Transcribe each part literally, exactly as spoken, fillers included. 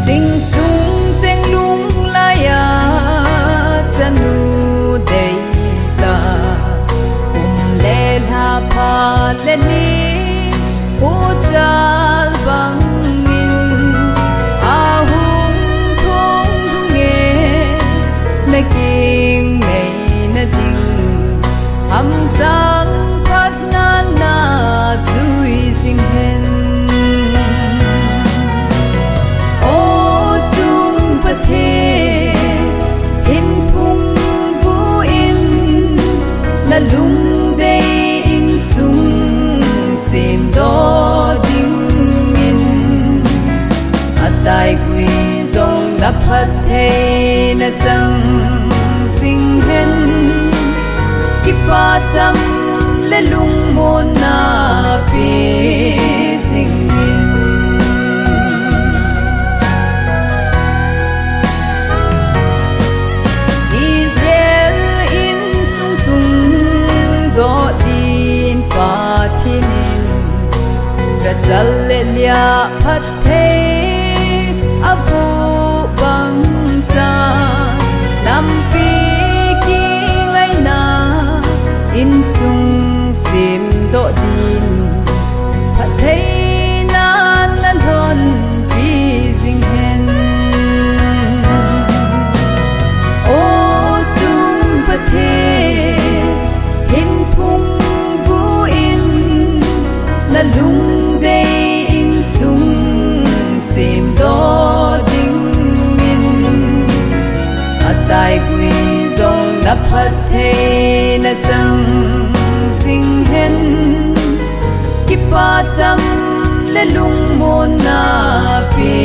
Tingsung cheng lunglai a chanu deita, kum le lha pha le ni, khuchal bangin ahung thung thung e, na kingnei na ding, hamsang phat na na jui jing hen. O chung Pathen, hin phung vu in, na lungdei insung semdoh dingin, a taigui jong na phatthei na chang jing hen, kipah cham le lungmonna pe jing hen. Israel insung tungdoh din Pathen in, Rachel le Leah phat thei a vuh bang chan, nampi kingaina insung semdoh din, phattheina na lhonpi jing hen. O chung Pathen, hin phung vu in, na lungdei insung semdoh dingin, a taigui jong na phatthei na chang jing hen, kipah cham le lungmonna pe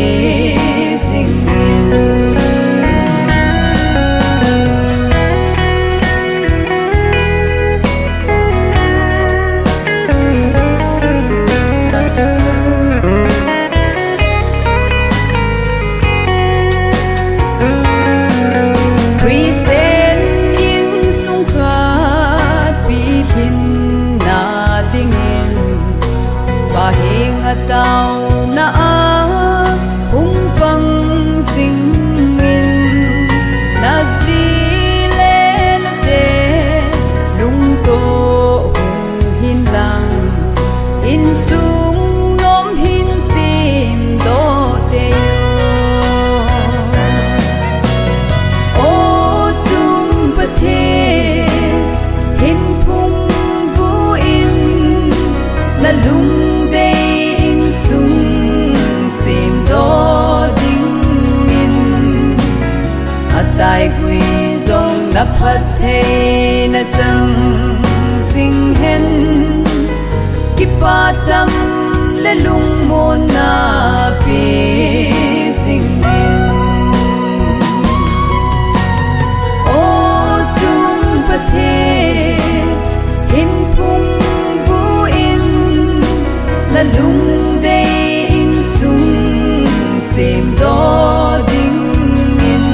jing hen. Christian insung khat pilhinna dingin, Pa henga taona a hung pang jingin, na ji le na te lungtoh hung hin lang, insung nom hin semdoh tei o. O chung Pathen, hin phung vu in, na lungdei insung semdoh dingin, a taigui jong na phatthei na chang jing hen, kipah cham le lungmonna pe jing hen. O chung Pathen, hin phung vu in, na lungdei insung semdoh dingin,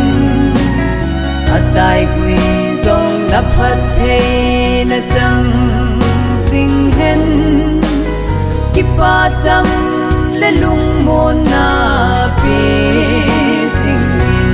a taigui jong na phatthei na chang jing hen, kipah cham le lungmonna pe jing hen.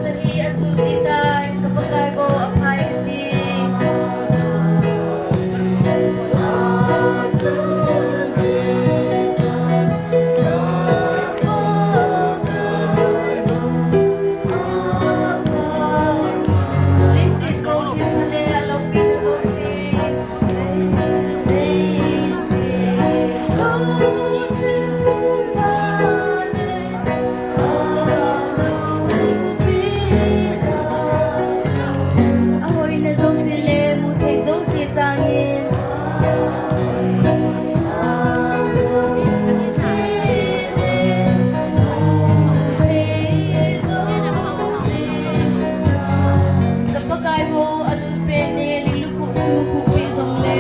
Sahi achul jitai, ka Pakai bou aphai kati. Leiset kou thim le aloupina jouse. Ahoina jouse le muthei jouse sangin. Ka Pakai bou alul pet ne, lungkhu chu khuh peh jongle.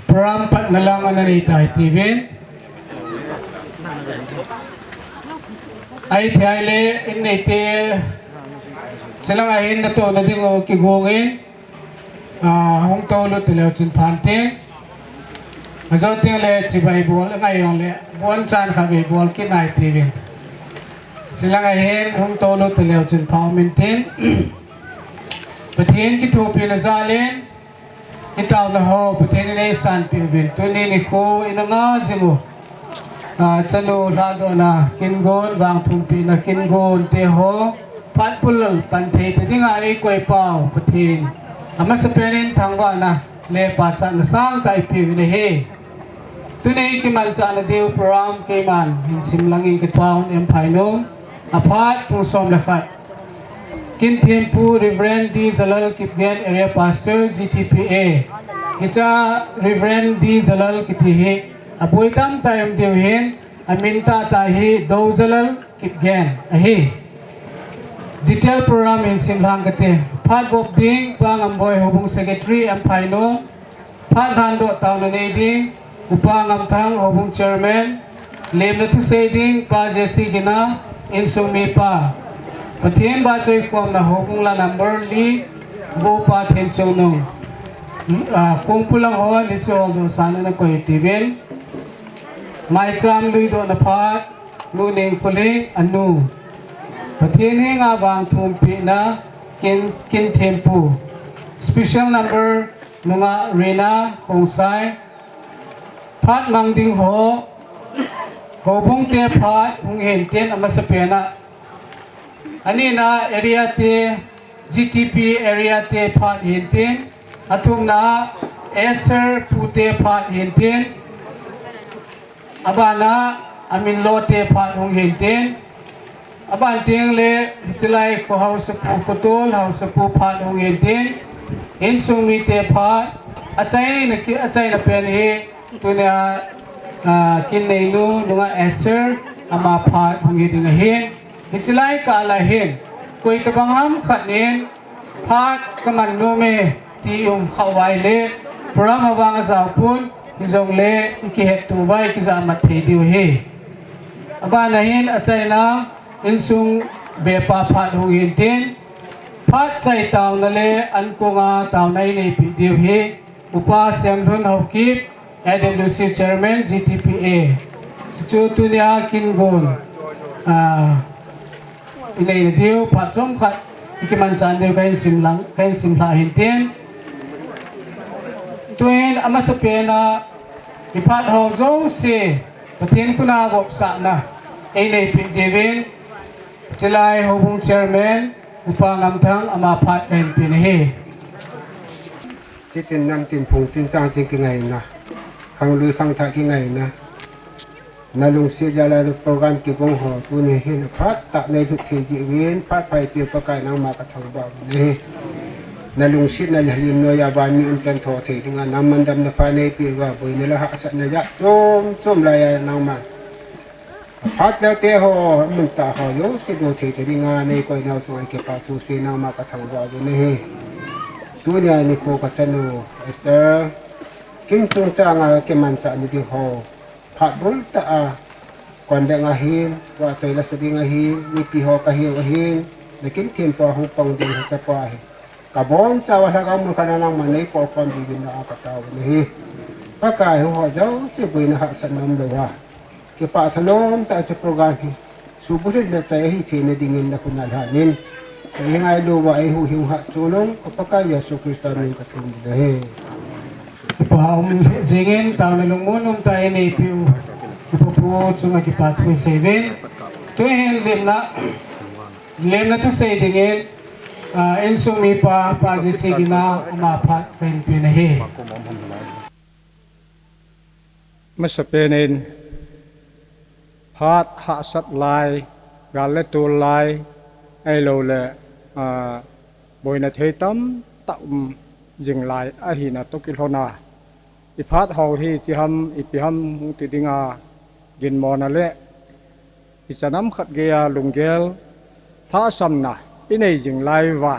Program patna lang ana nei tai tiuvin. Ahithei le in neite chilang ahin natohna ding u kigong in. Ah, hung toulut leu chun phan tin. Ajou teng le chibai bol, angai jongle, bonchan khatvei bol kit nai tiuvin. Chilang ahin hung toulut leu chun pha um intin. Pathen kithopina jal in, itaona ho, Pathen in eisanpeh uvin. Tuni nikho, ina nga jing u. Ah, chanu lhadohna kin gon, vangthumpina kin gon te ho, phat bulal pan thei ta dinga eikoi pau Pathen. Amasapen in thangvahna le pachatna sangtah eipeh uvin ahi. Tuni kimanchahna diu program keiman hin simlang in kipah un em phai nom. Aphat pung som le khat. Kin thempu Reverend D Jalal Kipgen, Area Pastor, G T P A. Hicha Reverend D Jalal kiti hi, aboi tamtah um diu hin, amin tahtah hi Dou Jalal Kipgen ahi. Detail program hin simlang kate. Phat vop ding, Pa Ngamboi, Houbung Secretary, em phai nom. Phat lhandoh taona nei ding, Upa Ngamthang, Houbung Chairman, lemna thusei ding, Pa J C Gina, insung mipa. Pathen vahchoikhomna Houbung la number li, Upa Thenchongnung. Ah, kongpu lang hon, hiche holdoh san ana koi tiuvin. Maicham luidohna phat, Nu Nengkholing, anu. Pathen henga vangthumpina, kin, kin thempu. Special number, Nungah Rina Khongsai. Phat mang ding ho, houbung te phat hung hen tin amasapen a. Anina area te, G T P area te phat hin tin. Athumna Esther pu te phat hin tin. Abana, amin lo te phat hung hin tin. Aban teng le, hichelai kho haosapu, khotol haosapu phat hung hin tin. Insung mite phat, achaina ki, achaina pen hi, tunia, ah, kin neinu, Nungah Esther, ama phat hung hi ding ahin. Hichelai kah a hin, koi tabang ham khat in, phat kaman nom e, ti um kha uva ahile, program avang ajao pon, hijongle, ikihetto uva, ikijahmat thei diu ahi. Abana hin, achaina, insung bepa phat hung hin tin, phat chai taona le, ankonga taona ineipi diu ahi. Upa Semlhun Haokip, A W C Chairman, G T P A. Chuchu tunia kin gon, ah, inei na diu, phat chomkhat, ikimanchah diu kahin simlang, kahin simlha hin tin. Tuin amasapen a, iphat ho jouse, Pathen koma vopsahna, eineipi diuvin, hichelai Houbung Chairman, Upa Ngamthang, ama phat kahin pe ahi. Sitin namtin phungtin changtin kingaina, khanglui khangthah kingaina. Nalungset jal a program kigong ho, tuni hin phat tah neilhut thei jeh uvin, phat pha eipeu Pakai nangma kathangvah uvin ahi. Nalungsetna le lhalimna noiya vanmi umchan tho thei dinga, nangman damna pha neipeh uva, boina le hahsatna jat chom chom laiya nangma. Phat leu te ho, mun tah ho, jouse go thei ta dinga, neikoi nau chunga kipathu sei nangma kathangvah uvin ahi. Tunia nikho kachanu, Esther, kin chungchanga kimanchah na diu ho. Phat bul tah a, Pan ding ahin, vahchoi la sa ding ahin, mipi ho kahiu ahin, nakin thempu a hung pang ding hi chapa hi. Kabonchauva lhagao mun khat a nangman neikou pang dingin na a katao nahi. Pakai, hung ho jouse boina hahsatna umlouva, kipah thanom tah a hiche program hi suhbulhit le chai ahi theina dingin nakhut a lhanin. Ka ngailu uva eihuhhing u Hatchungnung, ka Pakai Jesu Christa min in kathum nahi. Kipa um jingin, taona lungmon um tah a eipeh u, Papu chunga kipa thu isei uvin. Tuhin lemna, lemna thusei dingin, ah, insung mipa, Pa J C Gina, ama phat kahin pe nahi. Masapen in, phat hahsat lai, gal le tol lai, ahilouleh, ah, boina thei tamtah um jing lai ahina toh kilhon a, i phat ho hi itiham, ipi ham hung ti dinga ginmona le, ichan ham khat geiya lunggel lhahsamna inei jing lai uva,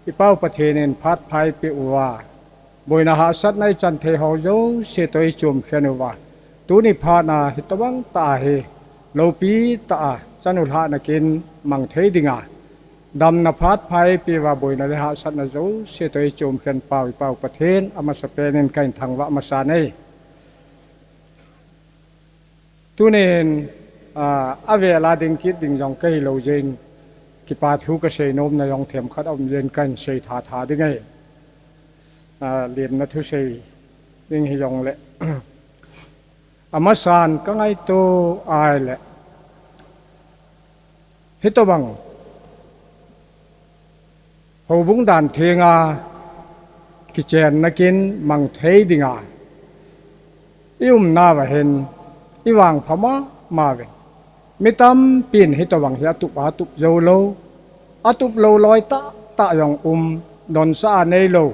i Pa u Pathen in phat pha eipeh uva, boina hahsatna ichan thei ho jouse toh eichom khen uva, tuni phat a hitobang tah a hi loupi tah a chanu lhahna kin mang thei dinga, damna phat pha eipeh uva, boina le hahsatna jouse toh eichom khen Pa u, i Pa u Pathen, amasapen in kahin thangvah masa e. Tunin, ah, avel a ding kit ding jong kahi lou jeh in, kipa thu kasei nomna jong themkhat aum jeh in kahin sei tha tha ding ahi. Ah, lemna thusei ding hijongle, amasan kangaito ahile, hitobang houbung dan thenga kichenna kin mang thei dinga i umna uva hin i vangpha mama uvin. Mi tampin hitobang hi atup a atup jou lou, atup lou loi tah tah jong um, donsah a neilou,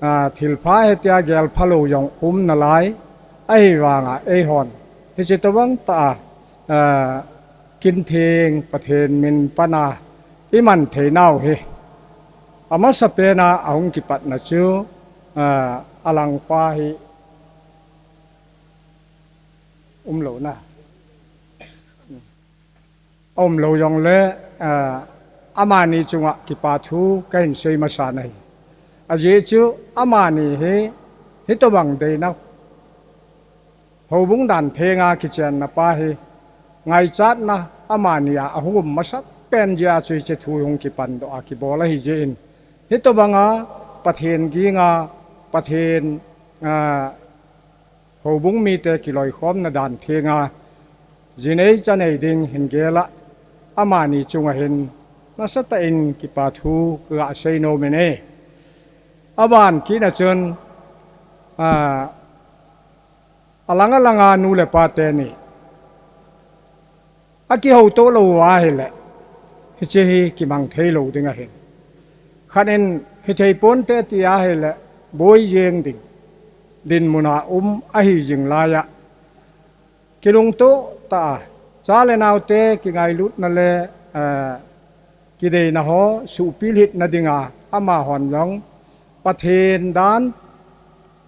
ah, thilpha hitia gelpha lou jong um nalai, ahivanga eihon hiche tobang tah a, ah, kin theng Pathen min pan a i man theinau hi, amasapen a ahung kipatna chu, ah, alangpa hi umlou na. Aumlou jongle, ah, amani chunga kipa thu kahin sei masa ahi. Ajeh chu amani hi hitobang deina houbung dan thenga kichenna pa hi ngaichatna amani a ahung um masapen jeh a chu hiche thu hung kipan doh a kibol ahi jeh in, hitobanga Pathen ginga, Pathen, ah, houbung mite kiloikhomna dan thenga jinei chanei ding hin gel a, amani chunga hin nasatah in kipa thu kaga sei nom e. Aban kit na chun, ah, alang alanga nu le pa teni akihouto lou uva ahile, hiche hi kimang thei lou ding ahin. Khat in hithei ponte ti ahile, boi jeng ding dinmun a um ahi jing laiya, kilungto tah a, cha le naote kingailutna le, eh, kideina ho suhpilhitna dinga, amahon jong Pathen dan,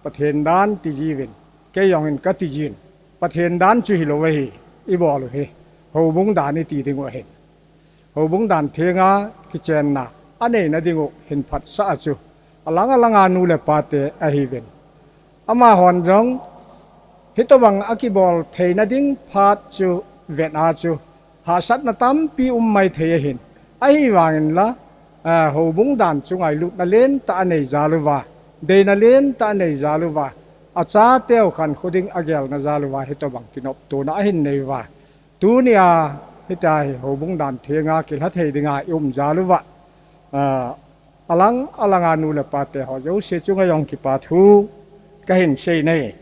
Pathen dan ti jiuvin, kei jong hin kati jin, Pathen dan chu hilou ahi, ibol u hi houbung dan iti ding u ahin. Houbung dan thenga kichenna aneina ding u hin phatsah a chu alang alanga nu le pate ahiuvin. Amahon jong hitobang akibol theina ding phat chu vet a chu hahsatna tampi um maithei ahin. Ahivangin la, ah, houbung dan chu ngailutna lentah anei jal uva, deina lentah anei jal uva, achateu khankho ding agelna jal uva, hitobang kinoptona ahin nei uva. Tunia hitia hi houbung dan thenga kilha thei dinga i um jal uva, ah, alang alanga nu le pate ho jouse chunga jong kipa thu kahin sei e.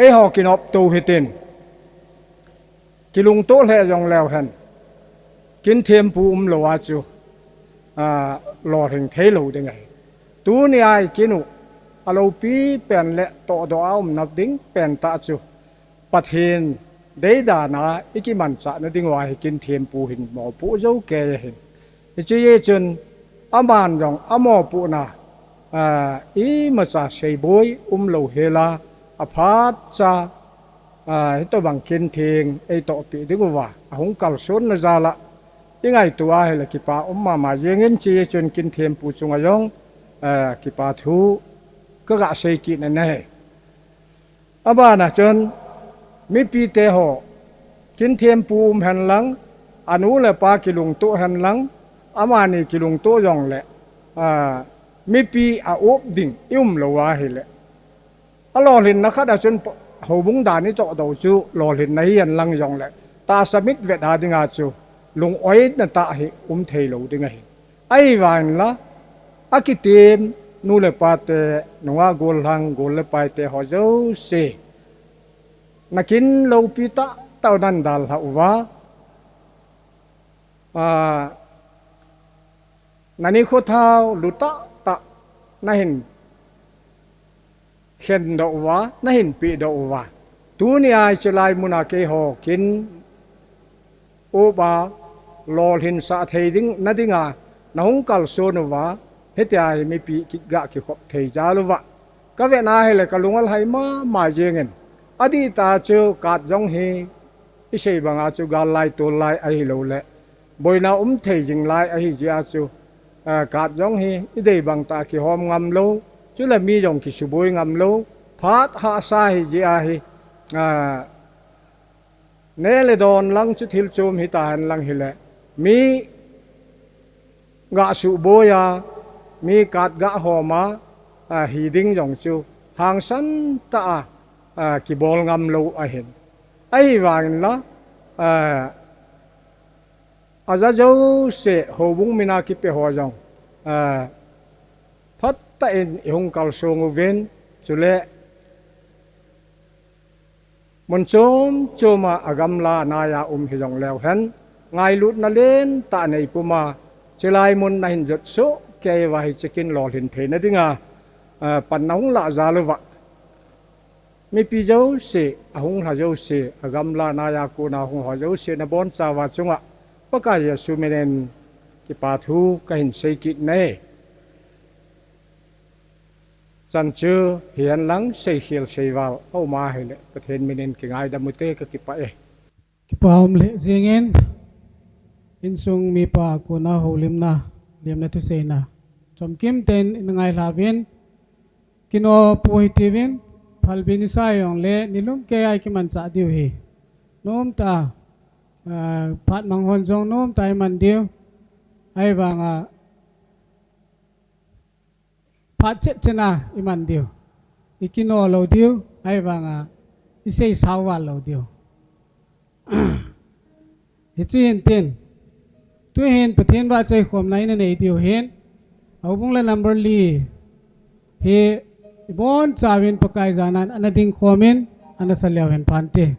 Eiho kinopto hitin, kilungto lheh jongleu hen, kin thempu umlou a chu, ah, lolhing thei lou ding ahi. Tunia i kin u aloupi pen le tohdoh a umna ding pen tah chu Pathen deidan a i kimanchahna ding uva hi kin thempu hin mopoh jou kei ahin. Hiche jeh chun aman jong amopohna, ah, imacha seiboi umlou hela, aphatcha a, hitobang kin theng eitohpeh ding uva ahung kalsonna jal a i ngaito a hile kipa um mama jengin, hiche chun kin thempu chunga jong, a, kipa thu kaga sei kit in ahi. Abana chun mipite ho, kin thempu um henlang, anu le apa kilungtoh henlang, amani kilungtoh jongle, a, mipi a up ding i um lou ahile, alolhinna khat a chun houbung dan i tohdoh chu lolhinna hi henlang jongle, tahsa mitvet a dinga chu lungoina tah hi um thei lou ding ahi. Ahivangin la, akitem nu le pate, nungah gollhang, gol le paite ho jouse, nakin loupi tahtah u nan dalha uva, a, nanikho thao lu tahtah nahin khendoh uva, nahin pehdoh uva, tunia hiche lai muna keiho kin upa lolhinsah thei ding, na dinga nahung kalson uva, hitia hi mipi kiga kikhop thei jal uva kavet na hile kalung alhai mama jengin. Adihtah chu card jong hi isei banga chu gal lai tol lai ahiloule boina um thei jing lai ahi jeh a chu, a, card jong hi idei bang tah a kihom ngam lou, chule mi jong kisuboi ngam lou, phat hahsa hi jeh a hi, a, neh le don lang chu thil chom hita henlang hile, mi ga suboi a, mi card ga hom a, a, hi ding jong chu hangsan tah a, a, kibol ngam lou ahin. Ahivangin la, a, aja jouse houbung mina kipe ho jong, a, phatah in ihung kalsong uvin, chule mun chom chom a, agamla nai a um hijongleu hen, ngailutna lentah nei puma, hiche lai mun nahin jot soh kei uva hiche kin lolhin theina dinga, a, pan nahung lah jal uva, mipi jouse, ahung lha jouse, agamla nai a kona hung ho jouse nabonchauva chunga Pakai Jesu minin kipa thu kahin sei kit e. Chan chu hihen lang seikhel seival aum ahile Pathen minin kingaidam ute, kakipah e. Kipa um lheh jengin, insung mipa kona houlimna, lemna thuseina chomkim tah in ngailhauvin, kinoh pou hitiuvin, phalbi nisa jongle nilum keiya ikimanchah diu ahi. Nomtah a, a, phat mang hon jong nomtah a iman diu. Ahivanga phat chet chet a iman diu. Ikinoh lou diu, ahivanga isei sao val lou diu. Hiche hin tin, tuhin Pathen vahchoi khomna inanei diu hin, houbung le number li hi ibonchauvin Pakai janan ana ding khomin, ana sa leu hen phante.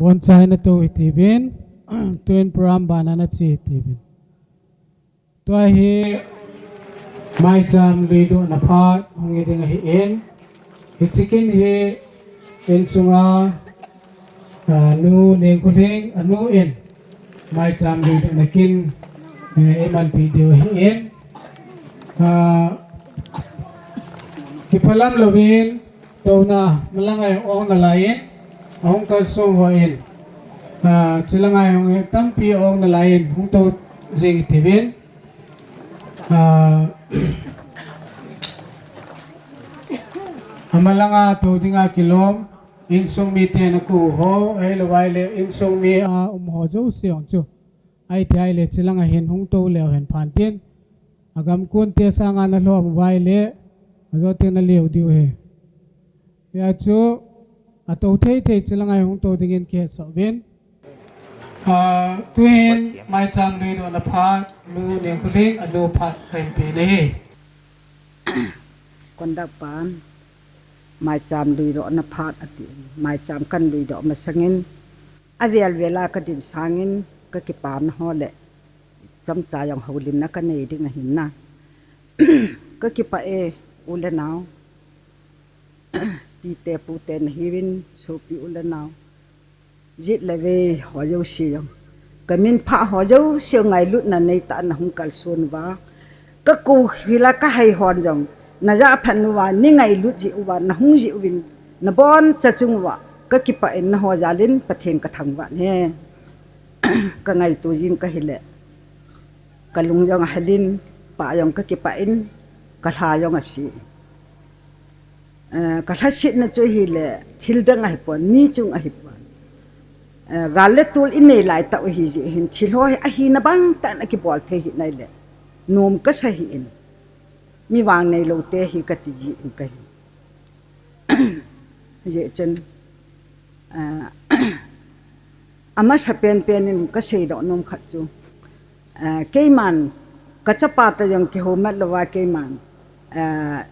Bonchai nato hitiuvin, tuin program bana nache hitiuvin. Tua hi maicham luidohna phat hung hi ding ahin. Hiche kin hi insunga, ah, Nu Nengkholing anu in maicham luidohna kin, eh, eimanpi diu ahin. Ah, kiphalam louvin, touna, malanga ong nalaiyin, ahung kalsong hon, ah, chulanga ong tampi ong nalaiyin, hung tou jing tiuvin. Ah, amalanga tou dinga kilom, insung mite nakou ho, ahilouva ahile, insung mi a um ho jouse ong chu. Ahithei ahile, chulanga hin hung tou leu hen phan tin. Agam konte sanga nalhom uva ahile, ajo teng naleu diu ahi. Hia chu, atou thei thei chulanga hung tou dingin kihetsah uvin. Ah, tuin maicham luidohna phat, Nu Nengkholing anu phat kahin pe nahi. Conductor pan, maicham luidohna phat ati, maicham kahin luidoh masangin, avel vel a kadin sangin, kakipana ho le, chomcha jong houlimna kanei ding ahin na. Kakipah e, u le nao. Pite pute nahiuvin, sopi u le nao. Jet le vei ho jouse jong. Kaminphah ho jouse ngailutna neitah a nahung kalson uva. Kakou hila kahai hon jong. Najah phat uva, neingailut jeh uva, nahung jeh uvin, naboncha chung uva. Kakipah in naho jalin Pathen kathangvah e. Kangaito jing kahile. Kalung jong ahelin, pah jong kakipah in, kalha jong ase. Eh, kalhasetna chu hile, thil dang ahipon, mi chung ahipon. Eh, gal le tol inei laitah u hijeh hin, thil ho hi ahina bangtah in akibol thei hih nai le, nom kasa hih in. Mi vang neilou te hi kati jin kahi. Hijeh chun, ah, amasa penpen in kaseidoh nom khat chu, ah, keiman, kachapa toh jong kihoumat louva keiman, ah,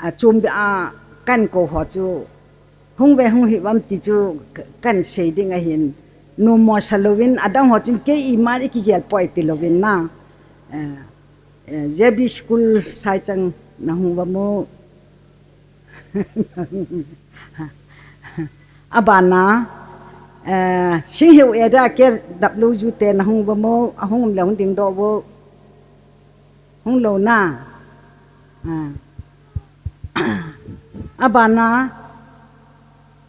achom beh a kahin kou ho chu, hung ve hung hih uvem ti chu kahin sei ding ahin, nommo sa louvin, adang ho chun kei iman ikigel poi ti louvin na, ah, Eh, J B School Saichang nahung uvam o. Abana, eh, Singhiu area K W U te nahung uvam o, ahung um le hung dingdoh uvo. Hung lou na. Ah. Abana,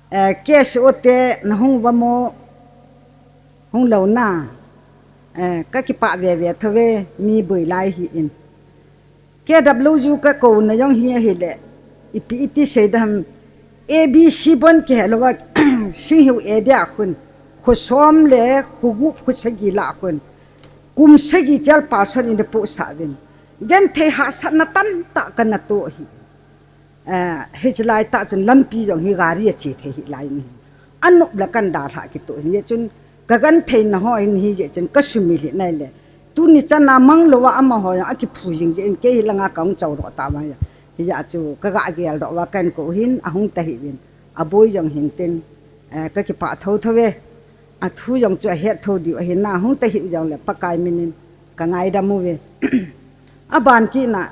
eh, K S O te nahung uvam o. Hung lou na. Eh, kakipah veve thou ve, mi boi lai hih in. K W U kakouna jong hi ahile, ipi iti sei dam, A B C bon kihe louva, Singhiu area khun, kho som le kho gup kho sagi lah khun, kum sagi chairperson in apohsah uvin. Genthei hahsatna tamtah kana toh hi. Eh, hiche laitah chun lampi jong hi gari ache thei hih lai in. Anop le kan dalhah kitoh in, hijeh chun kagentheina ho in hijeh chun kasumil hih nai le. Tuni chana mang louva amaho jong akiphu jing jeh in kei hilanga kahung chaudoh tauva. Hijeh a chu kaga geldoh uva kahin kou hin ahung tahih uvin. Aboi jong hin tin, eh, kakipah thou thou ve. Athu jong chu ahet thou diu ahin na, hung tahih u jongle Pakai min in kangaidam uve. Aban kit na,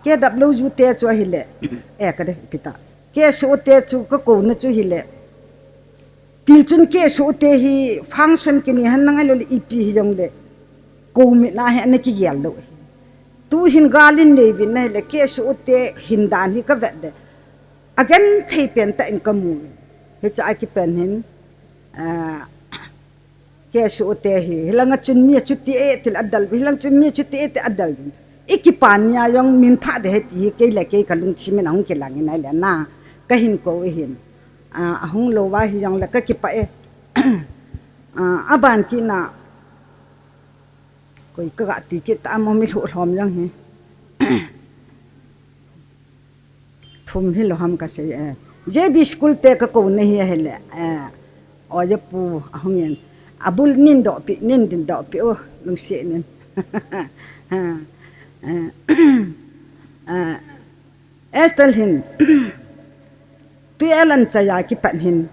K W U te chu ahile, eh, kade, ipi ta. K S O te chu kakouna chu hile. Til chun K S O te hi function kini hen na ngailou le ipi hijongle. Kou mit na hi ana kigel lou. Tu hin gal in nei uvin ahile K S O te hin dan hi kavet le. Agenthei pentah in kamu. Hiche a kipan hin, ah, K S O te hi, hilanga chun mi achuti e til adel, hilang chun mi achuti e til adel. Ikipa nia jong min pha de he ti hi kei le kei kalungthim in ahung kilang in ahile na, kahin kou ahin. Ah, ahung lou va hijongle kakipah e. Ah, aban kit na, koi kaga ti kit ta mo mi lhu lhom jong hi. Thum hilou ham kasei, eh. J B School te kakouna hi ahile, eh. Oja pu ahung in. Abul nin doh pi, nin din doh pi, oh, lungset nin. Eh, eh, Esther hin. Tui alan chaya kipat hin.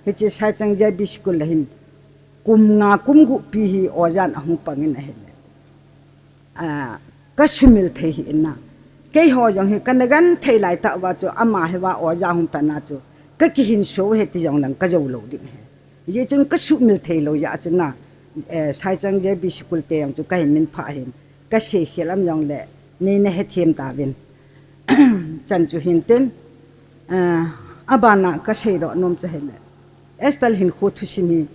Hiche Saichang J B School a hin kum nga kum gup pi hi ojan ahung pangin ahile. A, ka sumil thei hi ina. Kei ho jong hi kana gan thei lai tah uva chu ama hi va oja hung tana chu ka kihin so he ti jong lang ka jo lo ding he. Hijeh chun ka sumil thei lo jeh chun na, eh, Saichang J B School te jong chu ka hin min pha hin ka sei khel am jong le nei na hethem tauvin. Chan chu hin tin, eh, abana ka sei doh nom chu hile. Esther hinkho thusim hi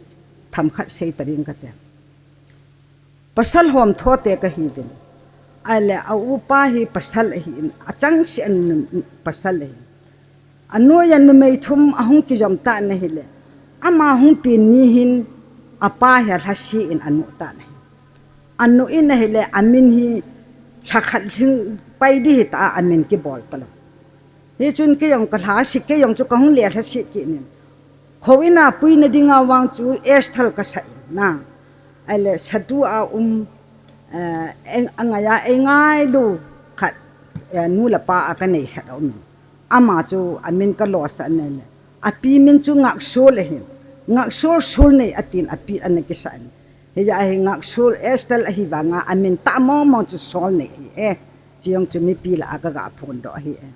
themkhat sei ta ding kate. Pasal hom tho te ka hiuvin. Ahile a upa hi pasal ahin, achangseh a pasal ahin. Anoiya numei thum ahung kijom tan ahile. Ama hung pen ni hin apa hi alhase in anu tan ahi. Anu in ahile amin hi lhakhat lhing pai ding hita a amin kibol talou. Hichun kei jong ka lhase, kei jong chu ka hung le lhase kit in. Houin a puina dinga vang chu Esther ka sa in na. Ahile satu a um, eh, eng, angaiya ei ngailu khat, eh, nu le pa a ka nei khat a um in. Ama chu amin ka losah in ahile. Api min chu Ngaksol ahin. Ngaksol Solnei atin api ana kisa in. Hijeh a hi Ngaksol Esther ahi vanga amin tah mong mong chu Solnei ahi e. Chi jong chu mipi lah a ka ga phondoh ahi e.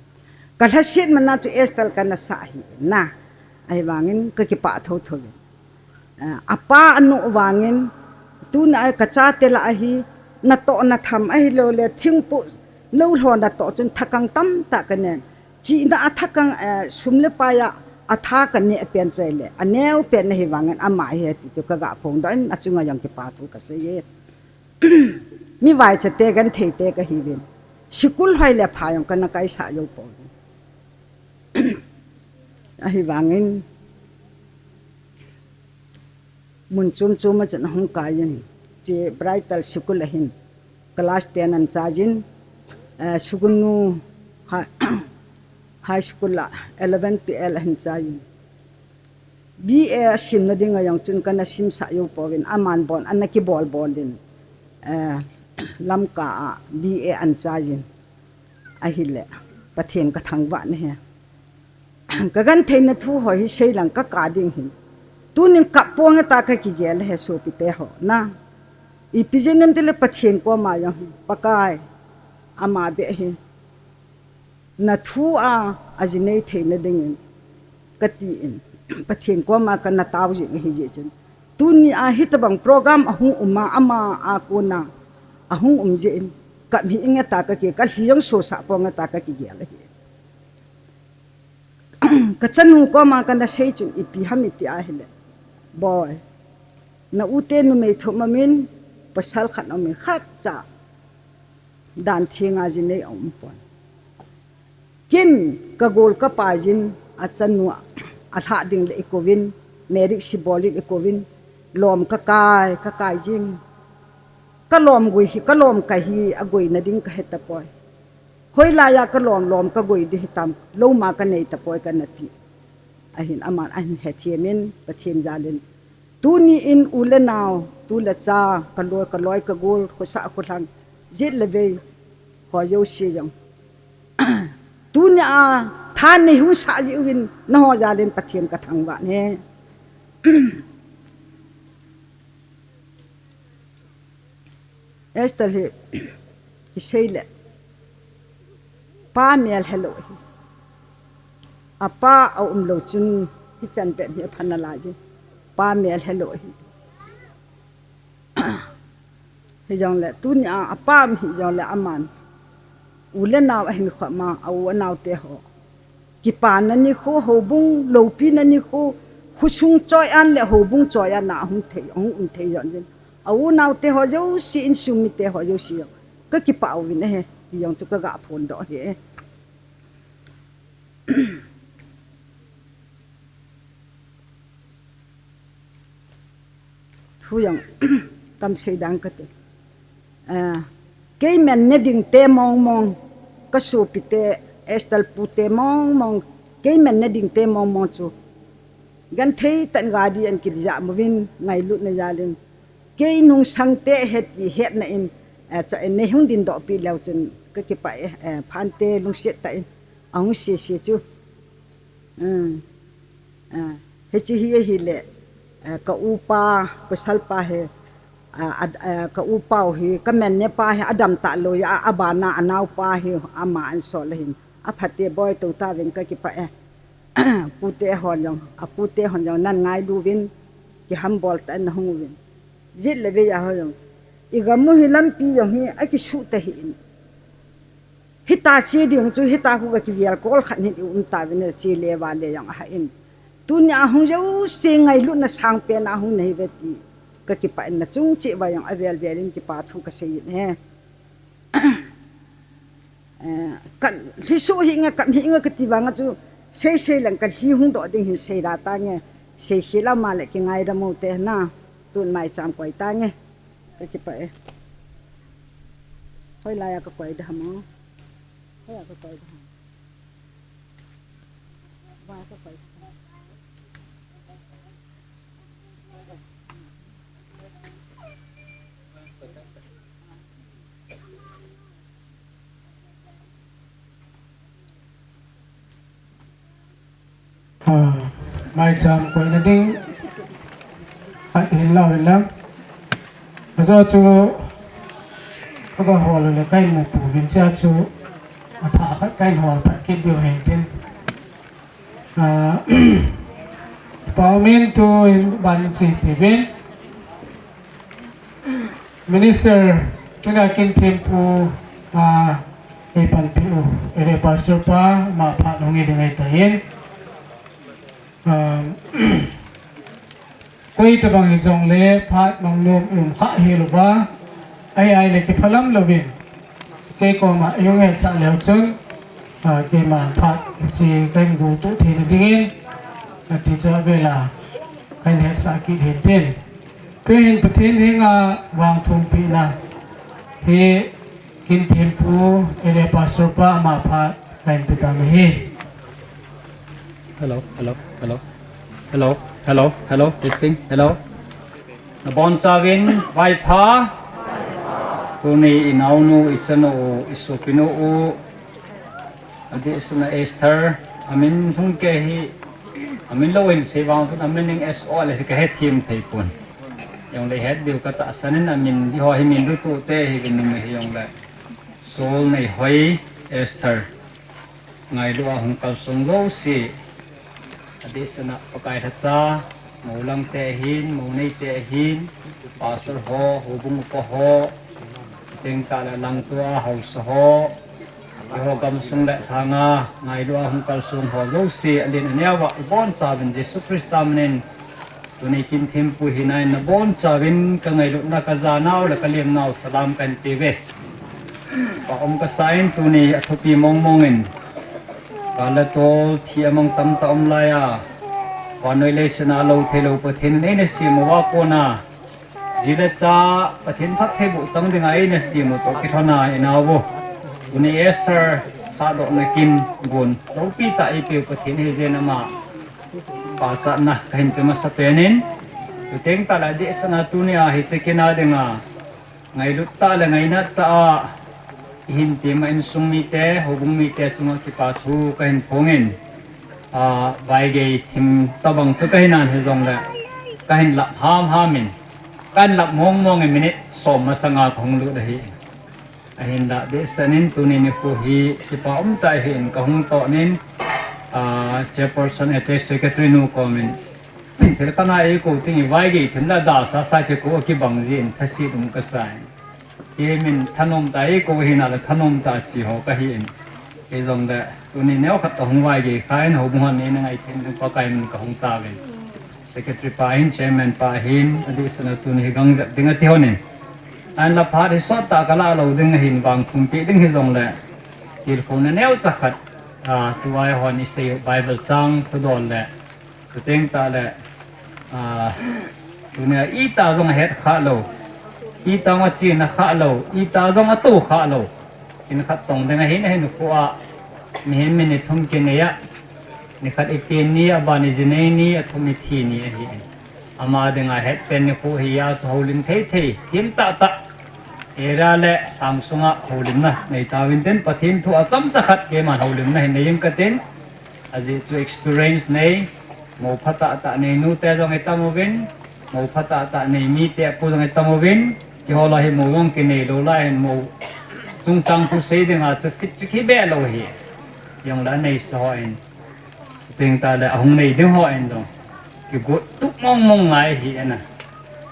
Ka lhaset mana chu Esther kana sa ahi na. Ahivangin ka kipah tho tho in. Ah, apa anu vangin tuna a ka chate lah a hi natoh natham ahilou le thingpu lou lho natoh chun thakang tamtah ka nei. Chihna a thakang, eh, sum le pai a atha ka nei pen chu ahile. Aneo pen ahivangin ama ahi ti chu ka ga phondoh in achunga jong kipathu ka sei e. Mi vaicha te gan thei te ka hiuvin. Sikul hoi le pha jong kana kaisah jou pouvin. Ahivangin mun chom chom a chun ahung kai in. Che Brightal Sikul a hin class ten ana chai in. Eh, Sugnu High, High School a eleven twelve ahin chai in. B A asimna dinga jong chun kana simsah jou pouvin aman bon ana kibol bol in, eh, Lamka a B A ana chai in ahile Pathen ka thangvah in ahi. Ka gan theina thu ho hi sei lang ka kap ding hin. Tunin kap ponge ta ka kigel e sopi te ho na. Ipi jeh inem tile Pathen koma jong hi Pakai ama beh hi. Na thu a, ajinei theina dingin, ka tin, Pathen koma kana tao jing ahi jeh chun. Tuni a hitabang program ahung um a, ama a kona, ahung um jeh in, kap hih inge ta ka ki, ka lhi jong sosah ponge ta ka kigel ahi. Ka chanu koma kana sei chun, ipi ham iti ahile. Boi, na u te numei thum aum in, pasal khat aum in, khatcha. Dan thenga jinei aum pon. Kin ka gol ka pai jin achanu a lhah ding le i kouvin, marriage sei bol in i kouvin, lom ka kai, ka kai jing. Ka lom goi hi, ka lom kai hi, agoina ding ka he tapoi. Hoilai a ka lom, lom ka goi ding hitam, lou ma ka nei tapoi kana ti. Ahin aman ahin hethem in, Pathen jal in. Tuni in u le nao, tu le cha, ka loi, ka loi, ka gol, khosah, kholhang, jet le vei, ho jouse jong. Tuni a, tha nei hung sah jiuvin, nangho jal in Pathen ka thangvah e. Esther hi, kisei le, pa mel helou hi. Apa aum lou chun, hichan bep hi apha nalai jin. Pa mel helou hi. Hijongle, tuni a, apa um hijongle aman. U le nao ahin khom ma, a u a nao te ho. Kipana nikho, houbung loupina nikho, khosung choi-at le houbung choi-at na ahung thei, ahung um thei jong jin. A u nao te ho jouse, insung mite ho jouse jong. Ka kipah uvin ahi, ti jong chu ka ga phondoh ahi. Thu jong tam sei dang kate. Ah, keiman ne ding te mong mong, ka sopi te, Esther pu te mong mong, keiman ne ding te mong mong chu. Genthei tah in gadi an kija muvin, ngailutna jal in. Kei nungsang te heti hetna in, eh, cha, eh, nei hung dingdoh pi leu chun ka kipah e, eh, Phante lungset tah in, ahung sese chu. Hmm. Ah. Hiche hi ahile, eh, ka upa, pasalpa hi, ah, ad-, eh, ka upa u hi, ka menne pa hi, adam talou a, abana, anaopa hi, ama ahin sol ahin. Aphate boi tou tauvin kakipah e. Pute hon jong, apute hon jong, nangailu uvin, kihambol tah in nahung uvin. Jet le vei a ho jong. I gam u hi lampi jong hi, akisuh tahih in. Hitia che ding chu, hitia khu ka kivel kol khat hi i um tauvin, che le vale jong ahah in. Tunia hung jouse ngailutna sangpen a hung nahi uve ti. Kakipah in nachung cheh uva jong avel vel in kipa thu kasei in ahi. Eh, ka, lhi suh hih inge, kam hih inge kati vang a chu, sei sei leng ka lhi hung doh ding hin sei da tange, sei khel a ama le kingaidam u te na, tun maicham koi tange, kakipah e. Hoilai a kakoi da ham o? Hoilai a kakoi da ham? Vai kakoi da ham? Ah, maicham koina ding. Khat hin lau hin lang. Ajo chu, ka ga hol le kai mu pu vin cha chu. Atha khat kai hol phat kit diu hen tin. Ah, pa min tu in ban chi ti vin. Minister, tuna kin thempu, ah, ei panpi u, area pastor pa, ama phat hung i ding ahi tai. Ah, koi tabang hijongle, phat mang nom um kha hilouva, ai ai le kiphalam louvin. Kei koma, i hung hetsah leu chun, ah, keiman phat, hiche kahin gol tu theina dingin, ati chu avela, kahin hetsah kit hin tin. Tuhin Pathen henga vangthumpina hi kin thempu area pastor pa ama phat kahin pe tan ahi. Hello, hello, hello. Hello, hello, hello, testing, hello. Nabonchauvin vaipha. Tuni i naonu, i chanu, i sopinu u. Adeh suna Esther, amin hung kei hi, amin lou in sei vang chun amin ning S O le hi kahethem thei pon. Jongle het diu katahsan in amin hi ho hi min lutu te hi vin ning hi jongle. Sol nei hoi Esther. Ngailu a hung kalsong jouse. Adeh suna Pakai thacha, mou lang te ahin, mou nei te ahin, pastor ho, houbung upa ho, teng tah le langtua haosa ho, Eiho gamsung le lhanga ngailu a hung kalsong ho jouse, alen aneo a i bonchauvin Jesu Christa minin, tuni kin thempu hina in nabonchauvin ka ngailutna ka janau le ka lemnau salam kahin pe uve. Pa um kasa in tuni athupi mong mong in, kal le tol thi amang tamtah um lai a, vannoi leiset a lou theilou Pathen in eina sem uva kona, ji le cha Pathen phattheiboh chang dinga eina sem u toh kilhona i nao u. Tuni Esther lhadohna kin gon loupi tah eipeu Pathen ahi jeh in ama pachatna kahin pe masa pen in. Chuteng tah le adeh suna tunia hiche kin a dinga ngailut tah le ngainat tah a ihin tem a insung mite, houbung mite chunga kipa thu kahin phong in. Ah, vaigei thim tabang chu kahin an hijongle, kahin lap ham ham in, kahin lap mong mong in minute som masanga kahung lut ahi. Ahinla, adeh suna in tuni nikho hi kipa umtah ahin kahung toh in, ah, chairperson, eh, secretary nu komin, thil kana eikou ding i vaigei thim le dalsa sa kikou kibang jin thaset um kasa in. Kei min thanom tah eikou hina le thanom tah chi ho kahi in. Hijongle, tuni neokhat kahung vaigei kha in houbung hon eina ngaithem ding Pakai min kahung tauvin. Secretary pa hin, chairman pa hin, adeh suna tuni hi gang jep ding ati hon in. Ahinla phat hi sot tah kala lou ding ahin vangthumpi ding hijongle. Tilkhouna neocha khat, ah, tua eihon isei u Bible chang thudol le. Chuteng tah le, ah, tunia itih jong ahet kha lou, itih jong achena kha lou, itih jong ato kha lou. Kin khat tong ding ahin, ahin khu a, mihem mi ni thum kinei a, nikhat ipen ni, aban ijinei ni, athum ithi ni ahi. Ama dinga hetpen nikho hi a chu houlim thei thei, thim tah tah. Area le lhang sunga houlimna nei tauvin tin, Pathen thu a chomcha khat keiman houlimna hin nei ing katin. Ajeh chu experience nei, Mou phatah tah nei nu te jong itam uvin, mou phatah tah nei mi te pu jong itam uvin, kihol a hi mou jong kinei lou lai, mou chungchang thu sei dinga chu fit chu kibe lou hi. Jong la nei sa ho in, ting ta le ahung nei ding ho in jong kigot tup mong mong ngai hi ena.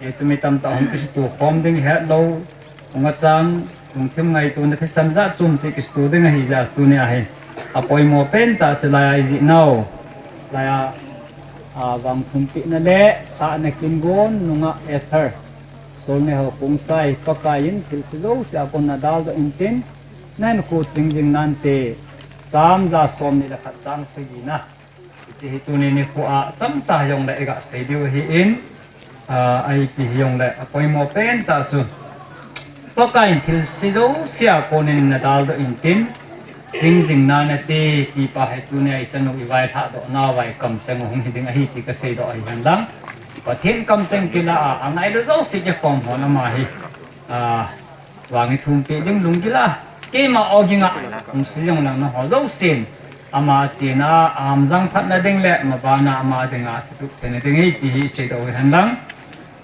E chu mi tamtah hung kisutu khom ding het lou, hung achang, hung thim ngaituna thisan jat chom cheh kisutu ding ahi jeh a tunia hi apoimo pen tah chu lai a ijih nau. Lai a, a, vangthumpehna le tahna kin gon nunga Esther. Solneh ho Khongsai, Pakai in thilse jouse a kon nadaldoh intin, nahinkho ching jing nante, Sam ja somni le khat chang sagi na. Hiche hi tuni nikho a chomcha hijongle iga sei diu ahin, a, ipi hijongle apoimo pen tah chu, Pakai in thilse jouse a konin nadaldoh intin, ching jing nante, ti pa hi tunia ichanu ivailhahdoh nauva ikamcheng u hung hiding ahi ti kaseidoh ahi henlang. Pathen kamcheng kilah a, angailu jouse kikhom hon ama hi, a, vang ithumpeh ding lunggil a, keima awginga hung sei jong lang nangho jousen ama chena, a, amjang phatna ding le mabana ama dinga thutup theina ding ahi ti hi iseidoh u henlang.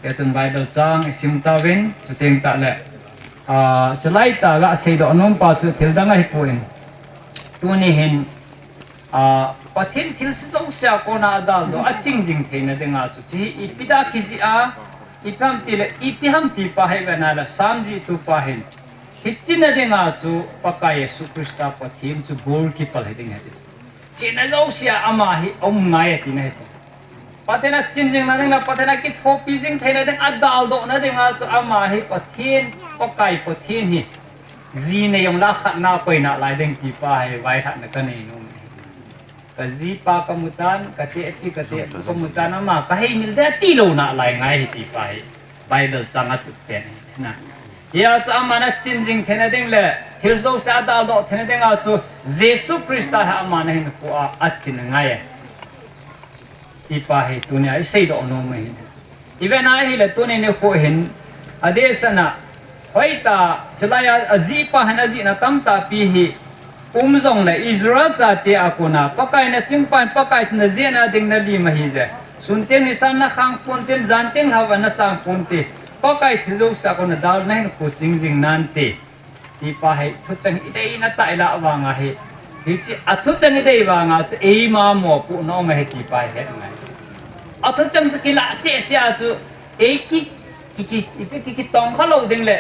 Hichun Bible chang isim tauvin, chuteng tah le, a, chulai tah ga seidoh nom pa chu thildang ahipoi. Tuni hin, a, Pathen thilse jouse a kona adaldoh, aching jing theina dinga chu hiche hi ipi dia kijih a, ipi ham tile, ipi ham ti pa hi vena le, Sam jihtu pa hin, hiche na dinga chu Pakai Jesu Christa Pathen chu bol kipal hiding ahi ti chu. Chena jouse a ama hi aum ngai atina hichu. Pathen a ching jing na dinga, Pathen a kithopi jing theina ding, adaldohna dinga chu ama hi Pathen, Pakai Pathen hi ji nei jongle khatna koina lai ding ti pa hi vailhahna kanei nom e. Kajipa kamutan, katepi, katepu kamutan, ama kaheimil ding atilouna lai ngai hi ti pa hi Bible chang atup pen ahi na. Hia chu aman aching jing theina ding le thil jouse a adaldoh theina dinga chu Jesu Christa hi aman ahinkho a achin angai e. Ti pa hi tunia iseidoh nom ahi. Ivena ahile tuni nikho hin, adehsetna, hoitah, chulai a, ajihpa hin ajihna tamtahpi hi um jongle Israel chate a kona Pakai in aching pa hin Pakai chu najehna ding nalim ahije. Sun teng nisan nakhang ponte, jan teng lhava nasang ponte, Pakai thil jouse a kon nadal, nahinkho ching jing nante. Ti pa hi thucheng ideina tah ilah vanga hi, hiche athucheng idei vanga chu eima mopohna um ahi ti pa hi het ngai. Athucheng chu kilah sehseh a chu ei ki, ki, ki, ki, ki, kitongkha lou ding le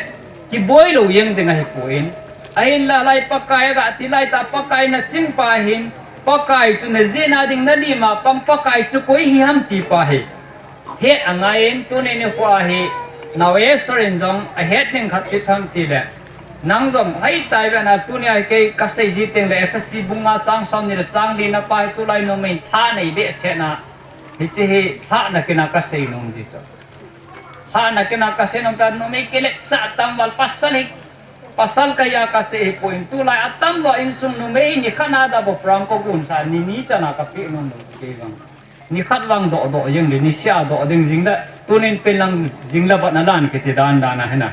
kiboi lou jeng ding ahipoi. Ahinla lai Pakai aga ti laitah Pakai in aching pa hin, Pakai chu najehna ding nalim a pang, Pakai chu koi hi ham ti pa hi het angaiyin, tuni nikho a hi nao Esther in jong ahet ding khat chu ipi ham tile, nang jong hoitah ivena tunia kei kasei ji tengle Ephesi bung nga chang somni le chang lina pa hi tulai numei thanei behsehna, hiche hi lhahna kina kasei nom ji chu. Lhahna kina kasei nom tah, numei kiletsah tam val, pasal hi, pasal kahi a kasei hipoi, tulai atamjo insung numei nikhat na da bou program kagonsa, ni ni chana kapeh nom lou ji kei vang. Nikhat vang doh doh jeng le, nisea doh ding jing le, tunin pen lang jing le bat nalan kiti dan dan ahi na.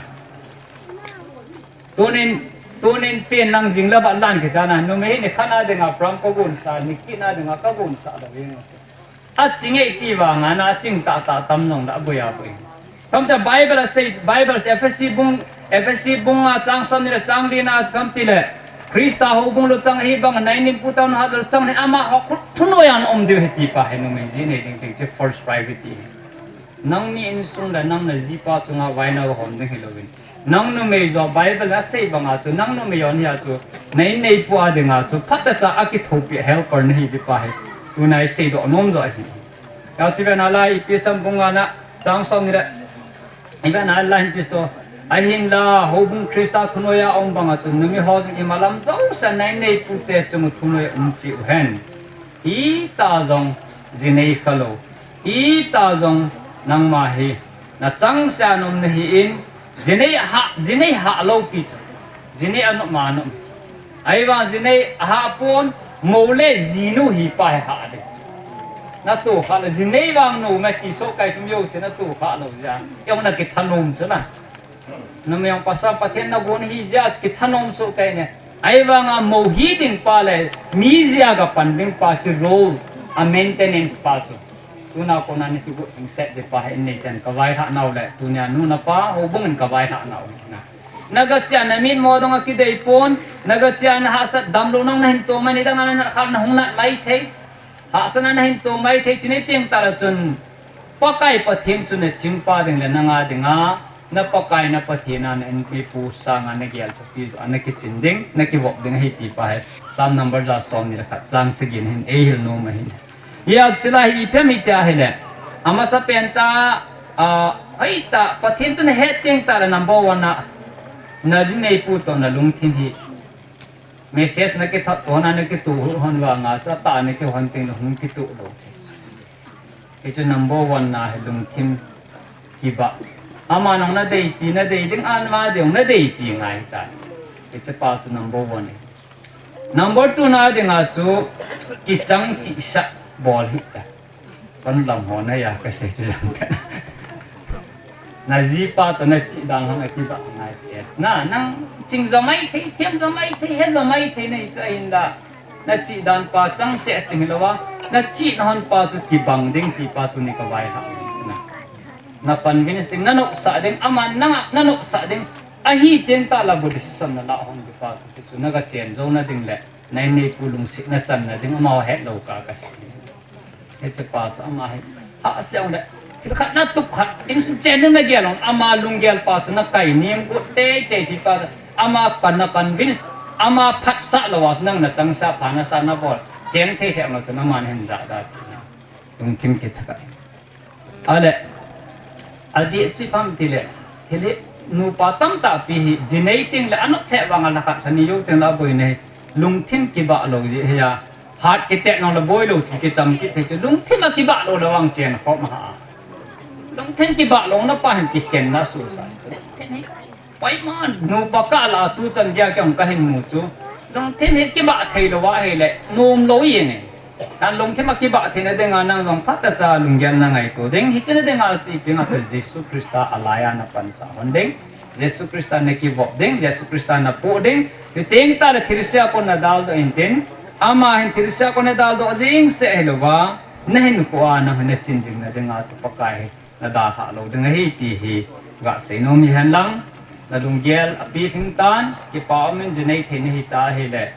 Tunin, tunin pen lang jing le bat lan kiti dan a, numei nikhat na dinga program kagonsa, nikhat na dinga kagonsa da jeng. Aching e ti vanga na, aching tahtah tam jongle aboi aboi. Tamtah Bible asei, Bible Ephesi bung, Ephesi bung nga chang somni le chang lina chu ipi ham tile, Christa houbung luchang ahibang, naineipu tah nahat luchang ahin, amaho khut thunoiya naum diu ahi ti pa hi numei ji nei ding ding chu first priority ahi. Nangni insung le nang najipa chunga vaina hom ding hilouvin, nang numei jo Bible asei banga chu, nang numei jo nia chu, naineipu a dinga chu phatechan akithopi helper nahi ti pa hi tunia iseidoh nom jo ahi. Hia chu ivena lai Ephesi bung nga na chang somni le, ivena lai hin ti so, ahinla houbung Christa thunoiya um banga chun numei ho jong imalam jousea naineipu te chung thunoiya um cheh uhen. Itah jong jinei khalou, itah jong nangma hi nachangseh a naum nahin, jinei hah, jinei hah lou pi chu, jinei anop ma anop chu. Ahivang jinei ahah pon, mou le jinu hi pa hi hah ding chu. Natoh khah lou, jinei vang nom e ti sohkei thum jouse natoh khah lou jeh a, jong nakithanom chu na. Numei jong pasal Pathen nagon ahi jeh a chu kithanom sohkei ne. Ahivanga mou hi ding pa le mi jeh a gapan ding pa chu role, a maintenance pa chu. Tuna kona na kigot hing set di pa hi nei ten ka vaihah nau le, tunia nu na pa, houbung in ka vaihah nau hi na. Na ga chia na min mo dong a kidei pon, na ga chia na hahsat damlou nang na hin to mani dang a na khat na hung nat mai thei. Hahsat na na hin to mai thei chini ting ta la chun. Pakai Pathen chu na chingpa ding le na nga ding a, na Pakai na Pathen a na inpi pu sanga na gel thupi jo a na kichin ding, na kivop ding ahi ti pa hi. Psalm number ja som ni le khat chang sagi na hin ei hil nom ahi. Hia chila hi ipi mi tia hile. Amasa pen ta, a, ai ta, Pathen chu na het ting ta la number one na, na dinei pu to na lungthim hi. Message na kithat to na na kitu hon vanga, cha ta na kihon ting na hung kitu lo. Hichu number one na hi lungthim kiba. Ama nang na deipi, na dei ding an ma deu, na deipi ngai ta. Hichu pa chu number one. Number two na dinga chu kichang chi sa bol hi ta. Kan lam ho na ya ka sei chu jang ka. Na jipa to na chi dang hang a kiba ngai chi es. Na, nang ching jo mai thei, thiam jo mai thei, he jo mai thei nei chu ahin da. Na chi dan pa chang se a ching lo wa. Na chi na hon pa chu kibang ding ti pa tuni ka vaihah. Na. Na convince ding, na nopsa ding, ama nanga, na nopsa ding. Ahi ting ta la bu decision na la hon di pa chu, chu, chu na ga chen jo na ding le, na nei pu lungsi na chan na ding, ama het lo ka ka si. Hiche pa chu ama hi. Ha, a siang le. Thil khat na tup khat, insung chen ding na gel hon, ama lunggel pa chu na kai nim bu tei tei ti pa chu. Ama kan na convince, ama phatsah lo a nang na chang sa pha na sa na bol. Chen thei thei ang lo chu na man hin ja da. Lungthim kithaka. Ale, adih chu ipi ham tile, thil hi nupa tamtah pi hi, jinei ting le anop thei vang a la khat sani jou ting le aboi nei, lungthim kibah lou ji hi a, hat kiteh nong le boi lou chu kicham kit thei chu, lungthim a kibah lou le vang chen khop ma ha. Lungthim kibah lou na pa hin kikhen na su sa chu, lungthim hi Pai man, nupa ka la tu chan dia kiang ka hin mu chu. Lungthim hi kibah thei lou va hi le, nom lou i ne. Nan lungthim a kibah thei na ding a nang jong phat ta cha lunggel na ngai to ding. Hiche na ding a chi pi nga ta Jesu Christa a lai a na pan sa hon ding. Jesu Christa na kivop ding, Jesu Christa na pu ding. Yu ting ta le thirsia ko na dal do in tin. Ama hin thirsia ko na dal do jing se hi lou va. Na hin ko a na hin na chin jing na ding a chu Pakai hi. Na dalha lou ding ahi ti hi ga sei nom hi hen lang, na lunggel a pi hing tan, kipa um in jinei thei na hi ta hi le,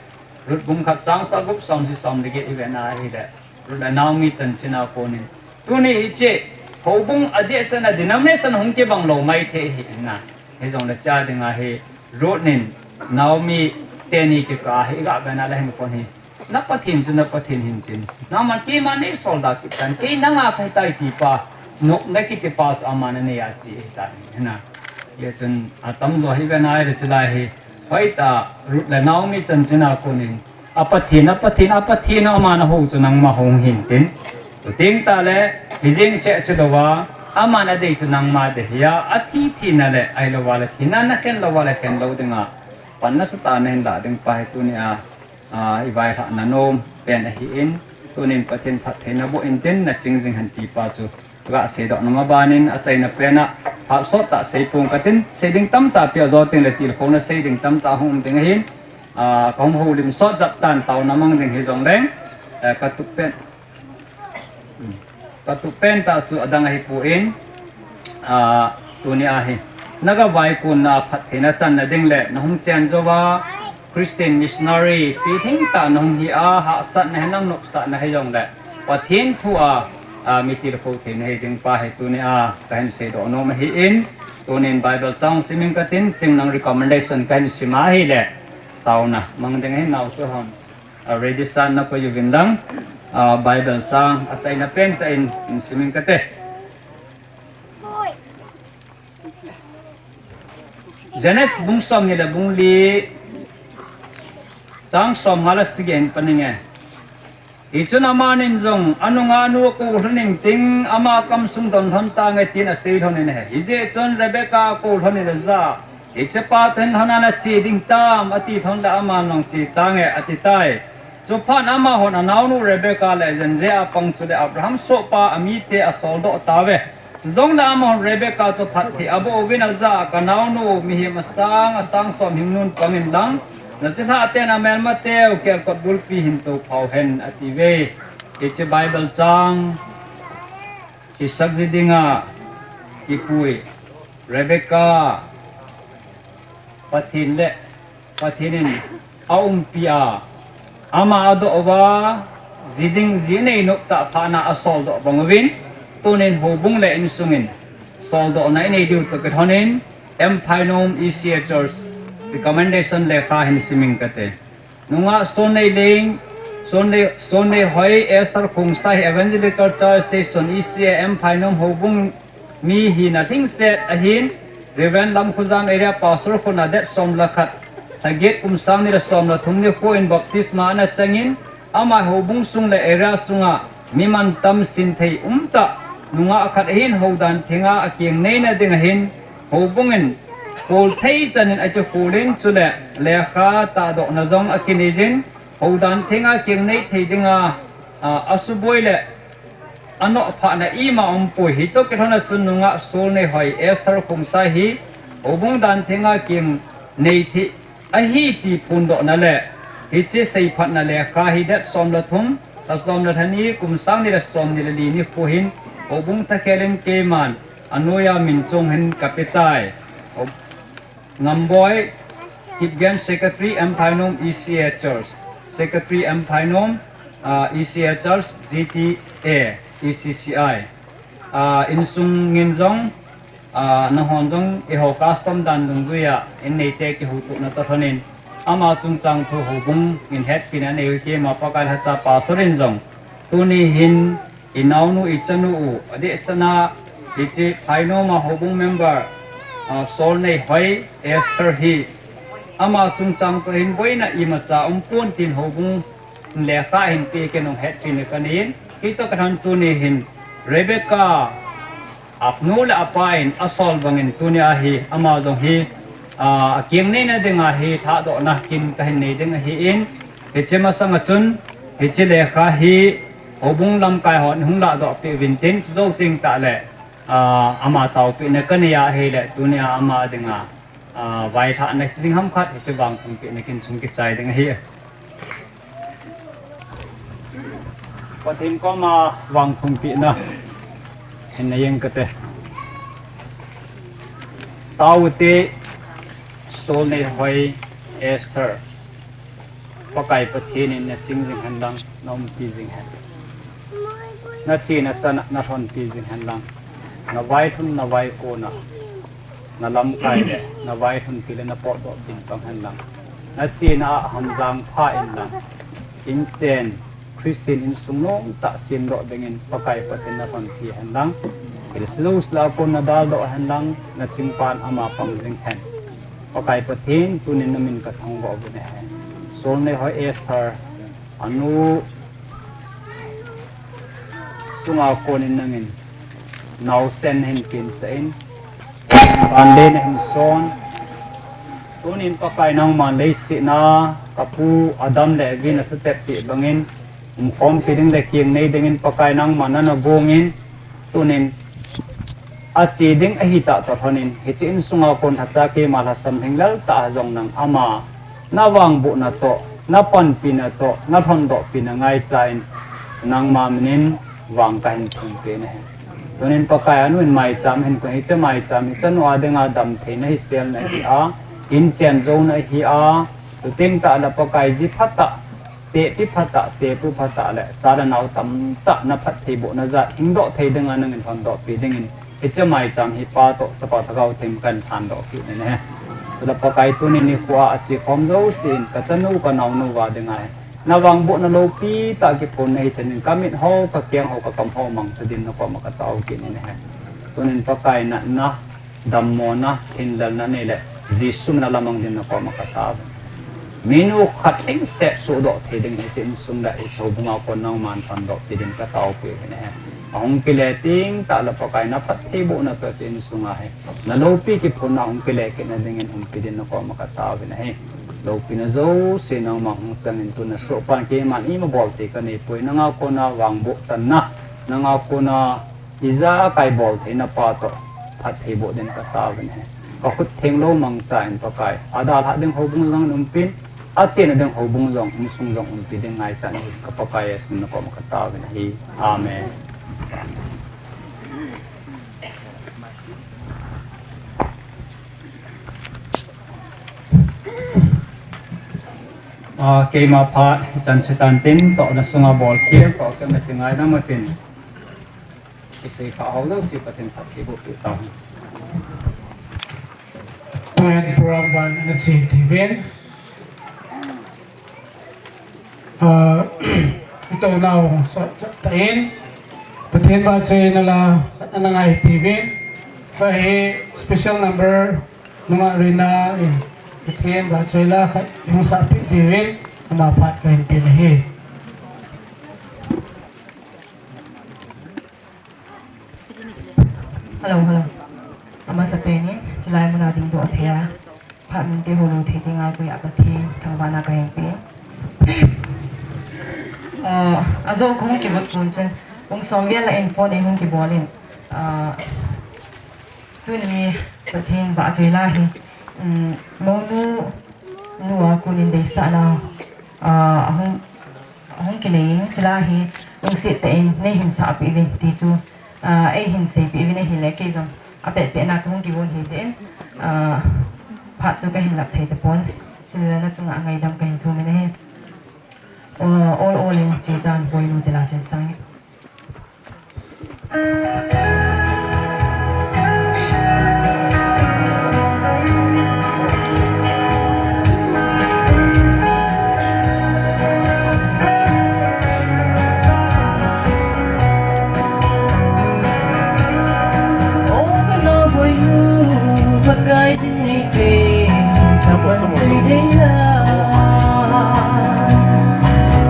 Ruth bung khat chang sa gup som si som le get i ve na hi le, Ruth le Naomi chan chin a konin. Tuni hi che, houbung a dia sa na denomination hung kibang lou mai thei hi na. Hi jong le cha ding ahi, Ruth nin, Naomi teni kika hi ga ve na le hin kon hi. Na Pathen chu na Pathen hin tin. Nangman keima nei sol da kit tan. Kei nanga kahi tai ti pa. Nopna kiti pa chu aman anei a chi ahi tai. Hina. Hia chun atam jo hi ve nai le chu lai hi. Hoita Ruth le Naomi chan chin a konin. A Pathen, a Pathen, a Pathen aman ahou chu nangma hung hin tin. Tuting ta le, hi jing se chu lou va. Aman adei chu nangma dei hia. Athi thi na le, ahilou va le thi na na khen lou va le khen lou ding a. Pan nasa tah na hin la ding pa hi tuni a. A, i vaihah na nom pen ahi in, tunin Pathen phattheina boh in tin na ching jing hen ti pa chu ga seidoh nom a banin a chaina pen a, hah sot tah sei pong ka tin, sei ding tamtah pi a jo ting le tilkhouna sei ding tamtah hung um ding ahin, a, ka hung houlim sot jat tan taona mang ding hi jong leng, eh, ka tup pen. Ka tup pen tah chu adang ahi poi, a, tuni ahi. Na ga vaikunna phattheina channa ding le, na hung chen jou va, Christian missionary, pi hing tah na hung hi a, hahsatna hi nang nopsahna hi jong le, Pathen thu a, a, mi tilkhou theina hi ding pa hi tuni a, ka hin seidoh nom ahi in, tunin Bible chang simin ka tin, tin nang recommendation ka hin sim ahi le, taona, mang ding ahi nau chu hon. A, ready sa na ko uvin lang, a, Bible chang a chaina pen tah in, in simin ka te. Genesis bung som ni le bung li chang som nga le sagi in paninge. Hichun amanin jong anunga nu akou lhon in tin ama kamsung don lhon tange tin asei lhon in ahi. Hijeh chun Rebecca akou lhon in aja. Hiche pa toh hin lhon a nache ding tam, ati lhon le aman jong che tange, ati tai. Chuphat amahon anaonu Rebecca le Jenje a pang chule Abraham sohpa amite asoldoh tauve. Chujongle amahon Rebecca chu phatthei aboh uvin aja, ka naonu mihem asang, asang som hingnun pang in lang, nachilhah ten amelmateu kelkot bulpi hin toupha uhen, atiuve. Hiche Bible chang Isaac ji dinga kipui Rebecca Pathen le Pathen in aumpi a, ama adoh uva, ji ding ji nei nop tah phatna asoldoh bang uvin, tunin houbung le insungin soldohna inei diu toh kilhonin, M Phainom E C A Church recommendation lekha hin simin kate. Nungah Solneileng, Solnei, Solneihoi Esther Khongsai hi Evangelical Church Session E C A M Phainom houbung mi hina lhingset ahin, Reverend Lamkhojam Area Pastor khut a date som le khat, lha get kum sang ni le som le thum nikho in baptisma ana changin, ama houbung sung le area sunga mi mantam sinthei umtah nungah khat ahin, houdan thenga akeng neina ding ahin, houbung in kol thei chanin akikhol in, chule lekha tahdohna jong akinei jin, houdan thenga keng nei thei dinga, a, asuboi le anoh phatna ima umpoi. Hitoh kilhona chun nungah Solneihoi Esther Khongsai hi houbung dan thenga keng nei thei ahi ti phondohna le hiche seiphatna lekha hi date som le thum, lha som le lha ni, kum sang ni le som ni le li nikho hin houbung thakhel in keiman anoiya min chung hin kapetai. Ngamboi Kipgen, Secretary, M Phainom E C A Church, Secretary, M Phainom, ah, E C A Church, G T A, E C C I. Ah, insung in jong, ah, nanghon jong eiho custom dan dungjuiya in neite kihoutohna toh kilhonin, ama chungchang thu houbung in hetpina anei u keima Pakai lhacha Pastor in jong, tuni hin inaonu, ichanu u, adehsetna, hiche Phainom a houbung member, ah, Solneihoi Esther hi, ama chungchang toh hin boina imacha umpon tin houbung lekha hin pe kei nung hetpina kanei in, hitoh kilhon tuni hin Rebecca, anu le apa in asol bangin tunia hi, ama jong hi, ah, akeng neina dinga hi lhahdohna kin kahin nei ding ahin, hiche masanga chun, hiche lekha hi, houbung lamkai hon hung lahdoh peh uvin tin, chujou teng tahle, ah, ama taopehna kanei ahile, tunia ama dinga, ah, vailhahna ding ham khat, hiche vangthumpehna kin chung kichai ding ahi. Pathen koma vangthumpehna hin nei jeng kate. Taovute, Solneihoi Esther, Pakai Pathen in naching jing hen lang, naumpi jing hen. Nachena chana nalhonpi jing hen lang, navailhun navaikonna, nalamkai le navailhunpi le napotdoh pin tong hen lang, nachena a hamjang pha in lang, inchen Christian insung nomtah semdoh dingin Pakai Pathen nalhonpi hen lang, hilse jouse lah a kon nadaldoh hen lang, nachingpan ama pang jing hen. Pakai Pathen, tunin namin kathangvah uvin ahi. Solneihoi Esther, anu sunga konin nangin naosen nahin pensah in, vanle nahin son, tunin Pakai nangman leiset a kapu Adam le Evi nathuteppeh bangin umkhompi ding le keng nei dingin Pakai nangman nana gongin, tunin ache ding ahitah toh lhonin, hiche insunga kon lhacha keima lhasam lhinglel tah a jong nang ama navangbohna toh, napanpina toh, nalhondohpina ngaicha in, nangma minin vang kahin thumpi nahi. Tunin Pakai, anu in maicham ahin kon, hiche maicham hi chanu a dinga damtheina hiselna ahi a, inchen jouna ahi a, chuteng tahle Pakai ji phatah, tehpi phatah, tehpu phatah le cha le nao tamtah naphattheibohna jat hingdoh thei dinga nangin lhondohpi dingin, hiche maicham hi Pa toh Chapa Lhagao Theng kahin lhandohpeh nahi. Chule Pakai, tuni nikho a achekhom jouse in kachanu kanaonu a dinga hi navangbohna loupi tah kiphonna hithenin, kamit ho, kakeng ho, kakam ho mangcha din nakoma kataokit nahi. Tunin Pakai, natna, dammona, thinlelna nei le Jesu mina lamang din nakoma katao. Minu khat lhingset sohdoh thei dingin hiche insung le hiche houbunga kon nangman lhondohpi din kataopeh nahi. Ahung kile teng tahle Pakai, naphattheibohna toh hiche insunga hi naloupi kiphonna ahung kile kitna dingin umpi din nakoma katao nahi. Loupina jouse nangma hung changin, tuna sohpan keiman ima bol thei kaneipoi, nanga kona vangboh channa, nanga kona ijakai bol theina pa toh phattheiboh din katao nahi. Kakhut thenglou mangcha in Pakai, adalhah ding houbung jong umpin, achena ding houbung jong, insung jong umpi ding ngaicha in, ka Pakai Jesu min a nakoma katao nahi. Amen. A, keima phat, hichan chu tan tin, tohna sunga bolkhel, toh kemna chingai na matin. Isei kha hau lo si Pathen phat kibu pi ta. Tuen program ban na chi ti ven. A, ito nau sa ta in. Pathen ba choi na la, khat na ngai ti ven. Ka he special number, nunga rina in. Pathen ba choi la, khat yung sa pi ti ven. Ama phat ka hin pi na hi. Hello, hello. Amasapen in, chilai muna dingdoh thei a, phat min te holo thei dinga, koi a Pathen thangvahna kahin pe. Ah, ajo kahung kivot pon chun, pung som vel a in phone ei hung kibol in, ah, tuni Pathen ba choi la hi, um, monu, nu a kon in deisahna, ah, ahung, ahung kinei in, chila hi lungset tah in nei hin sah peh uvin ti chu, ah, ei hin sei peh uvin ahile kei jong apet pet na kahung kivon hi jeh in, ah, phat chu kahin lap thei tapon. Chule na chunga ngaidam kahin thum in ahi. Ah, ol ol in che tan boinu tila chun sang.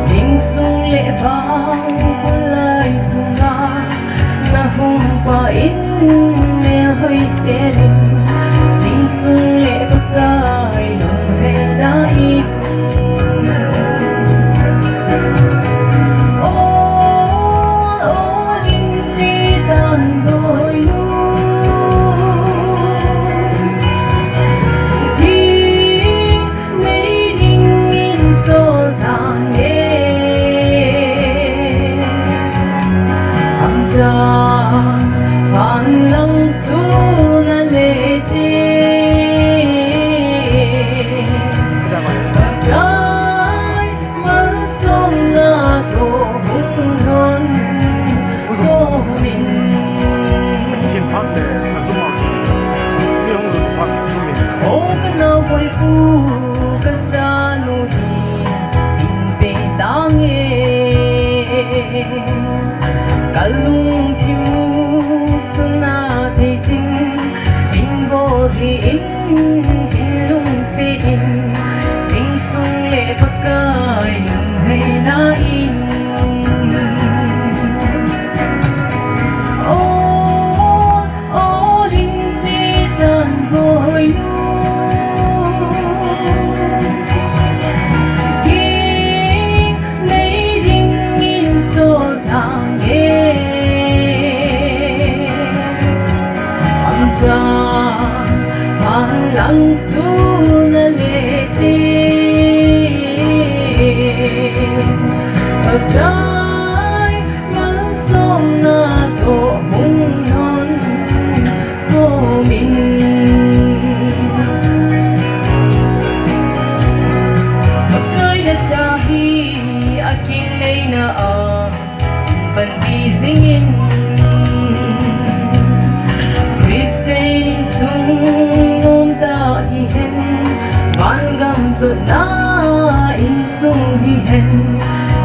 Jingsung le vang pulai sunga na hung pa in mel hoi selin, jingsung le Pakai lunglhaina in. Ol ol in che tan boinu, nei dingin sol tange. Amcha phan lang sun a le te, Pakai malsomna toh hung lhon khomin. O ka naoboipu, ka chanu hi in pe tange. Ka lungthim u suna thei jin, in bol hi in, in lungset in, jingsung le Pakai lunglhaina in. O Ol in che tan boinu, kei nei dingin sol tange. Amcha phan lang sun a le te, Pakai malsomna toh hung lhon khomin. Pakai na cha hi a kingaina a panpi jingin, Christian insung nomtah hihen, vangam jotna insung hihen,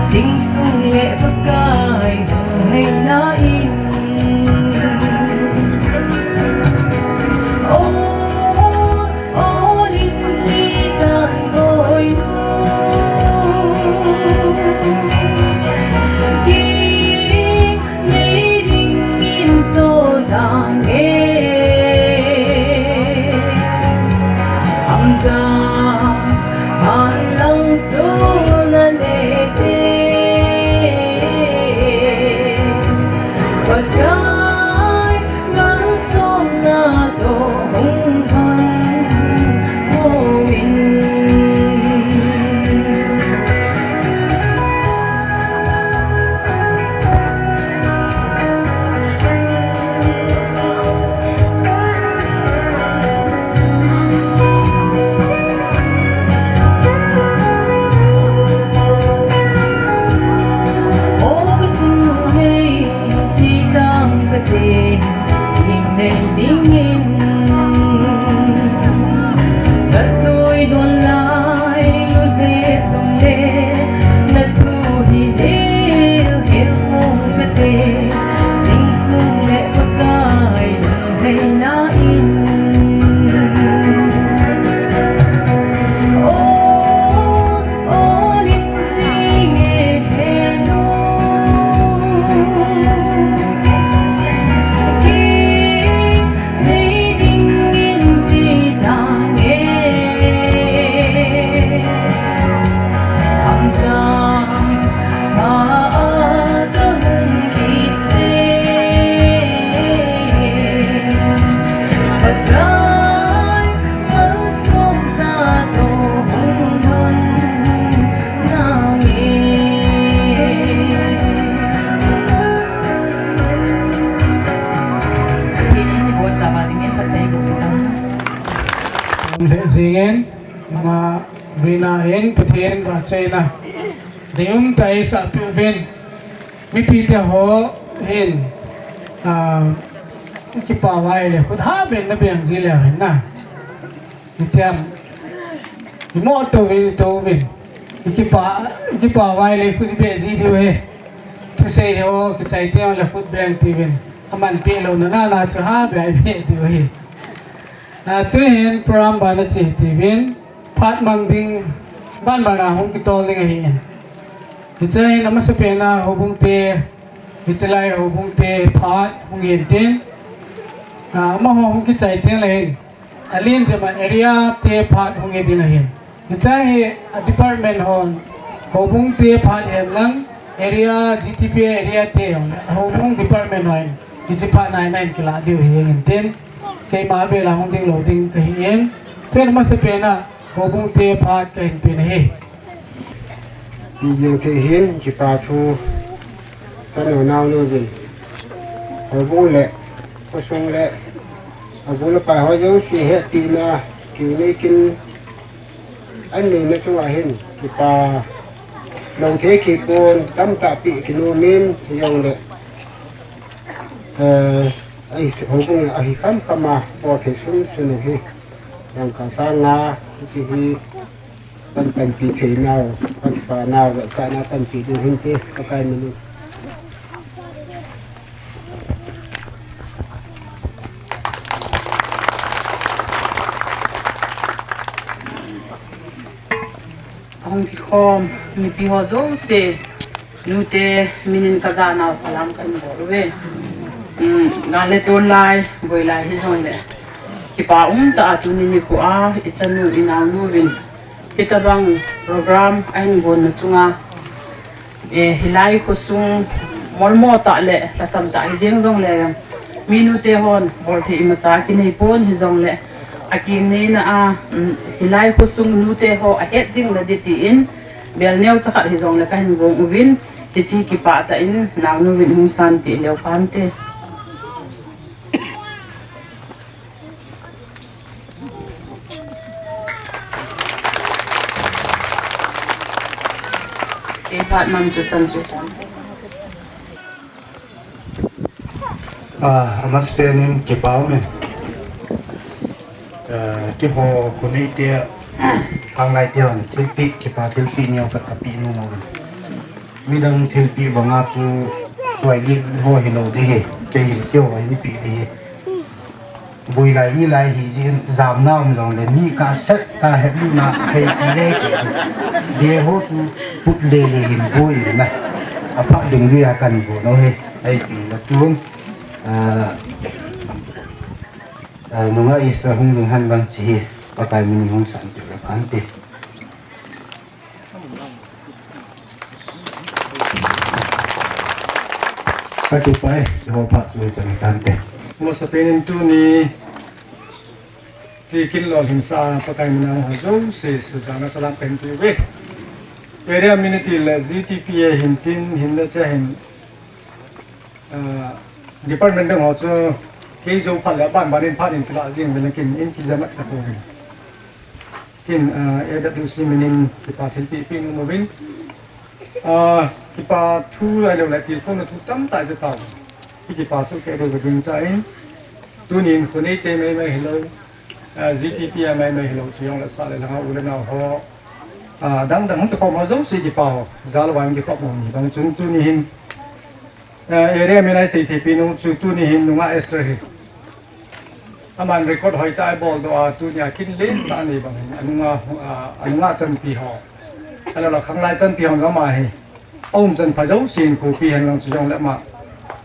jingsung le Pakai lunglhaina in. Ol ol in che tan boinu, kei nei dingin sol tange. Amcha phan lang sun a le te, Dingin, na Rina hin Pathen vahchoina deium tah isah peh uvin, mipite ho hin, ah, kipah uva ahile khut ha beh na beng ji leu hen na. Itiam, imo tou vin, tou vin. Ikipa, ikipa uva ahile khut ibeh ji diu ahi. Thusei ho kichai teng le khut beng tiuvin. Aman peh louna na na chu ha beh ibeh diu ahi. Ah, tuhin program bana che tiuvin, phat mang ding, ban bana hung kitol ding ahin. Hiche hin amasapen a houbung te, hiche lai houbung te phat hung hin tin, ah, amaho hung kichai teng le hin, alen jep a area te phat hung hi ding ahin. Hiche hi a department hon, houbung te phat hen lang, area G T P A area te hon, houbung department hon, hiche phat nai nai in kilah diu ahi ngen tin. Keima beh la hung ding lou ding kahin. Pen masapen a, houbung te phat kahin pen ahi. Video te hin kipa thu chanu naonu vin. Houbung le, khosung le, abul apai ho jouse hetpina kinei kin an neina chunga hin kipa lou thei kipon tamtah pi kinom in hijongle, eh, ahi houbung ahi kham kham a bol thei sun sun u hi. Dangka sang nga, hiche hi, pan panpi thei nau, pan pa nau, sa na panpi ding hin te, Pakai min in. Ahung kikhom mipi ho jouse, nute min in kajah nau salam kahin bol uve. Um, gal le tol lai, boi lai hijongle, kipa um tah a tuni nikho a ichanu inaonu vin hitabang program ahin gonna chunga, eh, hilai khosung molmo tah le lhasam tah hijeng jongle, mi nute hon bol thei imacha kinei pon hijongle, akinei na a, um, hilai khosung nute ho ahet jing na ding tin, bel neocha khat hijongle kahin gong uvin, hiche kipah tah in naonu vin hung sanpeh leu kante. Kei phat man chu chan chu chan. Ah, amasapen in kipa umin. Ah, keiho khonei te, khanglai te hon thilpeh, kipa thilpeh neo khat kapeh nom uvin. Midang thilpeh banga chu tuai li ho hilou ding ahi, kei hin keiho hin peh ding ahi. Boi lai, i lai hijin, jamna um jongle, mi kaset, kahet luna, thei ti le, ti. Dei ho chu, put le le hin boi na. Apha ding ria kan bo no he, ai ti la tuang. Ah, ah, nunga Easter hung ding han bang chi hi, Pakai min hung sanpeh la kante. Ka kipah e, Jehovah chu chan tante. Amasapen in tuni, chi kin lolhing sa, Pakai min a ho jouse, sujana salam kahin pe uve. Area min iti le G T P A hin tin, hinla cha hin, ah, department dang ho chu, kei jou phat le, ban ban in phat in kila jing uvin kin, in kijamat ka pouvin. Kin, ah, A W C min in kipa thilpeh peh nom uvin. Ah, kipa thu lai lou lai tilkhouna thu tamtah jeh tah. Kipa soh kei ding cha in. Tunin khonei te mai mai hilou. Ah, G T P A mai mai hilou chi jong la sa le langa u le nao ho. Ah, dang dang hung kikhom ho jouse kipa ho. Jal vang kikhom ho ni bang chun tuni hin. Ah, area min a isei thei pi nu chu tuni hin nunga Esther hi. Aman record hoitah a bol doh a, tunia kin lentah anei bang hin, anunga, ah, anunga chanpi ho. Ahilouleh khanglai chanpi ho jong ama hi. Aum chan pha jousen khopi hen lang chu jongle ama.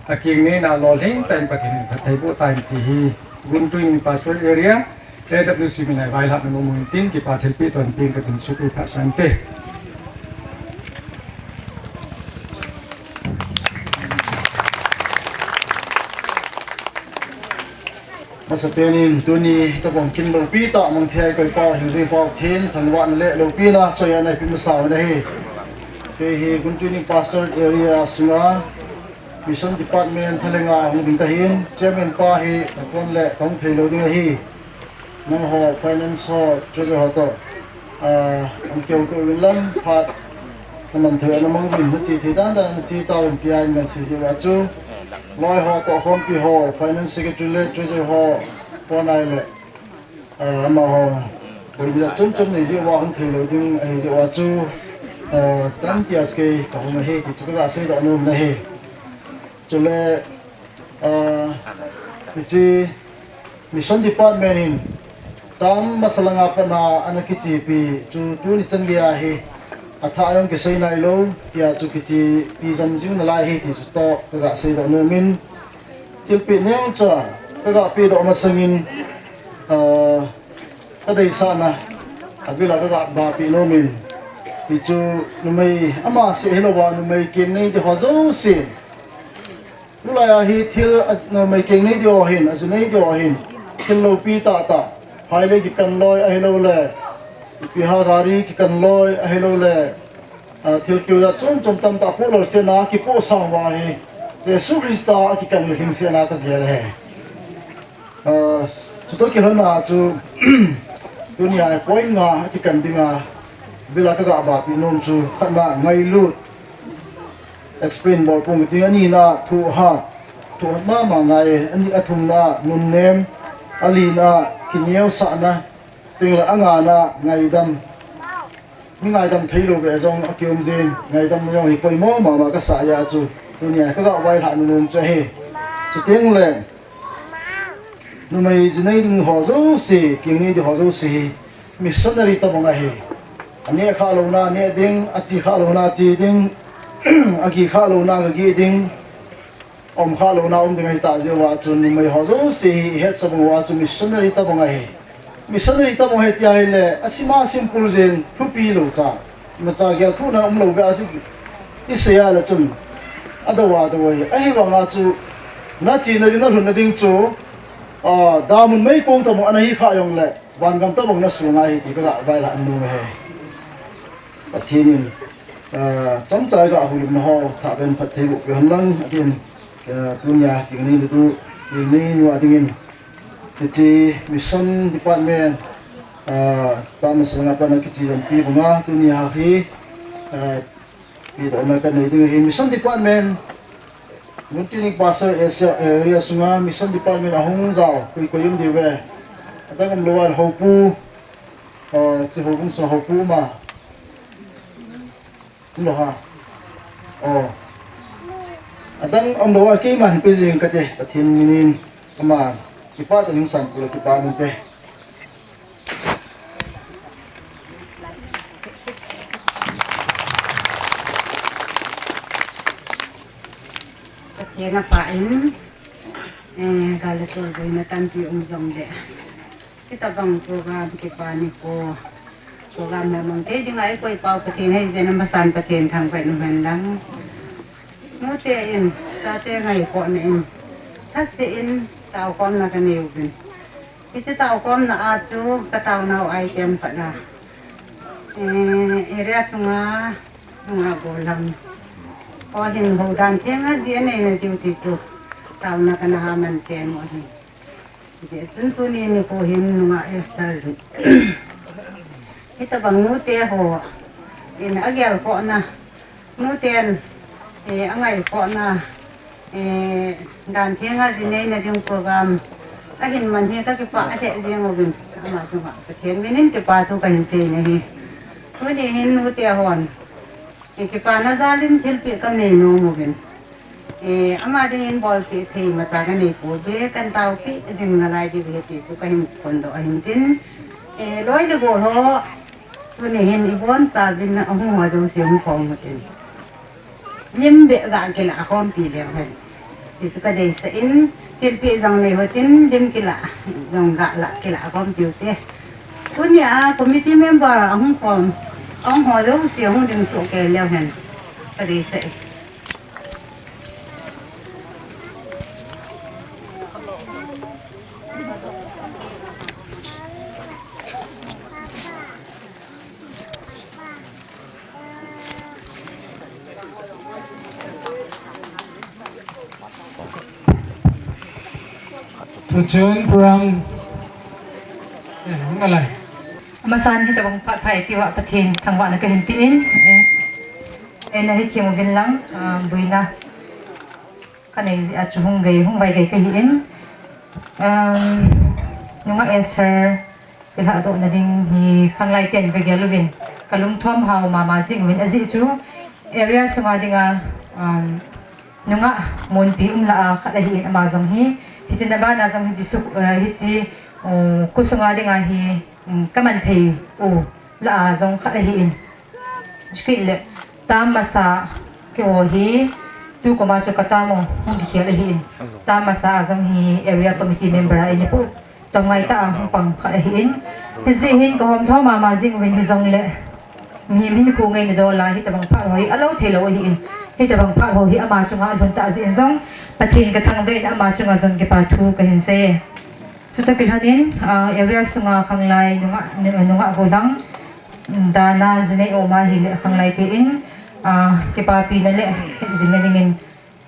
Akinei na lolhing tah in Pathen in phatthei boh tah in ti hi. Guntu in Pastoral Area, A W C min a vailhahna mong mong in tin kipa thilpeh tonpeh in katin suhpeh phat tante. Amasapen in tuni tabang kin loupi tah mang thei koi pau, hingjing pau, thil thangvahna le loupina choi a nei pi masa u ahi. Kei hi Guntu Ning Pastor Area sunga Mission Department thalenga hung ding kahin, Chairman pa hi apon le kahung thei lou ding ahi. nangho finance ho, treasurer ho toh, ah, an keu keu uvin lang phat naman thei a namang uvin, nache thei dan dan nache tauvin tia in kan sei jeh uva chu, loi ho toh khompi ho, finance secretary le treasurer ho, pon ahile, ah, amaho boina chom chom nei jeh uva hung thei lou ding ahi jeh uva chu, ah, tan tia chu kei kahung ahi ti chu kaga seidoh nom in ahi. Chule, ah, hiche Mission Department in term masa langa pat a ana kichepi chu tuni chan geiya hi athah jong kisei nailou, tia chu kichepi jom jing nalai ahi ti chu toh kaga seidoh nom in, thilpeh neo cha kaga pehdoh masangin, ah, kadeisahna avela kaga bapeh nom in, hichu numei ama seh hilouva numei keng nei di ho jouse, tulai a hi thil a, numei keng nei di ho hin, aju nei di ho hin, thil loupi tah tah, phai le kikan loi ahilouleh, ipi ham gari kikan loi ahilouleh, ah, thil keu jat chom chom tamtah poh lou sena kipoh sang uva hi, Jesu Christa akikan lhing sena kagel ahi. Ah, chutoh kilhonna chu, tunia point nga akikan dinga, vela kaga bapeh nom chu, khatna ngailut, explain bol pong kiti, anina thuhat, thuhat mama ngai, ani, athumna nunnem, alina kineosahna, chutengle angana ngaidam. Mi ngaidam theilou beh jong akium jin, ngaidam jong hi poimo mama kasah jeh a chu, tunia kaga vailhah nom chu ahi. Chutengle, numei ji nei ding ho jouse, keng nei di ho jouse hi missionary tobang ahi. Aneh khah louna neh ding, ache khah louna che ding, agih khah louna gagih ding, aum khah louna um ding ahitah jeh uva chu numei ho jouse hi ihetsa bang uva chu missionary tobang ahi. Missionary tobang ahi tia ahile, asima simple jeng thupi lou cha, imacha gelthuhna umlou beh a chu isei a le chun adou a dou ahi. Ahivanga chu nachena ding nalhunna ding chu, ah, damun meikong tobang ana hi khah jongle, vangam tobang nasunga ahi ti kaga vailhah nom ahi. Pathen in, ah, chomcha iga houlimna ho thah pen phatthei boh peh hen lang, atin, ah, tunia keng neinu, keng neinu a dingin, hiche Mission Department, ah, term masa langa pat a kiche jompi banga tunia hi, ah, pehdohna kanei ding ahi. Mission Department, Muntining Pastor Asia Area sunga Mission Department ahung jao koi koi um diu ve? Adang umlou a, houpu, ah, hiche houbung sunga houpu um a? Umlou ham? Oh. Adang umlou a, keiman pe jeng kate, Pathen minin, ama kipah tah in hung sanpeh le kipah inte. Pathen apah in, eh, gal le chol boina tampi um jongle, hitabang program kipa nikho, program na mang thei dinga eikoi pau Pathen ahi jeh in amasan Pathen thangvah in umhen lang. Nute in, chate ngaikhohna in, lhaseh in taokhomna kanei uvin. Hiche taokhomna a chu kataonau item khat a, eh, area sunga, nunga gollhang ho hin houdan thenga ji aneina diu ti chu taona kana ha man tenu ahi. Hijeh chun tuni nikho hin nunga Esther hitabang nute ho in agelkhohna, nuten, eh, angaikhohna, eh, dan thenga ji neina ding program ahin man hi kakipah lheh jeng uvin, ama chunga Pathen minin kipa thu kahin seina ahi. Tuni hin nute hon, eh, kipana jal in thilpeh kanei nom uvin. Eh, ama dingin bolpeh thei imacha kanei pouve, kan taopeh jing nalai diu ahi ti chu kahin phondoh ahin tin. Eh, loi le gol ho, tuni hin ibonchauvin ahung ho jouse hung khom utin, lim beh ga kilah khompi leu hen ti chu kadeisah in, thilpeh jong nei utin, lim kilah jong ga lah kilah khompi ute. Tunia committee member ahung khom, ahung ho jouse hung ding soh kei leu hen kadeisah e. Tuchun program Amasan hitabang phat pha eipeuva Pathen thangvahna kahin pe in, eh, eina hethem uvin lang, ah, boina kanei jeh a chu hung gei, hung vai gei kahi in, um, Nungah Esther kilhahdohna ding hi khanglai ten vagel uvin kalungthom hao mama jing uvin, ajeh chu area sunga dinga, um, nungah monpi um lah a khat ahin ama jong hi, hiche na bana jong hi Jesu, uh, hiche, uh, kho sunga dinga hi, um, kaman thei u lah a jong khat ahin. Chukit le, tam masa keiho hi, tu koma chu ka tam u hung kikhel ahin. Tam masa a jong hi area committee member a eina pu Tom ngai ta a hung pang khat ahin. Hijeh hin kahom tho mama jing uvin hijongle, mihem hinkho ngeina dol a hitabang phat ho hi alou thei lou ahin. Hitabang phat ho hi ama chunga alhun tah jeh in jong Pathen kathangvah in ama chunga jong kipa thu kahin sei. Chutoh kilhon in, ah, area sunga khanglai nungah, nungah gollhang, dana jinei um ahile khanglai ten, ah, kipapina le hetjingna dingin,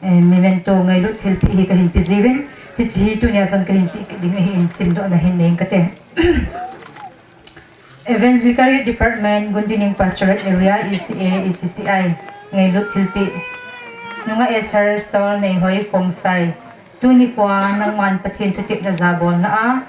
eh, memento ngailut thilpeh hi kahin pe jiuvin, hiche hi tunia jong kahin pe kit ding ahin simdohna hin nei inge kate. Evangelical Youth Department, Gundining Pastorate Area, E C A, E C C I, ngailut thilpeh. Nungah Esther Sol Neihoi Khongsai, tuni khoa nangman Pathen thutepna jabolna a,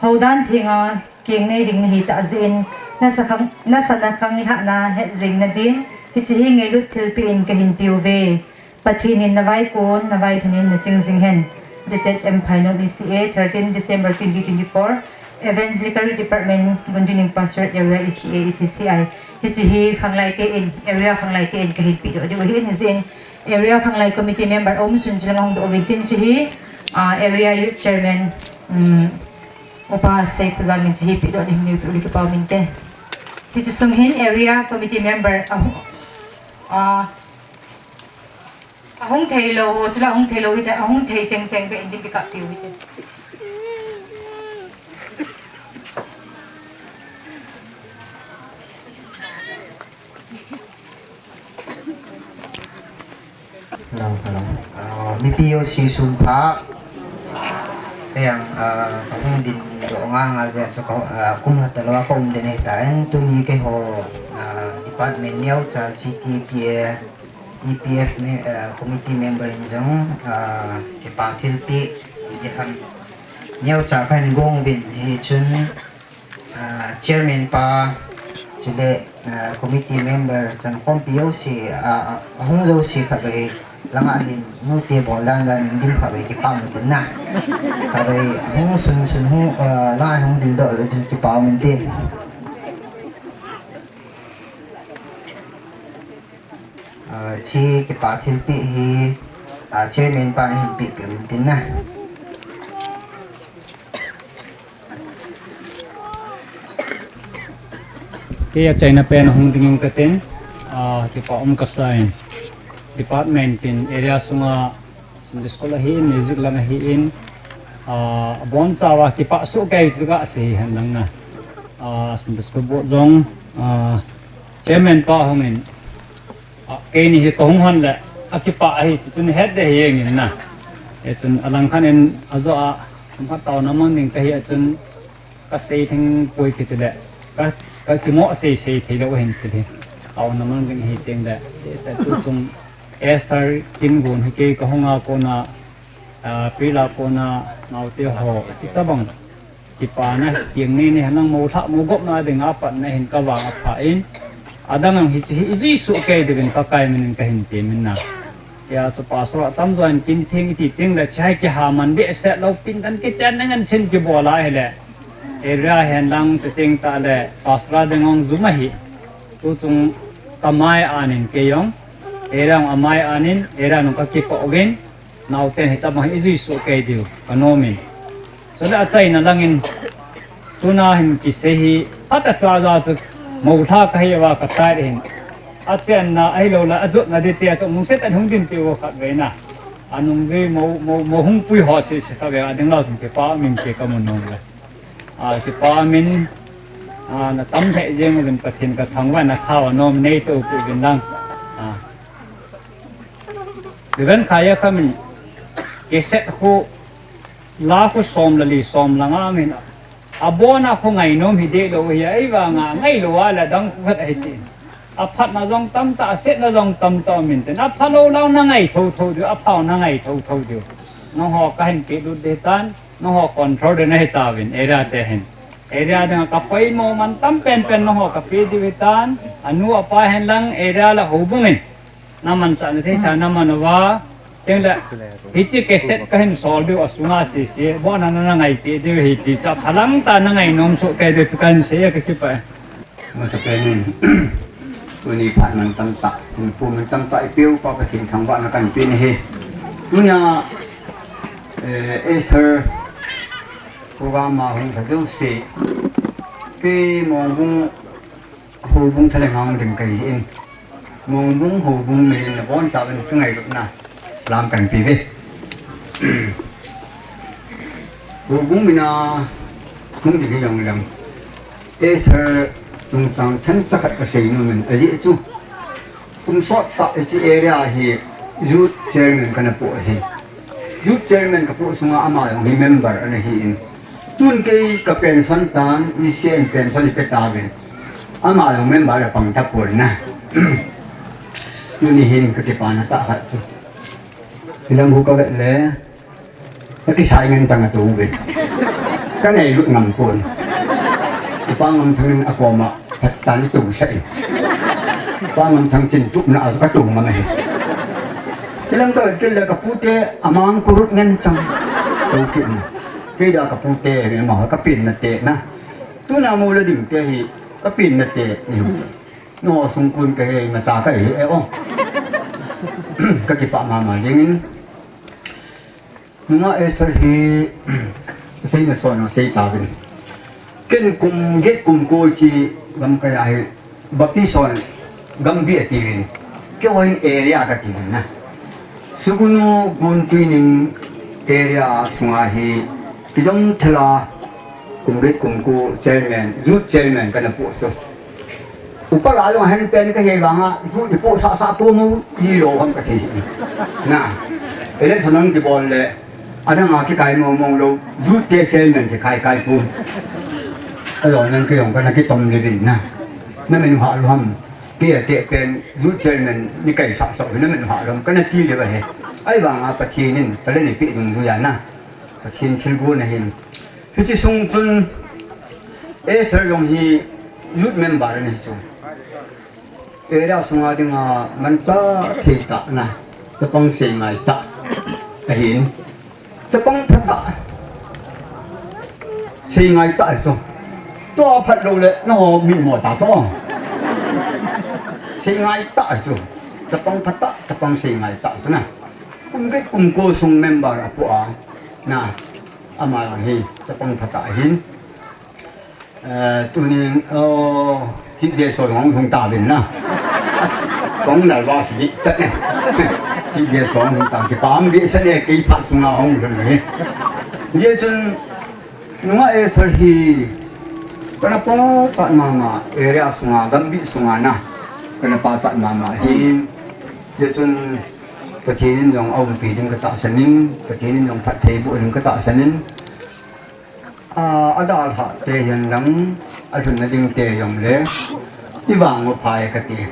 houdan thenga keng nei ding nahi tah jeh in, nasa khang, nasa na khanglhahna hetjingna din, hiche hi ngailut thilpeh in kahin peuve. Pathen in navaikon, navailhun in naching jing hen. Dated M Phainom E C A, thirteen December twenty twenty-four, Evangelical Department, Gundining Pastorate Area E C A, E C C I. Hiche hi khanglai ten, area khanglai ten kahin pedoh diu ahin, hijeh in area khanglai committee member aum sun chilanga hung doh uvin tin hiche hi, ah, area youth chairman, um, Upa Seikhojang in hiche hi pedoh ding neipeh uleh kipa um inte. Hiche sung hin area committee member ahu-, ah, Ahung thei lou, chule ahung thei lou hite, ahung thei cheng cheng beh in ding kikah tiu hite. Hello, hello. Ah, mipi jouse sunpha. Kei jong, ah, kahung dingdoh ngal ngal jeh a chu ka, ah, kum khat talou a ka um den ahitan, tuni keiho, ah, department neocha G T P A, E P F me-, ah, committee member in jong, ah, kipa thilpeh, ti ding ham. Neocha kahin gong uvin, hichun, ah, chairman pa, chule, ah, committee member, chankhompi jouse, ah, ah, ahung jouse khatvei, langa hin, nute bol dan dan in ding khatvei kipa um tin na. Khatvei, hung sun sun hung, ah, langa hung dingdoh le chun kipa um inte. Ah, hiche kipa thilpeh hi, ah, chairman pan ahin pehpeh uvin tin na. Kei achaina pen hung ding inge katin, ah, kipa um kasa in. Department in area sunga Sunday school ahin, music lang ahin, ah, abonchauva kipa soh kei chu kasei hen lang na. Ah, Sunday school board jong, ah, chairman pa hung in, ah, keini hi kahung hon le, akipa ahi, chun het ding ahi jeng in na. Hichun alang khat in ajo a, kum khat taona mang ding kahi a chun, kasei theng poi kiti le, ka, kakimo sei sei thei lou hin kiti. Taona mang ding ahi teng le, Esther tu chung, Esther kin gon hi kei kahung a kona, ah, April a kona, naote ho, hitabang kipana, keng nei nei henlang moulhah, mougopna dinga patna hin kavang apha in, adang ang hiche hi ijui soh kei diuvin Pakai min in kahin temin na. Hijeh chun pastor atamjo in kin theng iti teng le, hiche hi kihaman behseh lou, pindan kichen ngen sin kibol ahile, area henlang chuteng tah le, pastor a ding ong jum ahi. Tu chung kamai anin kei jong, area jong amai anin, area jong kakipah uvin, naoten hitabang hi ijui soh kei diu, kanom in. Chule achaina langin, tuna hin kisei hi, phat acha ja chu, moulhah kahi uva katai hin. Achenna, ahilou le, ajotna ding tia chu, nungset an hung ding tiu khatvei na. Anungjui mo, mo, mo hung pui ho sese khatvei, ading lou chun kipa min ti kamu nom le. Ah, kipa min, ah, natam lheh jeng uvin Pathen kathangvah in nathao anom nei to pu vin lang. Ah. Reverend Khaya kha min, cassette khu, la khu som le li som le nga min, Abona khu ngainom hi dehlou hi, ahivanga ngailou a le dang khu khat ahi tin. Aphatna jong tamtah, asetna jong tamtah um intin. Aphalou lang nangai thotho diu, aphau nangai thotho diu. Nangho kahin pelut ding tan, nangho control ding nahi tauvin, area te hin. Area dinga kapoimo man tam penpen nangho kapeh diu hitan, anu apa hin lang area le houbung in. Namanchah na thei tha naman uva, tengle, hiche cassette kahin sol diu asunga sese, abona nangai peh diu hi ti chu phalang tah a nangainom soh kei diu chu kahin sei e, kakipah e. Masapen in, tuni phat man tamtah, hinpu man tamtah ipeupa Pathen thangvahna kahin pe ahi. Tunia, eh, Esther program a hung lha jouse, kei Mongbung houbung thalheng a hung ding kahi in, Mongbung houbung min in nabonchauvin kangailutna lam kahin pe uve. Houbung min a hung ding hijongleng, Esther chungchang themcha khat kasei nom in, ajeh chu kum sottah hiche area hi youth chairman kana poh ahi. Youth chairman kapoh sunga ama jong hi member ana hi in, tun kei ka pension tan, ise in pension ipe tauvin, ama jong member a pang tapon na. Tuni hin kakipana tah khat chu, hilang khu kavet le, kakisai ngen tang atouvin, kaneilut ngam pon. Ipa Ngamthang in akoma phatchan itousah in, Ipa Ngamthang chintupna a chu katou ngam ahi. Hilang kavet kit le kapute amang kurut ngen chang, tou kit in. Kei dia kapute hi amaho kapenna te na, tuna mol a ding te hi kapenna te ni. Nangho sungkon kahi, imacha kahi e o. Kakipah mama jengin. Nungah Esther hi, seina son a sei tauvin. Ken kum get kum ko hiche gamkai a hi, Baptist hon Gambih atiuvin, keiho hin area katiuvin na. Sugnu Gun Tuining area sunga hi, kijom thela, kum get kum ko chairman, youth chairman kana poh chu. Upa la jong ahin pen kahi vanga, youth ipohsah sah pum u, ilou ham kati. Na, election hung kibol le, adang a kikai mong mong lou, youth te chairman kikai kai pum. Ajou nan kei jong kana kitom le uvin na. Namin u hah lou ham, kei ate pen youth chairman nikaisah sah u hi namin u hah lou ham, kana ti le uva ahi. Ahivanga Pathen in talent eipeh dungjuiya na, Pathen thilgon ahin. Hiche sung chun Esther jong hi youth member ana hi chu. Area sunga dinga manchah thei tah na, chapang seingai tah ahin. Chapang phatah, seingai tah chu. Tua phat lou le nangho mimo ta chu. Seingai tah chu. Chapang phatah, chapang seingai tah chu na. Kum get kum ko sung member apoh a na. Ama hi chapang phatah ahin. Eh, tunin, oh, Chief Guest ho jong hung tauvin na. Kong nervous dih chat e. Chief Guest ho hung tang, kipah dih chat e, kei phat sunga hung lhun hi. Hijeh chun, nungah Esther hi, kana pachat mama, area sunga, Gambih sunga na, kana pachat mama hi. Hijeh chun, Pathen in jong aumpi ding katahsan in, Pathen in jong phatthei boh ding katahsan in, a, adalhah te hihen lang, alhunna ding te jong le, ivang u phai kati,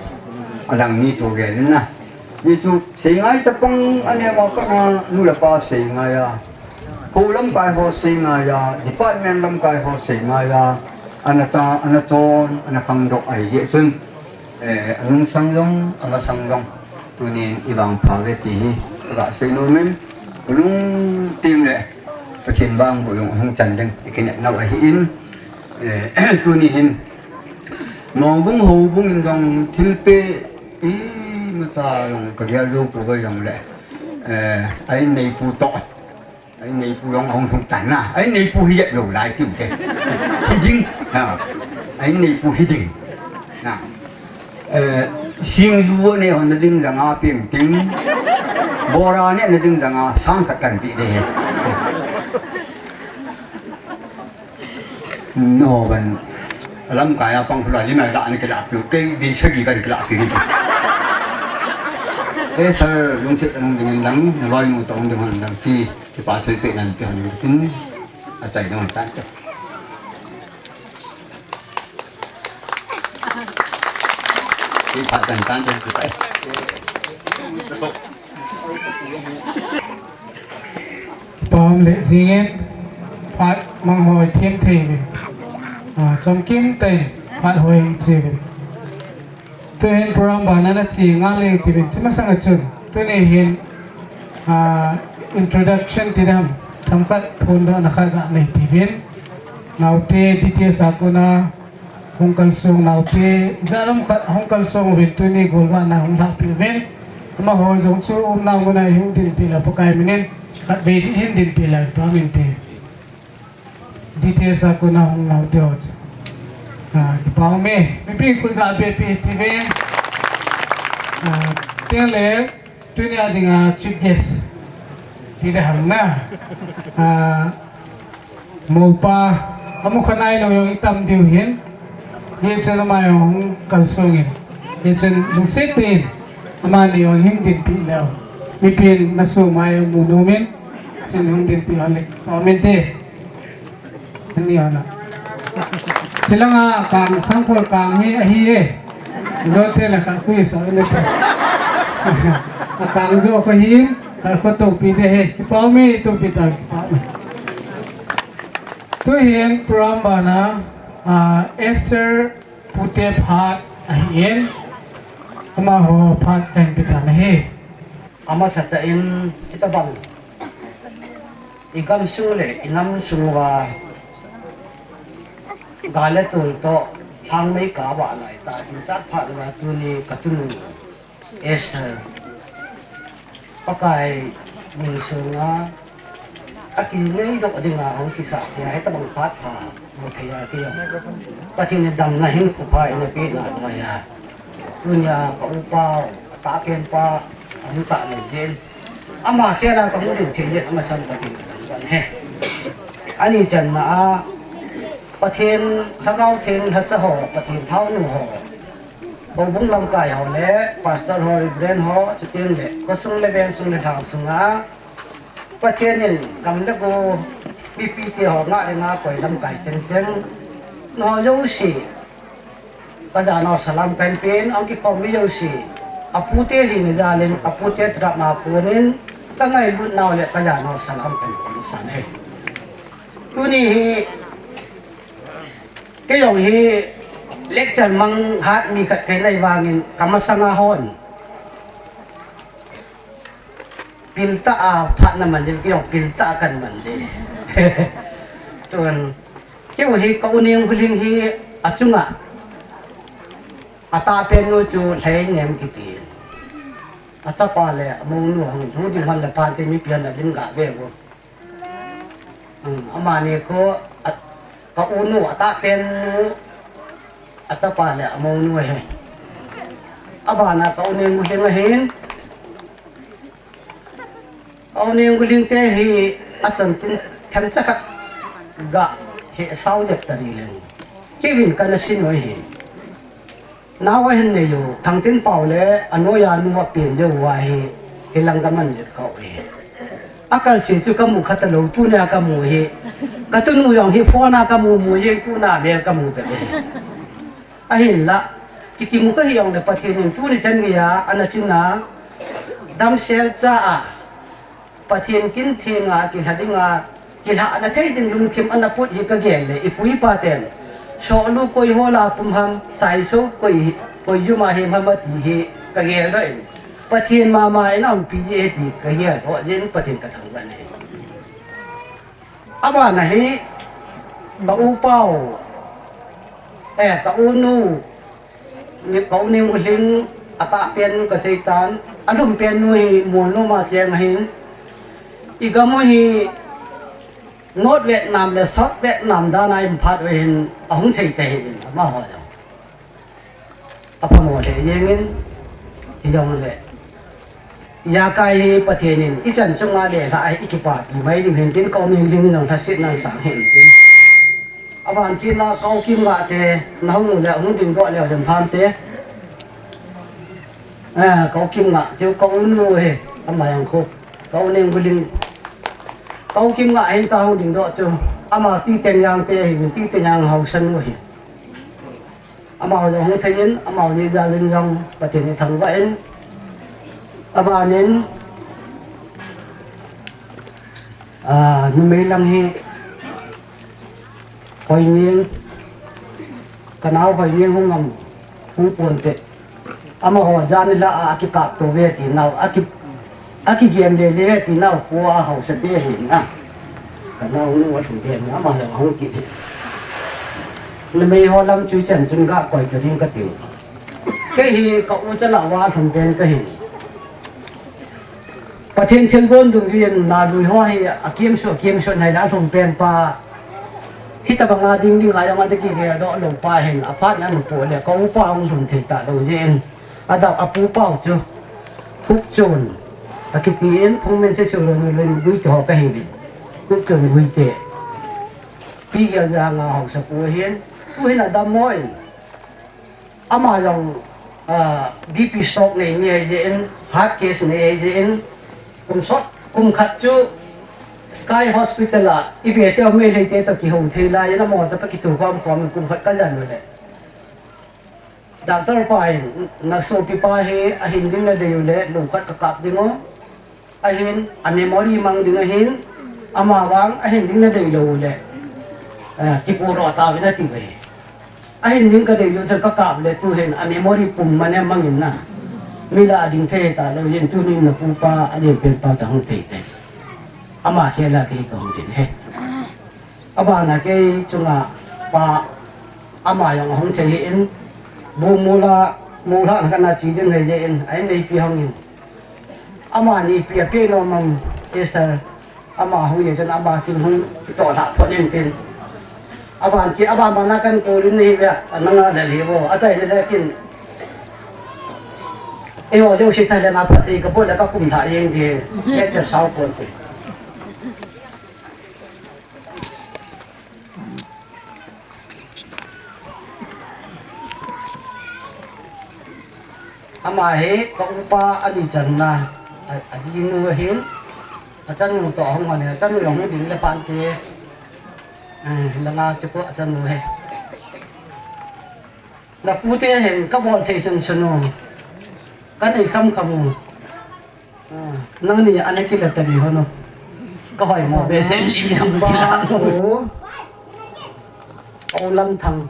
alang ni thu gel in na. Hichu seingai chapang aneo a kana nu le pa seingai a, kho lamkai ho seingai a, department lamkai ho seingai a, ana ta, ana chon, ana khangdoh ahi jeh chun, eh, anungsang jong, amasang jong, tunin ivangpha uve ti hi, kasei nom in, kalungteng le, Pathen vangboh jong ahung chan ding, ikinepnau ahin, eh, tuni hin, Mongbung houbung in jong thilpeh, imacha jong kagel jou pouve jong le, eh, a inneipu toh, a inneipu jong ahung lhung tan na, a inneipu hi jet lou lai tiu te. Hiding, ha, a inneipu hiding. Na. Eh, singju neh hon nading janga pengting, bora neh nading janga sang khat kanpeh ding ahi. Nangho vang, alamkai a pang khu la, lima lah nakilah peh u, kei di sagi kakilah peh ding. Eh, sir, lungset tah in hung ding in lang, naloinu toh hung ding hon lang, chi, kipa thilpeh nanpeh hon ding tin, achai nau tan te. Kipah tan tan tan kipai. Pam le jingin phat mang hoi thiam thei uvin. Ah, chomkim tei phat hoi hing chi uvin. Tuhin program bana na chi ngal le tivin, chi masang a chun. Tuni hin, ah, introduction ti dam, themkhat phondohna khat ga nei tivin. Naote D T S a kona hung kalsong naote, jalam khat hung kalsong uvin tuni golvahna hung lhahpeh uvin. Amaho jong chu umna muna hung dinpi le Pakai minin, khatvei hin dinpi le pa min te. D T S a kona hung nau teu chu. Ah, kipa ume, mipi khut ga beh peh tive. Ah, teng le, tunia dinga chief guest. Ti de ham na. Ah, mopa, amu khanai lo jong itam diu hin. Hichun ama jong hung kalsong in. Hichun lungset in. Amani jong hung dinpi leu. Mipin naso mai mu nomin. Chun hung dinpi hon le. Amen te. Ani ana. Chilanga kang sangkol kang hi ahi e. Jote la kha khui so ne. Akang jo ko hin, kha ko to pi de he. Kipa ume to pi ta kipa ume. Tuhin program bana, ah, Esther Pute phat ahin. Amaho phat kahin pe tan ahi. Amasatah in itabang. I gamsung le i namsung uva gal le tol toh lhangmei kavah lai tah in chat phat uva tuni ka tunu Esther Pakai min sunga akinei doh dinga hung kisah thei a, hitabang phat pha mu thei a ti. Pathen in damna hinkho pha eina peh nalai a. Tunia ka upa, atahpen pa, ahung tah lou jeh in. Ama khela kahung ding thei jeh in amasan Pathen kathangvah e. Ani channa a, Pathen Lhagao Theng lhacha ho, Pathen thaonu ho, houbung lamkai ho le, Pastor ho, Reverend ho, chuteng le, khosung le, vengsung le, lhang sunga, Pathen in gam le go, mipite ho ngah le ngah koi lamkai chengcheng, nangho jouse, Ka janau salam kahin pen, ahung kikhom mi jouse. Apute hina jal in, apute drama pon in, ka ngailut nau le ka janau salam kahin pen san e. Tuni hi, kei jong hi lecture mang hat mi khat kahi nai vangin, ka masanga hon. Pil tah a phat na man ding, kei jong pil tah a kahin man ding. Tun, kei hi ka u Nenghuling hi achunga, atahpen nu chu Lheinem kiti. Achapa le amounu hung, hung ding hon le phan te mipi hon le lim ga ve vo. Hmm, amani khu, a, ka u nu, atahpen nu, achapa le amounu ahi. Abana ka u Nenghuling ahin, Ka u Nenghuling te hi achanchin themcha khat ga hesao det tari leng. Kei vin kana sin u ahi. Nao ahin nei u, Thangtinpao le anoiya nu apen jeh uva hi, hilang kaman jet kha u ahi. Akalse chu kamu kha talou, tunia kamu hi. Ka tunu jong hi phone a kamu mu jeng, tuna vel kamu peh e. Ahinla, kikimu kahi jongle Pathen in tuni chan geiya, ana chin a, damsel cha a, Pathen kin thenga kilha dinga, kilhahna thei ding lungthim ana put hi kagel le, ipu ipa ten. Sohlu koi hola pum ham, saiso koi, koi juma hem ham ati hi kagel doh in. Pathen mama in aumpi ji e ti kagel doh jeh in Pathen kathangvah e. Abana hi, ka u Pau, eh, ka u nu, Ni ka u Nenghuling atahpen nu kaseitan, alhumpen nu hi Molnom a cheng ahin. I gam u hi North Vietnam le South Vietnam dan a um phat u ahin ahung thei te hi in, amaho jong. Aphamo le jeng in, hijongle. Ijakai hi Pathen in ichan chunga le lha a hi ikipapi mai ding hin tin ka u Nenghuling jong lhasetna sang hen tin. Aban kit na ka u Kimngah te, nahung u le hung dingdoh leu jong phan te. Ah, ka u Kimngah, chu ka u nu hi, ama jong khu, ka u Nenghuling. Ka u Kimngah hin ta hung dingdoh chu, ama Titengjang te hi, Titengjang haosa nu hi. Amau jong hung thei in, amau jeh jal in jong Pathen i thangvah in, aban in, ah, numei lang hi, Hoining, ka nau Hoining hung ang, hung pon te. Amaho jan la a kikap to ve ti nau, a ki, a kigem le le ve ti nau, khu a hausa te hi na. Ka nau nu a thum ve na, amaho hung ki hi. Numei ho lam chu chan chun ga koi ka ding ka tiu. Kei hi ka u cha la wa thum ven ka hi. Pathen thilgon dungjuiya nalui ho hi akimsu, akimsu nai la lhum pen pa. Hitabanga ding ding a jong a ding kigel doh lou pa hin, aphat na nupu le ka upa hung lhum thei talou jeh in. Adap apu pau chu. Khupchon. Akiti in phung men se su lo ni len gui te ho ka hi le. Khupchon gui te. Pi gel janga hausa pu hin. Pu hin adam mo in. Ama jong, ah, B P stroke nei mi ahi jeh in, heart case nei ahi jeh in, kum sot, kum khat chu Sky Hospital a, i be te, Meitei te toh kihou thei lai in, amaho toh ka kitu khom khom in kum khat ka jan u le. Doctor pa in, na sopi pa hi, ahin ding na dei u le, lou khat ka kap ding u. Ahin, a memory mang ding ahin, ama vang, ahin ding na dei lou le, eh, kipu ro ta vin ati ve. Ahin ding ka dei lou, ka kap le tu hin, a memory pum mane mang in na. Mi la ding thei talou, yin tu ni na pu pa, a len pen pa chang thei te. Ama khel a kei ka hung tin he. Abana kei chunga pa, ama jong ahung thei hi in, bu mula, mula na kana chi ding hei le in, ai nei pi hung in. Amani pi a pi no mang Esther, ama hung ye chun ama kin hung kitoh lha phot in tin. Aban ki, aban bana kan ko rin nei ve, ananga le li bo, a chai le le kin. E ho jo si tha le na pha ti ka bo le ka kum tha yeng di, Esther sau pon ti. Ama hi ka upa ani channa, a, ajinu ahin, achanu toh ahung hon in, achanu jong hung ding le pan te, eh, langa chu ko achanu hi. Na pu te hin ka bol thei sun sun u, ka nei kham kham u. Ah, nangni ana kila ta ni hono. Ka hoi mo be se li mi hong kila mo. Ka u Lamthang.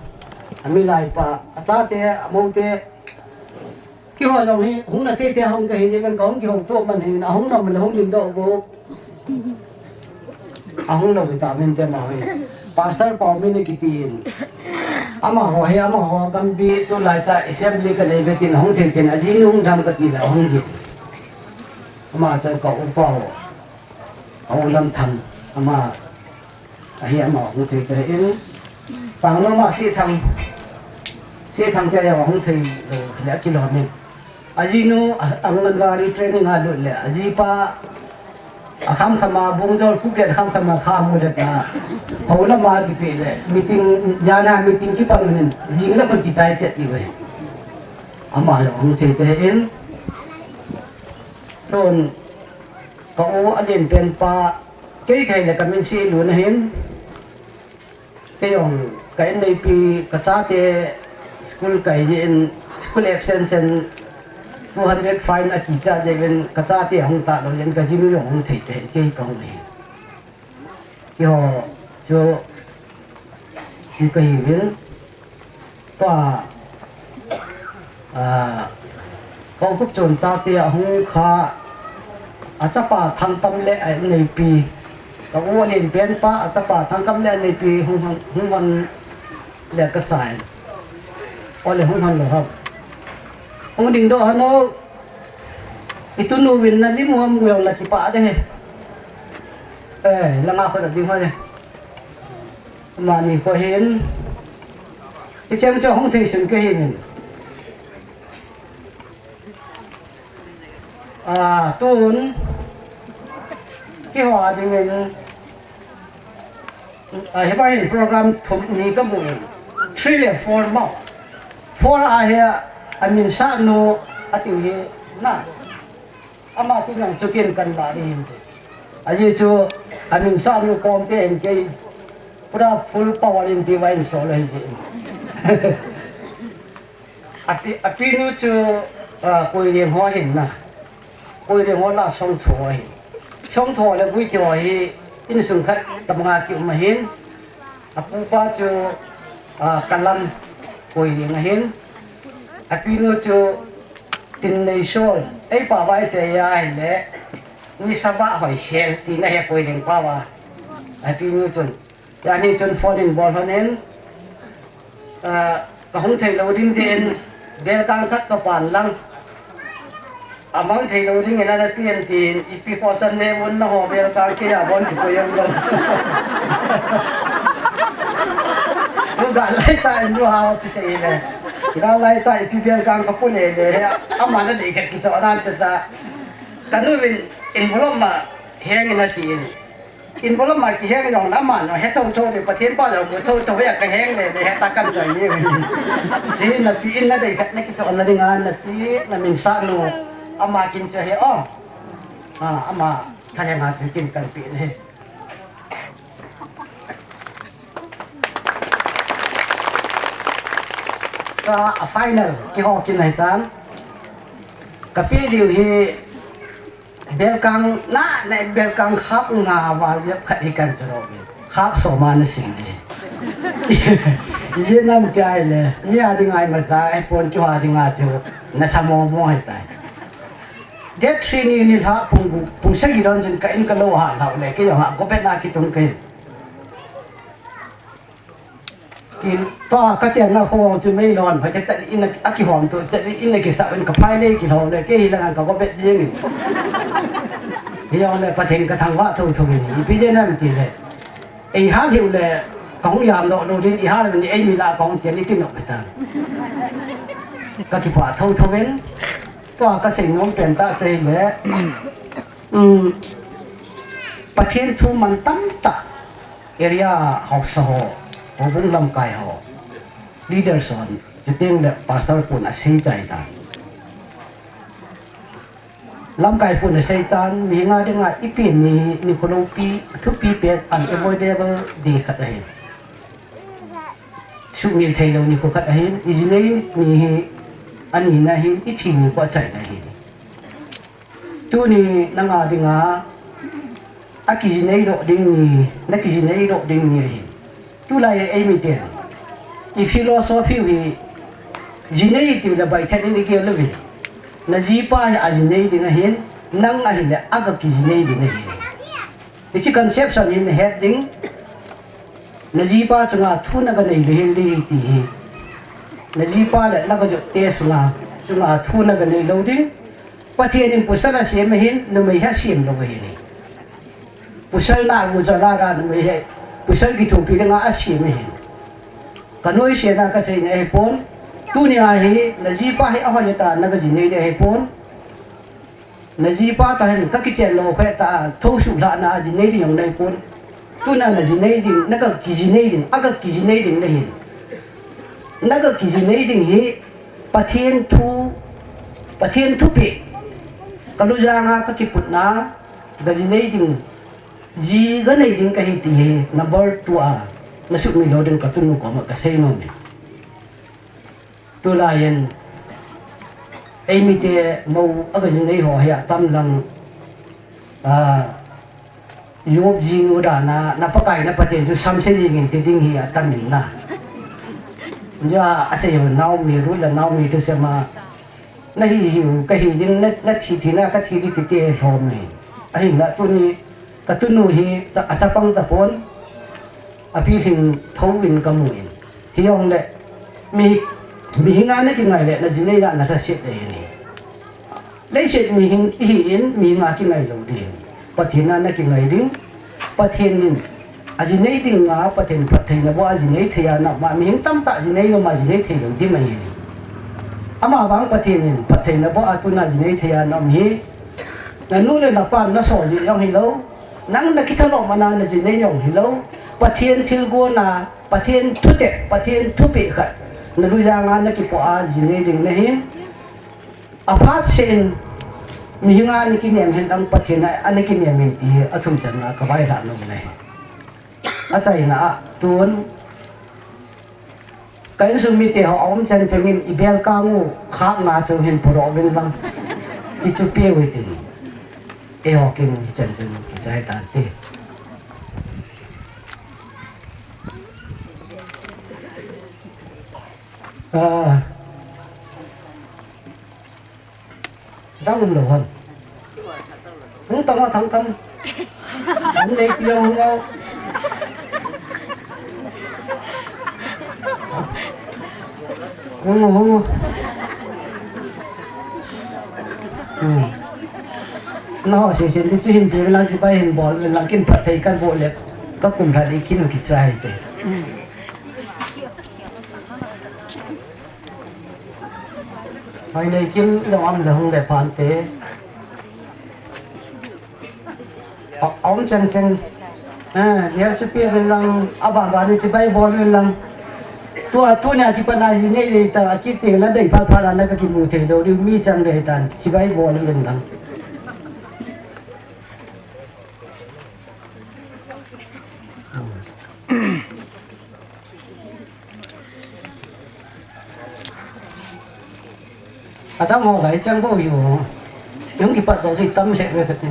Ami lai pa. A cha te, a mo te. Ki hoi long hi, hung na te te hong ka hi ni ben ka hong ki hong to man hi, a hong na man hong din do go. Ahung lou hita min te ma hoi. Pastor Paomin kiti in. Amaho hi, amaho gambi tulai ta assembly ka nei ve tin ahung thei tin ajinu hung dam kati la ahung hi. Ama chang ka upa ho. Ka u Lamthang. Ama ahi ama hung thei te in. Pang no ma si thang. Si thang te ya hung thei lou le kilo min. Ajinu, a, Anganwadi training a lut le, ajipa, a kham kham a, bung jol khup le, kham kham a, kham mu le ta. Hou lama kipe le, meeting, jana meeting kipan unin, jing le kon kichai chet ni ve. Ama lo, hung thei te in. Tun, ka u a len pen pa, kei kei le ka min si lu na hin. Kei jong, ka in neipi, ka chate school kai jeh in, school absence in two hundred fine a kicha jeh in, ka chate ahung ta lou jeh in, ka jinu jong hung thei te, kei ka hung hi. Keiho, chu, chu ka hi vin. Tua, a, ka u Khupchon chate ahung kha, a chapa Thangkam le a neipi, ka u len pen pa, a chapa Thangkam le a neipi hung hang, hung hang le ka sai. O le hung hang lo ha. Hung ding do ha no. I tunu vin na lim hom ngel la kipa de he. Eh, langa kho na ding ho de. Mani kho hin. I chang cho hung thei sun ka hin. A, tun. Keiho a dingin. A, hipa hin program thum ni ka mu in. Three le four mo. Four a hi a min sa nu a tiu hi na. Ama pi nang chu kin kan ba ri hin te. Aji chu a min sa nu kom te hin kei pura full power in pi va in so le hin te. Api, apinu chu, ah, Koireng ho ahin na. Koireng ho lah a Songtho ahin. Songtho le Guite ho hi insung khat tabanga kium ahin. Apupa chu, ah, Kalam Koireng ahin. Apinu chu Tinneisol. Eipao va isei a ahile, Nisaba Hoisel tina ahi Koireng pao a. Apinu chun. Jani chun phone in bol lhon in, ah, kahung thei lou ding tin, belkang khat chopan lang. Amang thei lou ding in ana pen tin, ipi khosan le mun na ho belkang kei a bon kipui jong lou. Tu gal lai ta in lu hao ti sei le. Gal lai ta ipi belkang kapu le le, ama na dei khat kichoh nan te ta. Kanu vin envelope ma heng in atin. Envelope ma kiheng jong le ama jong he thotho le, Pathen pa jong mu thotho ve a kaheng le le he ta kan choi ni. Ji na pi in na dei khat na kichoh na ding a na pi na min sa nu ama kin cha he o. A, ama thalheng a chu kin kan pi le. Ka a final kiho kin ahi tan. Ka pi diu hi Belkang na, na belkang khap nga val jep khat hi kan chalo ve. Khap soma na sim ve. Ye nam tia le, mi a ding ai masa, ai pon chu a ding a chu, na samo mo hai tai. Date three ni nilhah pung gu, pung sagi don jin ka in ka lo ha lau le, ke yong ha, go bet na ki tung ke. Tua ka chenna kho chu mei lon, pha ke ta in a kihom tu, che in a kisa in ka phai le kilhom le, ke hi la ka go bet jing in. Hi yong le Pathen ka thangvah tho tho in, ipi je nam ti le. Ei hal hiu le, ka hung yam doh lou din, i hal ni ei mi la ka hung chen i ti nok ta. Ka kipah tho tho in, tua ka sei nom pen ta che le. Um, Pathen thu man tam ta. Area haosa ho, houbung lamkai ho, leaders hon, chuteng le pastor pun asei chai tan. Lamkai pun asei tan, mihinga dinga ipi ni, nikho loupi, thupi pet, unavoidable di khat ahi. Sumil thei lou nikho khat ahin, i jinei ni hi, ani na hin, i thi nikho achai na hin. Tuni nanga dinga, a kijinei doh ding ni, na kijinei doh ding ni ahi. Tulai ei mi ten. I philosophy hi, jinei tiu le bai then in i gel le vi. Na jipa hi a jinei ding ahin, nang ahi le a ka kijinei ding ahi. Hichi conception hin het ding, na jipa chunga thu na ka nei le hin le ti hi. Na jipa le na ka jot te sunga, chunga thu na ka nei lou ding. Pathen in pasal asem ahin, numei hi asem lou ahin. Pasal na gu jala ga numei hi, pasal kithopi dinga asem ahin. Ka noi se na ka sei na ahi pon, tuni ahi, na jipa hi ahoi ta na ka jinei de ahi pon. Na jipa ta hin ka kichen lou khe ta, tho su la na jinei ding nei pon. Tuna na jinei ding, na ka kijinei ding, a ka kijinei ding na hin. Na ka kijinei ding hi, Pathen thu, Pathen thupi, ka lujanga ka kiputna, ka jinei ding, ji ka nei ding ka hi ti hi, number two a, na sumil lou ding ka tunu koma ka sei nom. Tulai in, ei mi te mo a ka jinei ho hi a tam lang, a, Job jinu dana, na Pakai na Pathen chu samse jing in ti ding hi atam in na. Ja, asei ho Naomi, Ruth le Naomi thusema, na hi hiu, ka hi ding, na, na thi thina, ka thi ding ti te lhom hi. Ahinla tuni, ka tunu hi, cha, achapang ta pon, a pilhing tho in ka mu in. Hi jong le, mi, mihinga na kingai le, na jinei na, na lhaset le hi ni. Leiset mihing i hi in, mihinga kingai lou ding. Pathen a na kingai ding. Pathen in, a jinei ding nga, Pathen phattheina boh a jinei thei a na, ma mihing tamtah jinei lou ma jinei thei lou ding mai ni. Ama vang Pathen in, phattheina boh a tuna jinei thei a na um hi. Na nu le na pa na so ji jong hi lou. Nang na kithalom ana na jinei jong hi lou. Pathen thilgon a, Pathen thutep, Pathen thupi khat. Na lujanga na kipo a jinei ding na hin. Aphat sen, mihinga na kinem hin lang Pathen a, ana kinem in ti hi a thum channa ka vai la nom le. Achaina a, tun, Ka insung mite ho aum chan changin i bel kang u khat na chu hin puro vin lang. Ti chu pe u tin. Eiho kin hi chan chun kichai tan ti. Ah. Dang um lou ham. Hung tang a thang kam. Hung dei piang hung au. Hung, hung. Hmm. Na ho si sin ti chu hin pi lang si bai hin bol lang kin phat thei kan bo le. Ka kum lha le kin kichai te. Hoi nei kim dong am le hung le phan te. A, aum chang chang. Eh, nia chu pia vin lang, a ban ban ni chu bai bol vin lang. Tua, tunia kipat na hi nei dei ta, a kiti na dei phat phat na ka kimu thei lou, diu mi chang dei tan, chu bai bol vin lang. Adam ho lai chang bo yo. Yung kipat do si tam se ve kati.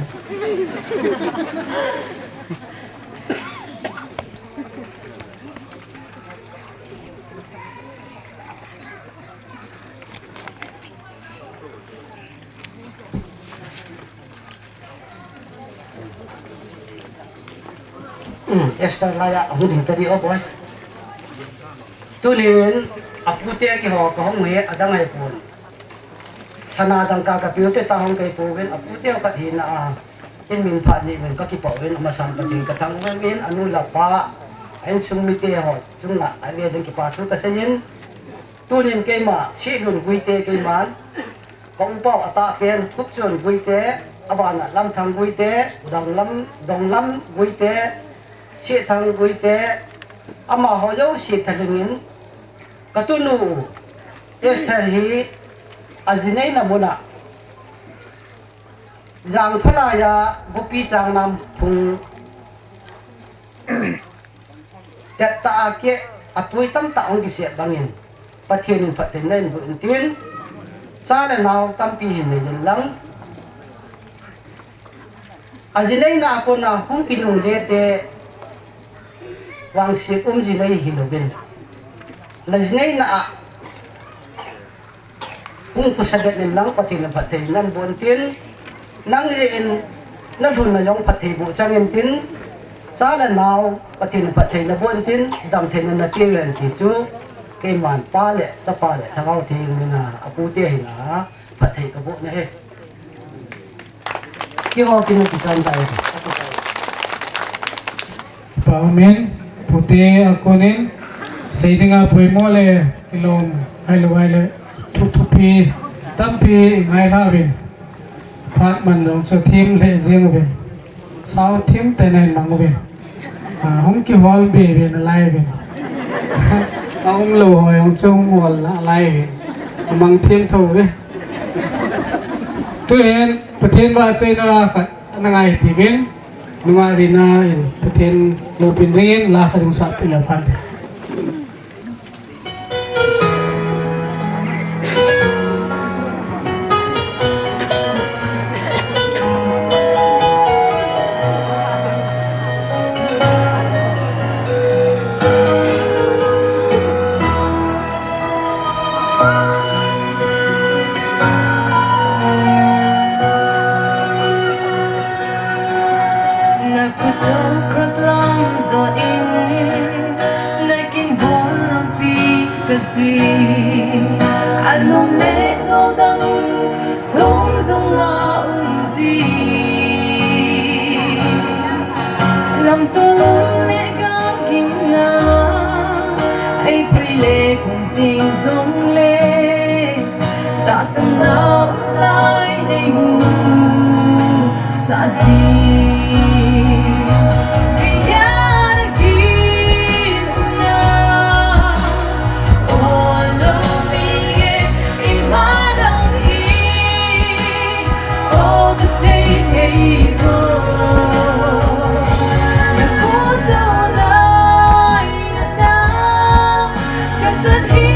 Hmm, Esther laiya hung ding tadi o boy. Tunin, apute kiho kahung hi adang ahi pon. Sana dangka kapil te ta hung kei pouvin, apute ho khat hina a. In min phat ni vin kakipah uvin, amasan Pathen kathang uvin, anu le apa, a insung mite ho chunga, a ve ding kipa thu kaseiyin. Tunin keima, Sihlun Guite keiman, ka upa u atahpen, Khupchon Guite, abana Lamthang Guite, Donglam, Donglam Guite, Sihthang Guite, amaho jouse thalhingin, katunu Esther hi ajineina muna, Jangphalaiya Gopi Changnam phung, Tettah a keh, atui tamtah hung kisep bangin, Pathen in phatthei naboh intin, cha le nao tampi hin nei in lang. Ajineina a kona hung kinungle te, vangset um jinei hilouvin. Najineina a, Hung khosa det in lang Pathen in phatthei naboh intin, nang jeh in nalhunna jong phatthei boh chang intin, cha le nao Pathen in phatthei naboh intin, damtheina napeh uvin ti chu, keiman Pa le Chapa le Lhagao Theng mina apute hina phatthei kaboh nahi. Kiho kinu kichan tai. Pa amen, pute a konin, seidinga poimo le, ilom, hailou haile, thuthupi, tampi, ngai lavin. Phat man dong chu thim le jing uvin. Sao thim te nen mang uvin. A, hung kihol be be nalai uvin. A umlou ho jong chu hung hol nalai uvin. Amang thim tho uve. Tuhin, Pathen vahchoina la khat, nangai tiuvin. Nunga rina in Pathen loupina dingin la khat hung sapeh le phan te. Na khuttou cross lam jot in, na kin bol lampi ka jui. Alom le soldang kong jong a um ji. Lamtol le gamgimna, eipui le kum teng jongle, tahsanna um lai nei mu sah ji. Kei a na kin na, o lo mi e, i ma dang hi. All the same, hey, go. Na khuttou lai na ta, ka chan hi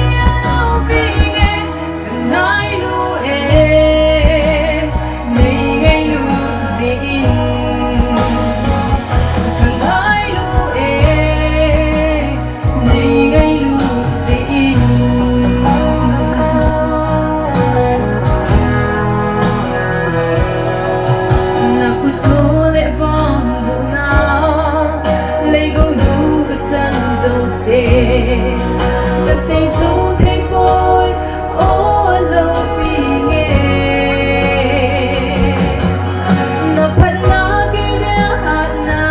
Kasei jou thei poi, o loupi nge. Na phatna kei dia hatna,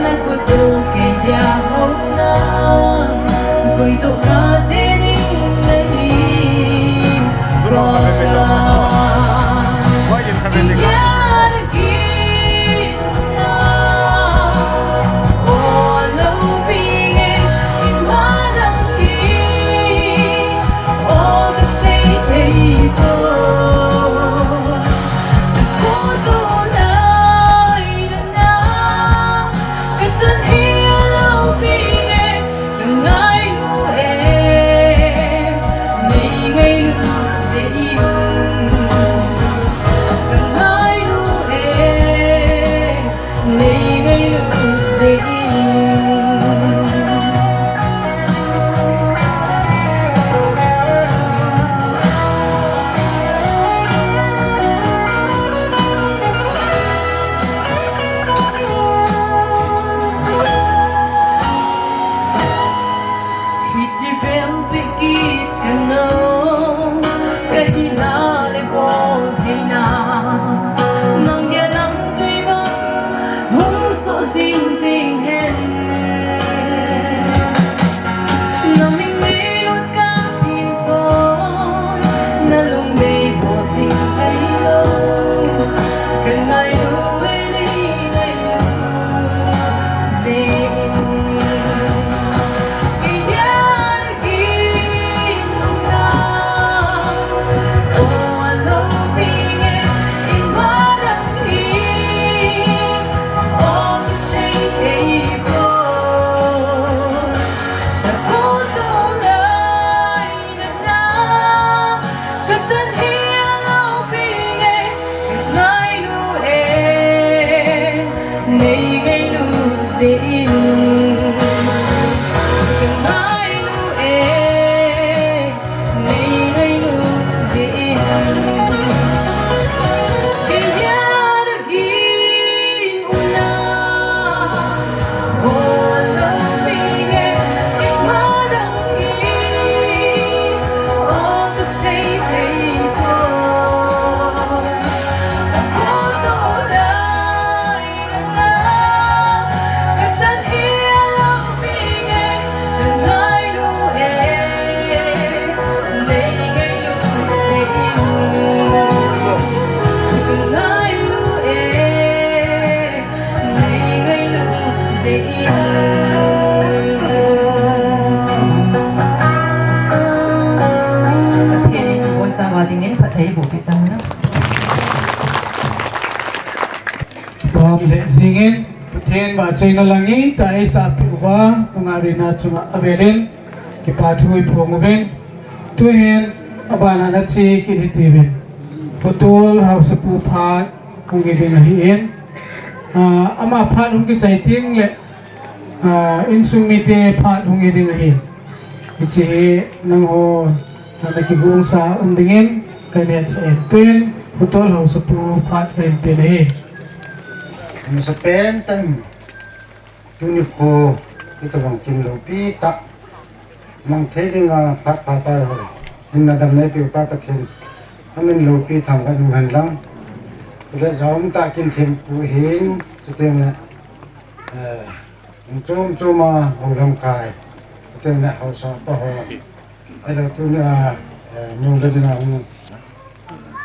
na khut u kei dia houna, koi toh kate ding nahi. Koi toh kate ding nahi. Hiche vel peh kit kanom, kahina le bol theina, nang dia lamtui bang hung soh jing jing hen. Na min ngailut kahi poi, na lungdei bol jing thei lou, kangailu e, nei ngailu jeh in. Nei ngailu jeh in, ka ngailu e, nei ngailu jeh in, kei dia nagin u na, hol lou pi nge, keima dang hi, o kasei thei poi. Pathen in ibonchauva dingin phatthei boh peh tauhen. Pam le jingin, Pathen vahchoina lang itah a eisah peh uva, nungah Rina chunga avel in kipa thu iphong uvin. Tuhin, abana nache kit hite uvin. Putol Haosapu phat hung hi ding ahin. Ah, ama phat hung kichai teng le, ah, insung mite phat hung hi ding ahin. Hiche hi nangho na kigongsa um dingin kahin hetsah in. Tuhin, Putol Haosapu phat kahin pen ahi. Masapen tah in, tuni kho, hitobang kin loupi tah mang thei dinga phat pha pai ho, hinna dam neipeh u Pa Pathen, amin loupi thangvah in um hen lang. Chule jaum tah kin thempu hin, chuteng le, eh, chom chom a houlam kai, chuteng le haosa pa ho, ahilou tuni a, eh, nu le ding a hung,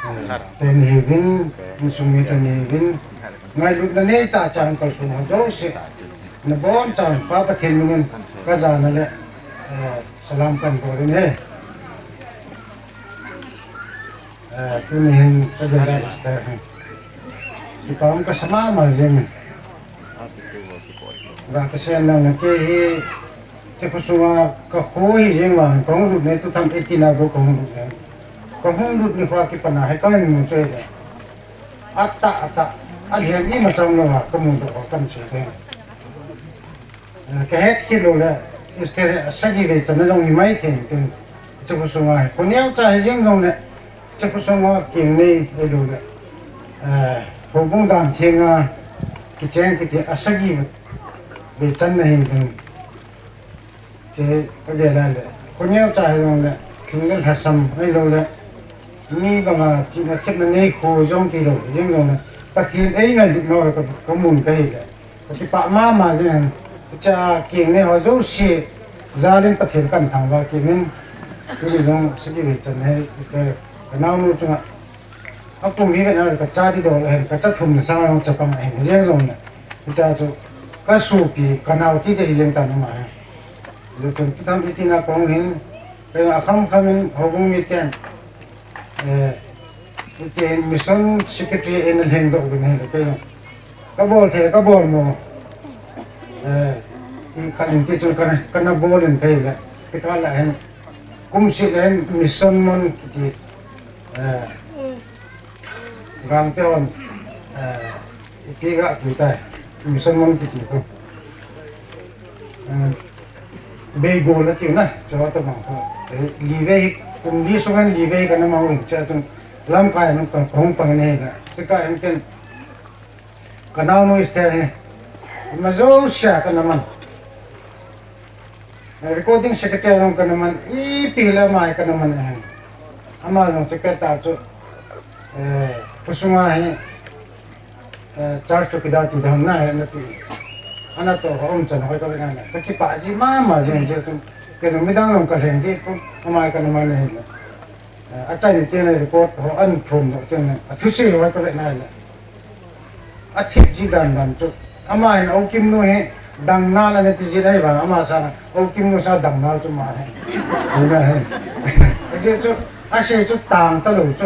eh, te nahiuvin, insung mite nahiuvin, ngailutna neitah a chang kalsong ho jouse, nabonchauvin Pa Pathen minin kajana le, eh, salam kahin bol in ahi. Eh, tuni hin kagel a Esther hin kipa um kasa mama jeng in. Ga kasei nang na kei hi, hiche khosunga kakho hi jeng vang, kahung lut ni two thousand eighteen a bou kahung lut ni. Kahung lut ni kho a kipat na hi kahin mu chu ahile, atah, atah, alhem imacha umlou a kamudoh ho kahin sei ding. Eh, kahet khel lou le, Esther hi asagi vei channa jong himai thei in tin, hiche khosunga hi, kho neocha hi jeng jongle, hiche khosunga keng nei ahilou le, eh, houbung dan thenga kicheng kiti asagi vei channa hin tin, Che ka le la le. Khoneo cha hi jong le, thing le lhasam, ahilou le. Mi banga, chihna thepna nei khu jong ti lou, jeng jong le. Pathen ei ngai lut no ka, ka mun ka hi le. Ka kipah mama jeng. Cha keng nei ho jouse, jalin Pathen kan thangvah keng in. Tuni jong sagi ve chan he, Mister Ka naonu chunga. Akum hi ka na ka cha ti dol ahin, ka cha thum na sang jong chapang ahin, jeng jong le. Hita chu, ka sopi, ka nao ti te hi jeng ta na ma he. Ju chun kitham iti na kong hin, ka a kham kham in, houbung miten, eh, iti hin mission secretary in a lheng doh uvin ahin, ka jong. Ka bol thei, ka bol mo. Eh, i khat in ti chun ka na, ka na bol in ka hi le. Ti ka la hin, kum seh le hin, mission mon kiti, eh, Gangte hon, eh, ipi ga ti tai, mission mon kiti ko. Eh, Beigol ati na, chua ta mang ko. Eh, livei, kum li sungan livei ka na mang win, cha tung lamkai nung ka hung pang ne na. Chika em ken, ka naonu Esther hi, ima jouse a ka na man. Recording secretary jong ka na man, ipi hile ama hi ka na man ahin. Ama jong chu pet ta chu, eh, khosunga hi, eh, church chowkidar ti dam na hi na ti. Ana toh ho um chan hoi ka ve na na. Ka kipah ji mama jeng jeng chu. Kei jong midang jong ka lheng ding pon, ama hi ka na man ahin. Eh, achaina teng le report ho ahin phon doh teng le, athusei ho ka ve na le. Athip ji dan dan chu. Ama hin a u Kimnu hi dang nal ana ti ji dai vang, ama sanga a u Kimnu sa dang nal chu ama hi. Hina hi. Ajeh chu, asei chu tang talou chu.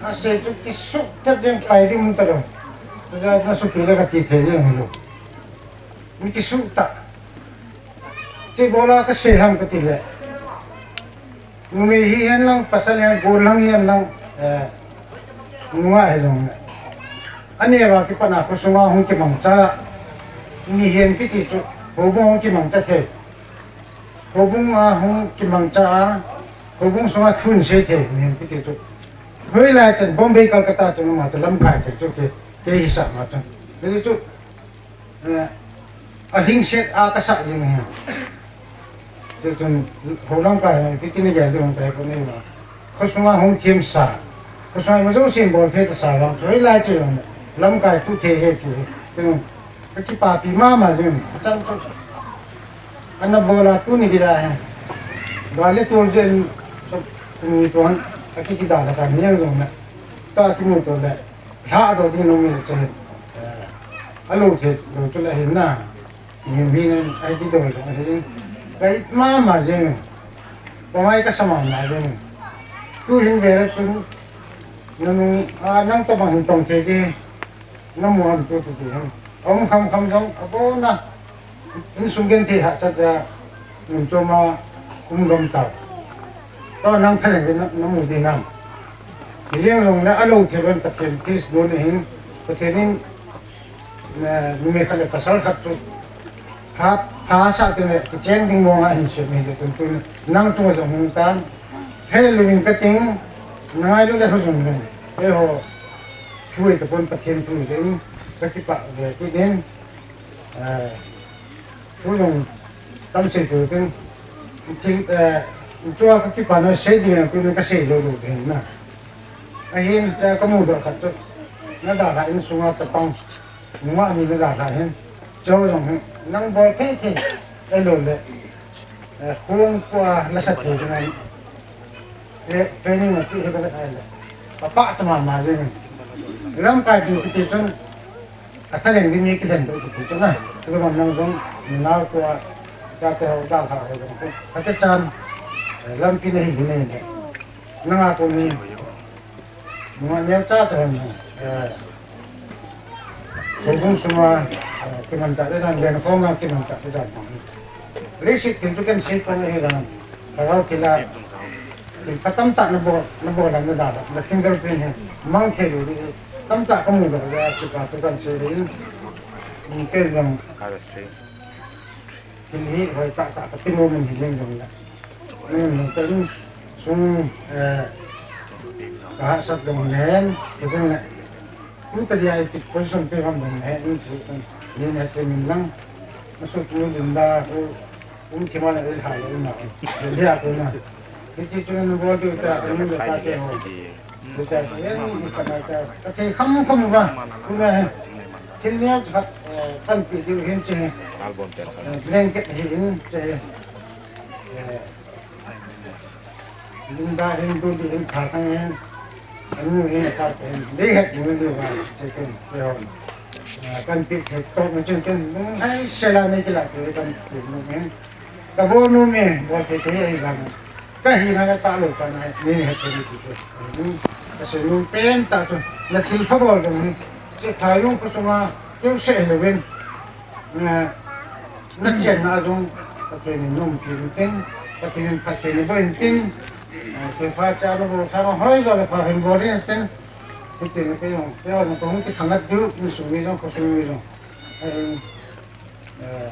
Asei chu kisuh chat jeng pai ding um talou. Chu ja na supi le ka ti thei jeng hilou. Mi kisuh ta. Che bola ka sei ham ka ti le. Numei hi hen lang, pasal hen, gollhang hi hen lang, eh, nungah hi jong le. Aneo a kipat a khosunga hung kimangcha, mihem kiti chu, houbung hung kimangcha thei. Houbung a hung kimangcha a, houbung sunga thu hin sei thei, mihem kiti chu. Hoilai chan Bombay, Calcutta chu numa chu lamkai thei chu ke, ke hisap ma chu. Kiti chu, Eh, alhingset a ka sah jeng hi. Chuchun, ho lamkai hi, fifteen a gel ding tai ko nei ma. Khosunga hung thim sa. Khosunga ima jouse in bol thei ta sa vang chu, hoilai chu jong. Lamkai tu thei he ti. Chu, ka kipapi mama jeng. Chan chu. Ana bola tuni kida hi. Gal le tol jeng, so, tuni tuan, aki kida la ka ni jong na. Ta kimu to le. Lhah doh ding nung le chu, eh, alou thei lou chu le hin na. Min min an ai ti doh jong hin. Ka it mama jeng. Ka ngai ka sa mama jeng. Tu hin ve le chun, nang, a, nang tobang hin tong thei di. Na mu ham tu tu ti hin. Aum kham kham jong, abona. Insung genthei hahsat a, um chom a, um gam tau. Tua nang thalheng in na, na mu ding ham. Hijeng jong le alou thei uvin Pathen please don ahin, Pathen in, eh, numei khat le pasal khat chu pha, pha sah teng le kicheng ding mong a ahin sem hi jeh chun tun nang chunga jong hung tan. Hallelujah ka ting, na ngailu le ho jong le. Eiho, thu hi tapon Pathen thu hi jeh in, ka kipah ve kit in. Eh, Thu jong tam sei tu tin, thil, eh, tua ka kipana sei ding a, tu ka sei lou lou ding na. Ahin, eh, ka mudoh khat chu, na dalha insunga chapang, nungah ni na dalha hin, chu jong hin, nang bol thei thei, ahilou le, eh, khong kua la sa thei ding a, eh, training a ti hi ka vet a le, pa pa cha mama jing. Lamkai ding kiti chun, Athalheng ding mi kilhen doh kiti chu na. Tulaban nang jong, nao tua, chate ho, dalha ho jong chu. Kati chan, eh, lampi na hi hi nei nei. Nanga koni, nunga neo cha cha hon, eh, houbung sunga, eh, kimanchah le dan, len khoma kimanchah le dan. Leiset thil chu ken sei pon ahi dan. Lhagao thil a, thil pha tamtah na bol, na bol a na dalha, na fingerprint hi, mang thei lou ding hi. Tamtah ka mudoh le, chu pa chu kan sei le in. Ken jong. Thil hi, hoi tah tah ka pe nom in hi jeng jong le. Ken jong ka insung, eh, ka hahsat jong nen, ka jong le. Tu ka dia i position pe ham jong nen, in chu kan. Ni ne te min lang. Masuk tu din da, ku Um thima na le ha le na. Le ha ko na. Hiche chu na bol diu ta, um le pa te ho. Hiche chu en ka na ta. Ka thei kham kham uva. Kum na he. Thil neo khat, eh, kan pe diu hin che. Eh, blanket hi in che. Eh, Linda hin du di hin pha kan hin. Anu hin pha kan hin. Dei het mu di wa che ken che hon. Ah, kan pi the to mu chen chen. Hai sela ne kila ke kan pi mu hin. Ka bo nu me bo the the ai lam. Ka hi na ka ta lo ka na ni het che ni ki. Hmm. Ka se nu pen ta chu. Na thil pha bol dong hin. Che tha yung ku sunga. Keu se lo win. Na, na chen na jong, Pathen in nom pi tin, Pathen in phatthei na boh in tin, eh, se pha cha na bo sa ma hoi jo le pha hin bol in tin, tin tin ke jong, ke jong ko hung ti khangat diu, insung mi jong, khosung mi jong. Eh, eh,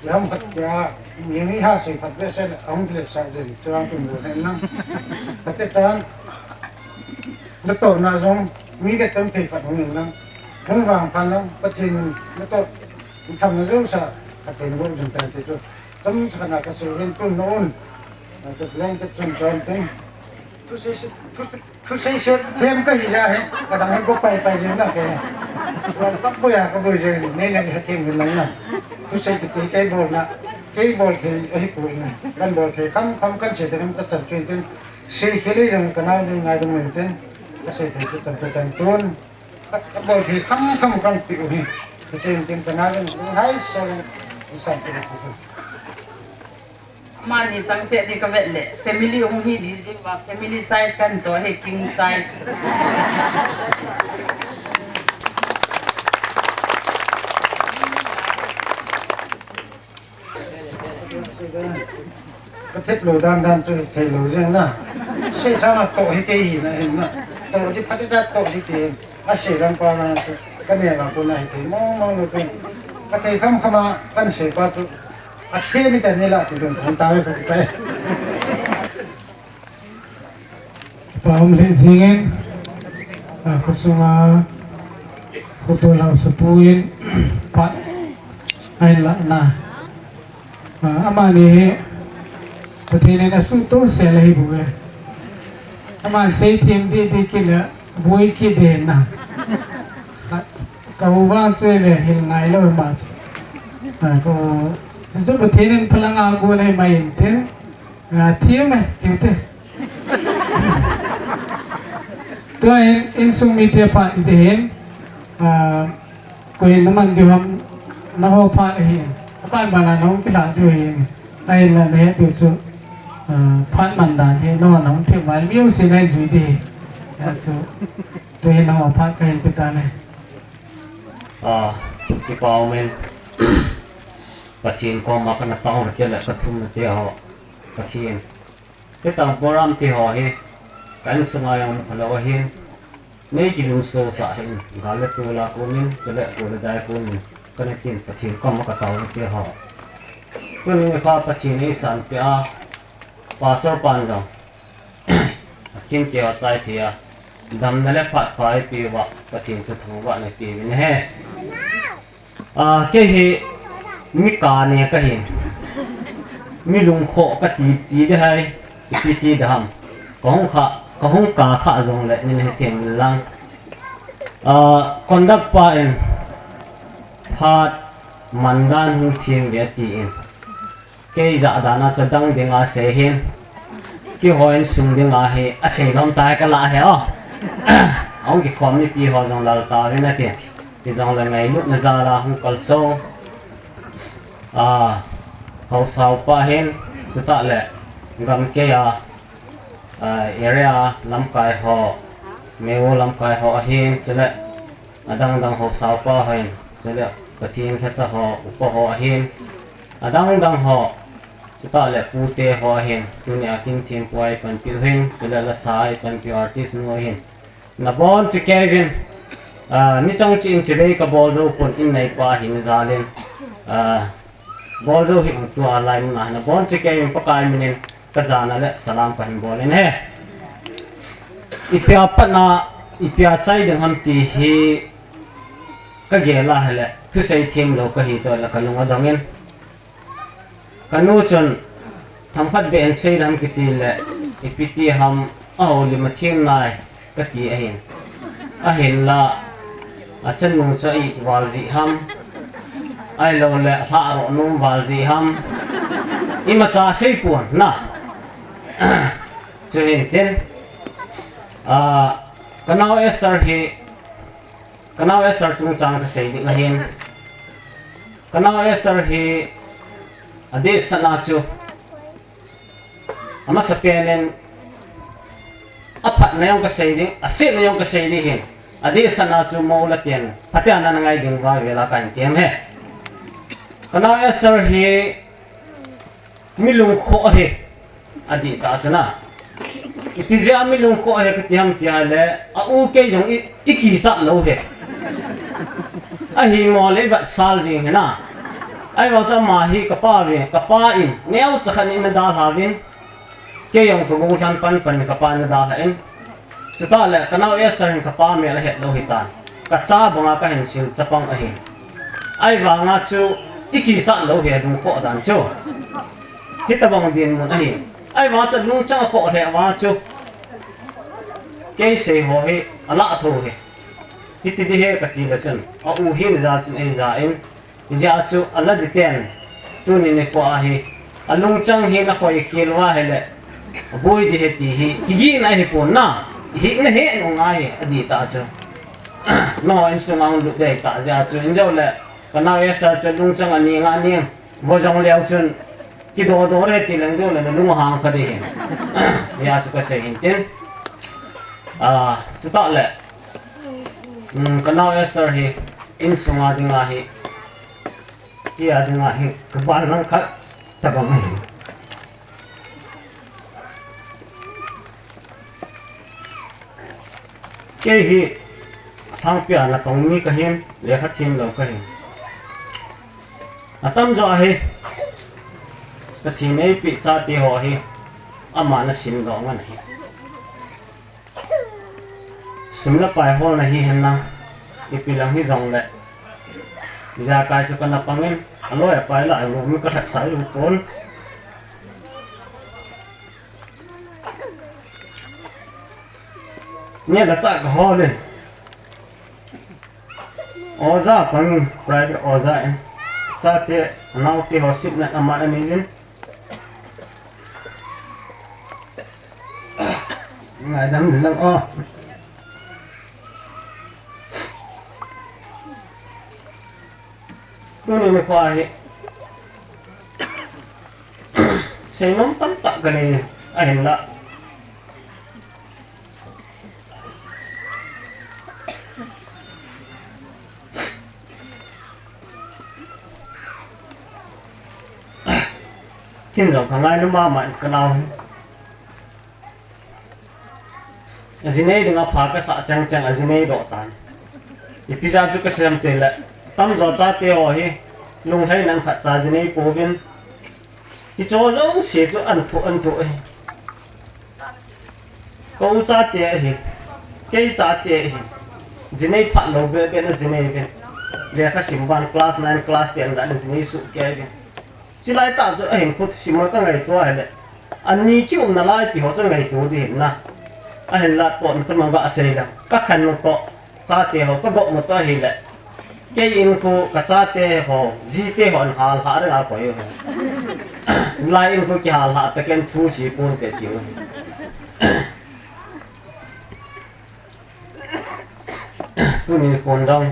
yam khat ya, mi ni ha se phat be se, hung le sa jin, chuang tin bo ne na. Pate tan, na to na jong, mi ke tan thei phat hung na. Hung vang phan lang, Pathen in na to, Tham na jo sa, ka thei na bo jing tan te chu. Chom sa na ka sei hin tun na un. Na chu leng te chun chon te. Thu sei se, thu, thu sei se, them ka hi ja he. Ka dang he ko pai pai jing na ke. Wa ka bo ya ka bo jing. Ne ne ka them hin lang na. Thu sei ki ti kai bol na. Kai bol thei ahi pu na. Kan bol thei kham kham kan sei te kan cha chan chun ten. Sei khel le jong ka nau le ngai dong men ten. Ka sei thei chu chan chu tan tun. Ka, ka bol thei kham kham kan pe u hi. Ka chen tin ka na len hai sa len. Isan pe u. Mani chang se di ka vet le. Family hung hi di ji ba family size kan cho he king size. Ka thep lou dan dan chu thei lou jeng na. Sei sang a to hi kei hi na hin na. To di phat ta to di te. A sei lang pa na chu. Ka ne la ko na hi kei mong mong lou pe. Ka thei kham kham a kan sei pa chu. A thei ni ta ni la ti dun kan ta ve ko pe. Pa um le jingin, a, khosunga, khotol hausapu in, pa, ahin la na. A, amani hi, Pathen in asuhtoh sel ahi bou e. Aman seithem didi kit le, boi kit ding na. Ka, ka u vang chu le, hil ngai lou ma chu. A, ka u, chu Pathen in phalang a gon ahi mai in tin. A, thim e, thim te. Tua in, insung mite phat ite hin, a, koi in naman diu ham, naho phat ahi. Apan bana nahung kilah diu ahi. Ahinla nahet diu chu, a, phat man dan hi, naho nahung thim val miu sin ahin jui di. A chu, tua hin naho phat kahin pe tan e. A, kipa um in, Pathen koma kana taona te le kathumna te ho, Pathen. Hitam program ti ho hi, ka insunga jong um khalou ahin, nei kilungso sah hin, gal le tol a kon in, chule gol le dai kon in, kana tin Pathen koma ka taona ti ho. Tuni nikho Pathen in eisanpeh a, Pastor pan jong, akin keo chai thei a, damna le phat pha eipeuva, Pathen chu thangvahna eipeuvin ahi. A, kei hi mi kane kahin. Mi lungkhoh kati ti ding ahi, ipi ti ding ham. Kahung kha, kahung ka kha jongle, nei hethem in lang. A, conduct pa in, phat man dan hung them ve atin. Kei jah dan a chu adang dinga asei hin. Keiho insung dinga hi asei lom tai kala hi o. Ahung kikhom mipi ho jong lal tauvin ati. Hijongle ngailutna jal a hung kalson. A, haosa upa hin, chutah le gamkei a, a, area lamkai ho, Mewo lamkai ho ahin, chule adang dang haosa upa ho hin, chule Pathen lhacha ho, upa ho ahin, adang dang ho, chutah le pute ho ahin, tunia kin thempu a eipanpiu hin, chule lasa a eipanpiu artist nu ahin. Nabonchauva kei vin, a, nichang cheh in chibai kabol jou pon in neipa hin jal in, a, bol jou hih un tua lai mun a hin nabonchauva kei vin Pakai min in kajana le salam kahin bol in ahi. Ipi a pat na, ipi a chai ding ham ti hi kagel a ahile, thusei themlou kahi toh le kalung adong in. Kanu chun, themkhat beh in sei ding ham kiti le, ipi ti ham, ahoulim a thim nai, kati ahin. Ahinla, achanu chu a-it val jeh ham, ahilouleh, lhahroh nom val jeh ham, imacha seipon na. Chuhin tin, ah, kanao Esther hi, kanao Esther chungchang kasei ding ahin. Kanao Esther hi adehsetna chu, amasapen in aphatna jong kasei ding, asetna jong kasei ding ahin. Adehsetna chu mou la ten, phaten ana ngai ding uva vela kahin tem e. Kanao Esther hi mi lungkhoh ahi, adih tah chu na. Ipi jeh a mi lungkhoh ahi kati ham ti ahile, a-u kei jong i, ikichat lou ahi. Ahimo le ivetsal jing ahi na. Ahivang chu ama hi kapa ve, kapa in, neocha khat in eina dalha uvin. Kei jong kagollhan panpan in kapa in eina dalhan. Chutah le, kanao Esther hin kapa mel ahet lou ahitan. Kacha banga kahin sil chapang ahi. Ahivanga chu, ikichat lou ahi lungkhoh dan chu. Hitobang dinmun ahi. Ahivanga chu lungchang akhoh lheh vanga chu, kei sei ho hi, alah tho ahi. Hiti ding ahi kati le chun, a-u hin ja chun eija in, hijeh chun ala ding ten, tuni nikho a hi, alungchang hi ana khoi khel uva ahile, aboi ding ahi ti hi, kigihna ahipon na, hina he nunga ahi, adih tah chu. Nangho insunga hung lut ding ahitah jeh chun, hijou le, kanao Esther chu lungchang aning aning, vo jong leu chun, kidodo ahi ti leng jong le, nalung ahang kha ding ahi. Hijeh chun kasei hin tin. Ah, chutah le, um, kanao Esther hi, insunga dinga hi, kei a dinga hi, kaban langkhat tobang ahi. Kei hi, alhangpia natong mi kahin, lekha themlou kahin. Atamjo hi, Pathen in eipeh chate ho hi, aman asimdoh ngen ahi. Sum le pai holna hihen lang, ipi lang hijongle, ijakai chu kana pangin, aloi apai lah a um in kalhatsah jong pon. Neh le chah kaholin, oja pangin, private oja in, chate, anaote ho simna aman aneijin. Ngaidam lang o. Tuni nikho hi, seinom tamtah kanei, ahinla, ken jong kangailu mama in kanao hi. Ajinei dinga pha kasah chengcheng ajinei doh tan. Ipi jeh a chu kasei em itile, tamjo chate ho hi, lunglhaina khatcha jinei pouvin, hicheho jouse chu ahin thoh, ahin thoh ahi. Ka u chate ahi, kei chate ahi, jinei phatlou bebe na jinei uvin. Lekha sim ban class nine, class ten lah a jinei sohkei uvin. Chulai tah chu ahinkho thusim a kangaito ahile, ani kiumna lai tiho chu ngaito ding ahin na. Ahinla tohna tama gasei leng, kakhenna toh, chate ho kagopna toh ahile, kei in khu kachate ho, jite hon halhah dinga koi u ahi. Lai in khu kihalhah taken thu sei ponte tiu ahi. Tuni khon jong,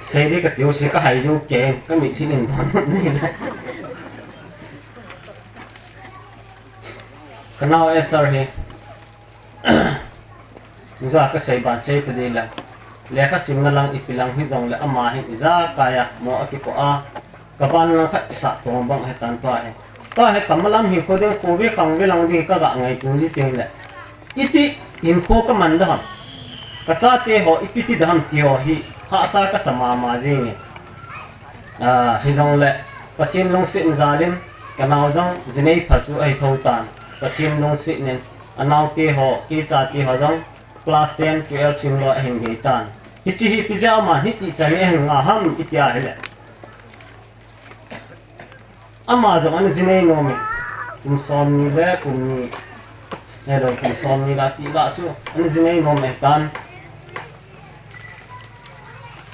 sei ding kati jouse kahai jou kei, kamitlhi in don nei le. Kanao Esther hi, ijakai kasei ban sei tading le, lekha simna lang ipi lang hijongle ama hin ijakai a mo akikoh a, kaban langkhat kisah tobang ahitan tua hi. Tua hi kamalam hinkho ding, khovei khangvei lang ding kaga ngaito ji tengle, iti hinkho kaman ding ham, kachate ho ipi ti ding ham tiho hi hahsa kasa mama jenge. Ah, hijongle Pathen lungsetna jal in, kanao jong jinei pha chu ahi thou tan. Pathen lungsetnin, anaote ho, kei chate ho jong class ten, twelve simlou ahin gei tan. Hiche hi ipi jeh a aman hiti chan ahin nga ham iti ahile, Ama jong ana jinei nom e. Kum som ni le kum ni. Hello, kum som ni la ti la chu ana jinei nom e tan.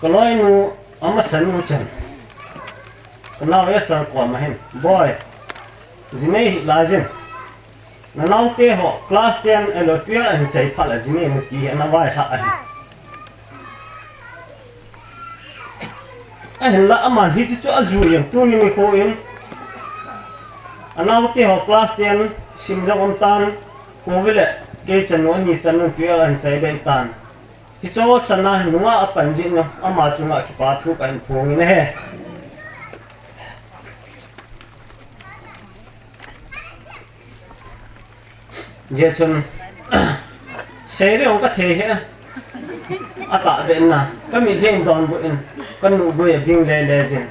Ka loinu ama sanu chan. Ka nau Esther koma hin. Boy, jinei hi la jin. Na naute ho, class ten, elo, twelve ahin chai phat le, jinei nati hi, ana vaihla ahi. Ahinla, aman hichu chu aju jeng, tuni nikho in. Anaute ho, class ten, sim jong um tan, kou ve le, kei chanu, ani chanu, twelve ahin chai dei tan. Hicho chana, nunga apan jin, ama chunga kipa thu kahin phong in ahi. Hijeh chun, seiri ong ka thei hi, atah ve na, ka mitlhi in donbut in, ka nuhgui a ding lele jin,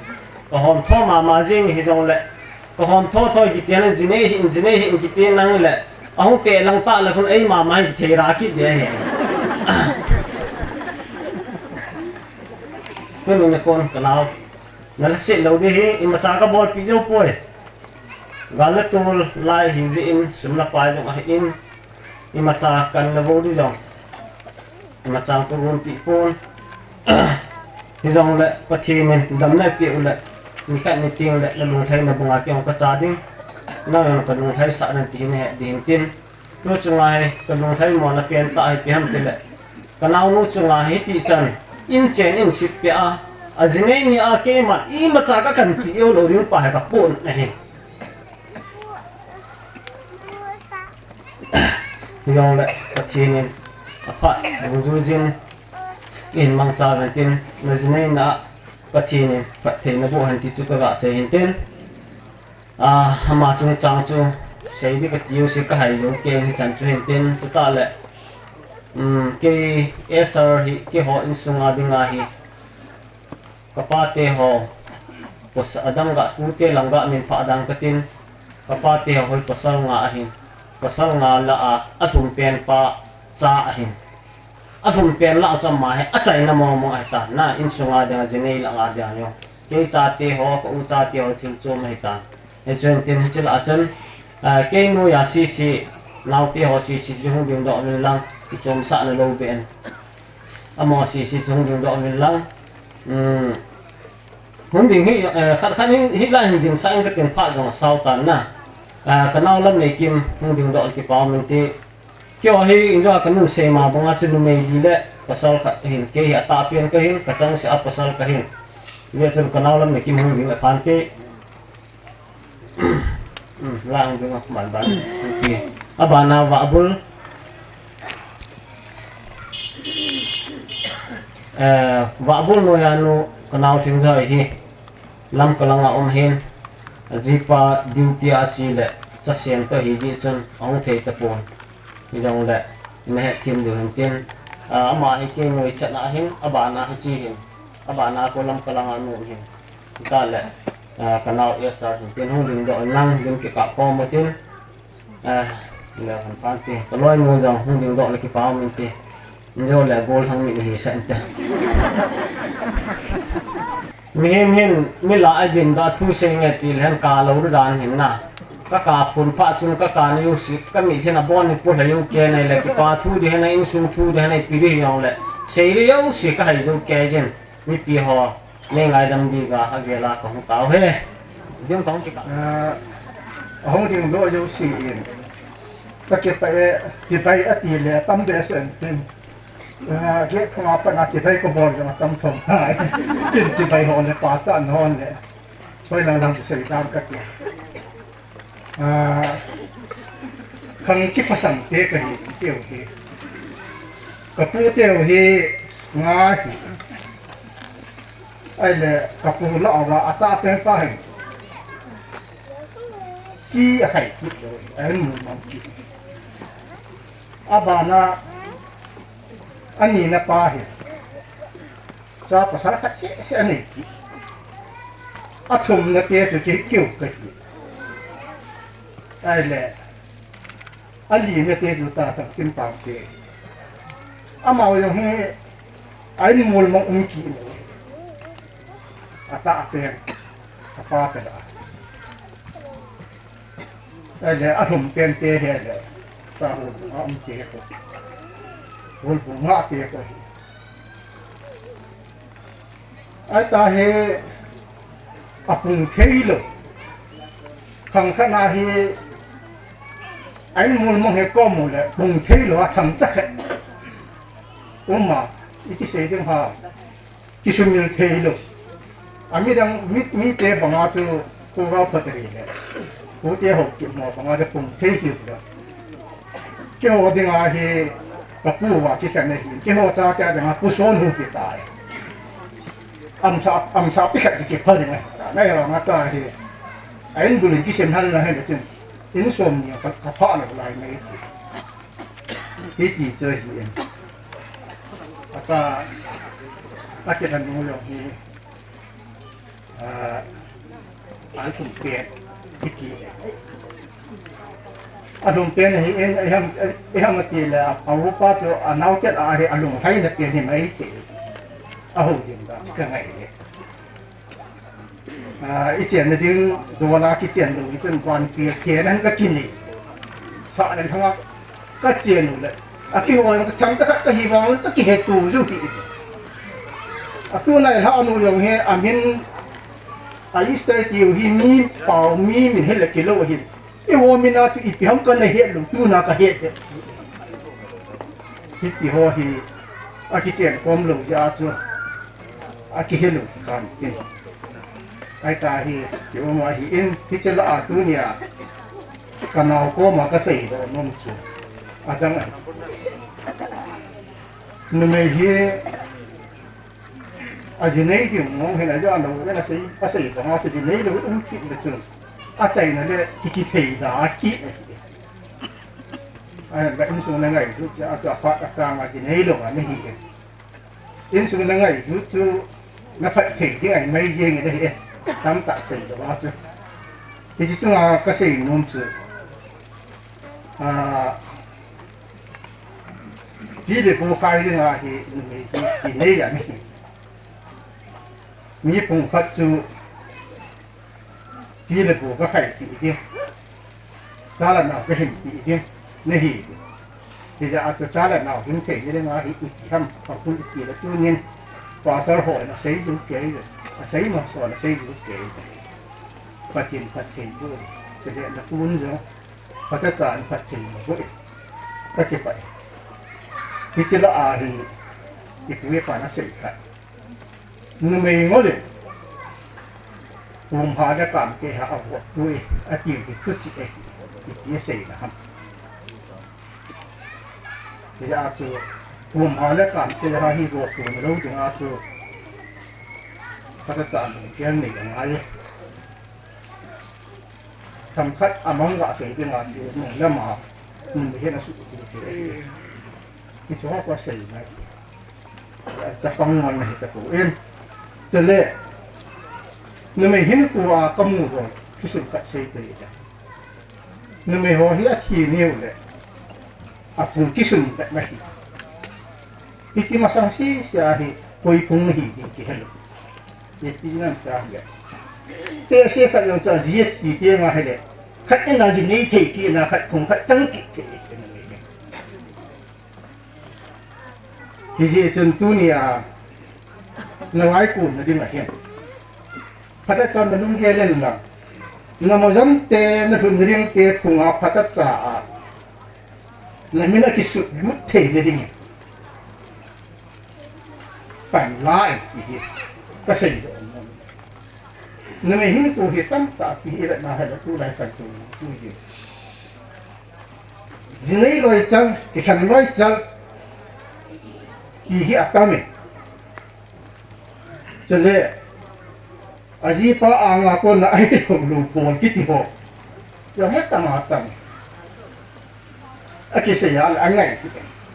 ka hom tho mama jing hijongle, ka hom tho tho kiti na, jinei hi in, jinei hi in kiti nang le, ahung te lang ta le khun ei mama in kithei ra kit de hi. Tuni nikho in ka nau, na lhaset lou di hi, imacha ka bolpi jou poi. Gal le tol lai hi jeh in, sum le pai jong ahi in, imacha kan le vo di jong, imacha ka gonpi pon. Hijongle Pathen in damna eipeh u le, nikhat ni teng le, na lunglhai na bunga kei jong ka cha ding, nang jong ka lunglhaisah nan ti hi nahet ding tin. Tu chunga hi, ka lunglhai mona pen tah hi ipi ham tile, ka naunu chunga hi hiti chan, in chen in sip peh a, ajinei ni a keiman imacha ka kanpi jou lou ding pa hi ka pon ahi. Hijongle Pathen in aphat dungjui jin, in mangcha uvin tin, na jinei na Pathen in phatthei naboh hen ti chu ka ga sei hin tin. Ah, ama chungchang chu sei di ka tiu si ka hai jou kei hichan chu hin tin, chutah le, um, kei Esther hi keiho insunga dinga hi, ka pate ho, pas-, adang ga, pute lam ga min pha dang ka tin, ka pate ho hi pasal nga ahin, pasal nga lah a, alhum pen pa cha ahin. Alhum pen lah chu ama hi achaina mong mong ahi tan, na insunga dinga jinei lah nga dinga jong. Kei chate ho, ka u chate ho thil chom ahi tan. Hichun tin hiche lah a chun, ah, kei noiya sese, naote ho sese chu hung dingdoh uvin lang, kichomsah na lou beh in. Amaho sese chu hung dingdoh uvin lang. Um, hung ding hi, eh, khat khat hi, hilai hin dingsah in ka tin phat jong asao tan na. Ah, ka nao Lamneikim hung dingdoh le kipa um inte. Keiho hi, injo a ka nung sei ma banga chu numei li le pasal khat ahin, kei hi atahpen ka hin, ka changseh a pasal ka hin. Hijeh chun ka nao Lamneikim hung ding le phante. Hmm, la hung ding a, ban ban. Okay. Abana Vahbul. Eh, Vahbul noiya nu ka nao Lhingjoi hi. Lamka langa um hin. Ajipa duty a ache le, chasen toh hijeh chun ahung thei tapon. Hijongle, ina hetthem diu hin tin, ah, ama hi kei noi chan a hin, abana hiche hin, abana ko Lamka langa nu hin. Chutah le, ah, ka nao Esther hin tin, hung dingdoh in lang, lim kikap khom u tin, ah, le han pan ti, ka loinu jong hung dingdoh le kipa um inte. Injo le gollhang mi hi sa inte. Mihem hin, mi lah a ding da thu sei nge ti le hen ka lou dan hin na. Ka ka phun phat chun ka ka ni u si, ka mitlhi in abon in pu lhai u kei nei le kipa thu di hen a insung thu di hen a ipi di hijongle. Sei di u si ka hai jou kei jin. Mipi ho, nei ngaidam di ga a gel a ka hung tao e. Ding ka hung kika. Ah, ahung dingdoh jou si in. Ka kipah e, chibai ati le, atam behseh in tin. Ah, gate phunga pat a chibai kabol jong atam thom nai. Kin chibai ho le pachat ho le. Hoilang lang sei dan kati. Ah, khang kiphasang te kahi, teu hi. Kapu teu hi nga hi. Ahile kapu lah uva atahpen pa hi. Chi akhai kit lou, ahin mu mang kit. Abana, anina pa hi. Cha pasal khat seh seh anei kit. Athumna te chu kei keu kahi. Ahile, alina te chu Tachangkim Pangte. Amaho jong hi, ahin mul mang um kit lou. Atahpen, apa pen a. Ahile alhum pen te hi le, sa hol bunga um te ko, hol bunga te ko hi. Ahi tahi, apung thei lou. Khang khat na hi, a in mol mong hi kom u le, pung thei lou a thangcha khat um a, iti sei ding ham. Kisumil thei lou. A midang, mi, mite banga chu, Kho Vau Phateri le, Khote Haokip mo banga chu pung thei hi lou. Keiho dinga hi, ka pu uva kilhen ahi, keiho chate dinga pu son hu hi tai. Amsa, amsa pi khat kipha ding ahi. Na ya nga ta hi. A in bul in kisem hal na hi le chun. In som ni ka, ka pha na lai mai ti. Hiti chu hi in. Ata, ati kan nu lo hi. Ah, alhum pen, hiti. Alhum pen hi in, iham, iham ati le, a upa chu, anao ket a hi, alung hai na pen hi mai ti. Aho din da, ka ngai le. Ah, i chen na ding, dola kichen lou, i chen van pi, chen an ka kinei. Sa le thanga, ka chen u le. A kihoi, thangcha khat ka hi vang, ka kihe tu ju hi. A tu nai ha nu jong hi, a min, a Easter tiu hi mi, pau mi, min he le kilo hi. Eiho min a chu ipi ham ka na het lou, tu na ka het het. Hiti ho hi, a kichen kom lou ja chu, a kihe lou khan tin. Ahi tahi, ki um ahi in, hiche la a tunia, ka nao koma ka sei doh nom chu. Adang ahi. Numei hi, a ji nei ding mong hin a ja lou, a sei, a sei banga chu ji nei lou um kit le chun. A chaina le ki kithei da a kit ahi. Ahi, ba insung na ngai chu, chu a chu a phat a chang a ji nei lou a na hi e. Insung na ngai chu, chu na phat thei ding ahi mai jeng e na hi e. Tamtah sei lou a chu. Hiche chunga ka sei nom chu. Ah, Chi le pu khai ding ahi, numei hi, chi nei a na hi. Mi pung khat chu, chi le pu ka khai ti ding. Cha le nao ka hin ti ding, na hi. Hijeh a chu cha le nao hin thei ding ahi, ipi ham, ka pu ti le tunin. Pastor ho na sei ju kei le, a sei ma so na sei ju kei le. Pathen phatthei boh, chule na pun jong. Phatechan phatthei boh e. Ka kipah e. Hiche la a hi, i pu i pa na sei khat. Numei ngol e. Kum ha le kam te ha a vot tu e. A ti hi thu chi e. Ipi sei na ham. Hijeh a chu, kum ha le kam te ha hi vot tu na lou ding a chu. Phatechan kel nei ngai e. Themkhat a mang ga sei ding a ti nung lama, nung hi na su ti se. Ti chu ha ko sei nai. Chapang ngon na hi ta ko in. Chule, numei hin ko a ka mu ro, kisum khat sei te le. Numei ho hi a thi niu le. A pung kisum ta na hi. Hiti masang sese a hi, koi pung na hi ding kihe lou. Ipi nam ta le. Te se khat jong chu a ji a thi te nga hile. Khat in a ji nei thei kit na khat phung khat chang kit thei kit na nei. Hijeh chun tunia na vaikun na ding ahin. Phatechan na lunggel in lang. Na mojam te na lhun ring te phunga phatecha a. Na min a kisut lut thei na ding. Pan la e, ti hi. Ka sei doh nom. Numei hin ko hi tamtah pi hi le na hile tulai kan tu, tu ji. Ji nei loi chang, kikhen loi chang. Ti hi atam e. Chule, a jipa anga kona a hi lou lou pon kiti ho. Jong hi atam atam. A kisei a le a ngai ti.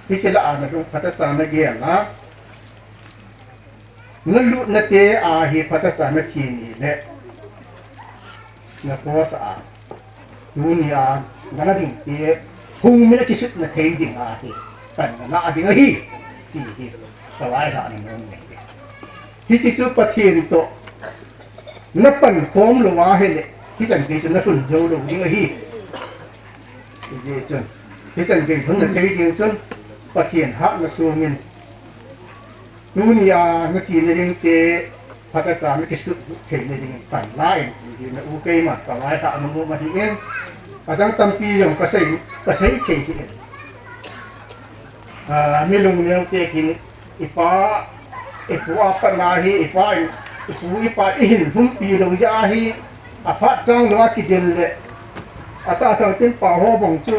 Hiche la a na lung phatechan na gel a. Na lutna te a hi phatechan na thi ni le. Na cross a. Tunia, na la ding te, hung mi na kisutna thei ding ahi. Kan na la ding ahi. Ti hi, ka vaihah na nom ahi. Hiche chu Pathen toh, na pan khom lou ahile, hichan gei chu na lhun jou lou ding ahi. Chun, hichan gei lhun na thei ding chun, Pathen hatna sungin, tunia na chena ding te, phatechan na kisut thei na ding, pan la in, ti na u keima, ka lai ha na mu ma hi in, adang tampi jong ka sei, ka sei thei hi in. Ah, mi lungneo te kin, ipa, ipu a pat na hi, ipa in, ipu ipa i hin humpi lou jeh a hi, aphat chang lou a kidel le, atah thang tin pa ho bang chu,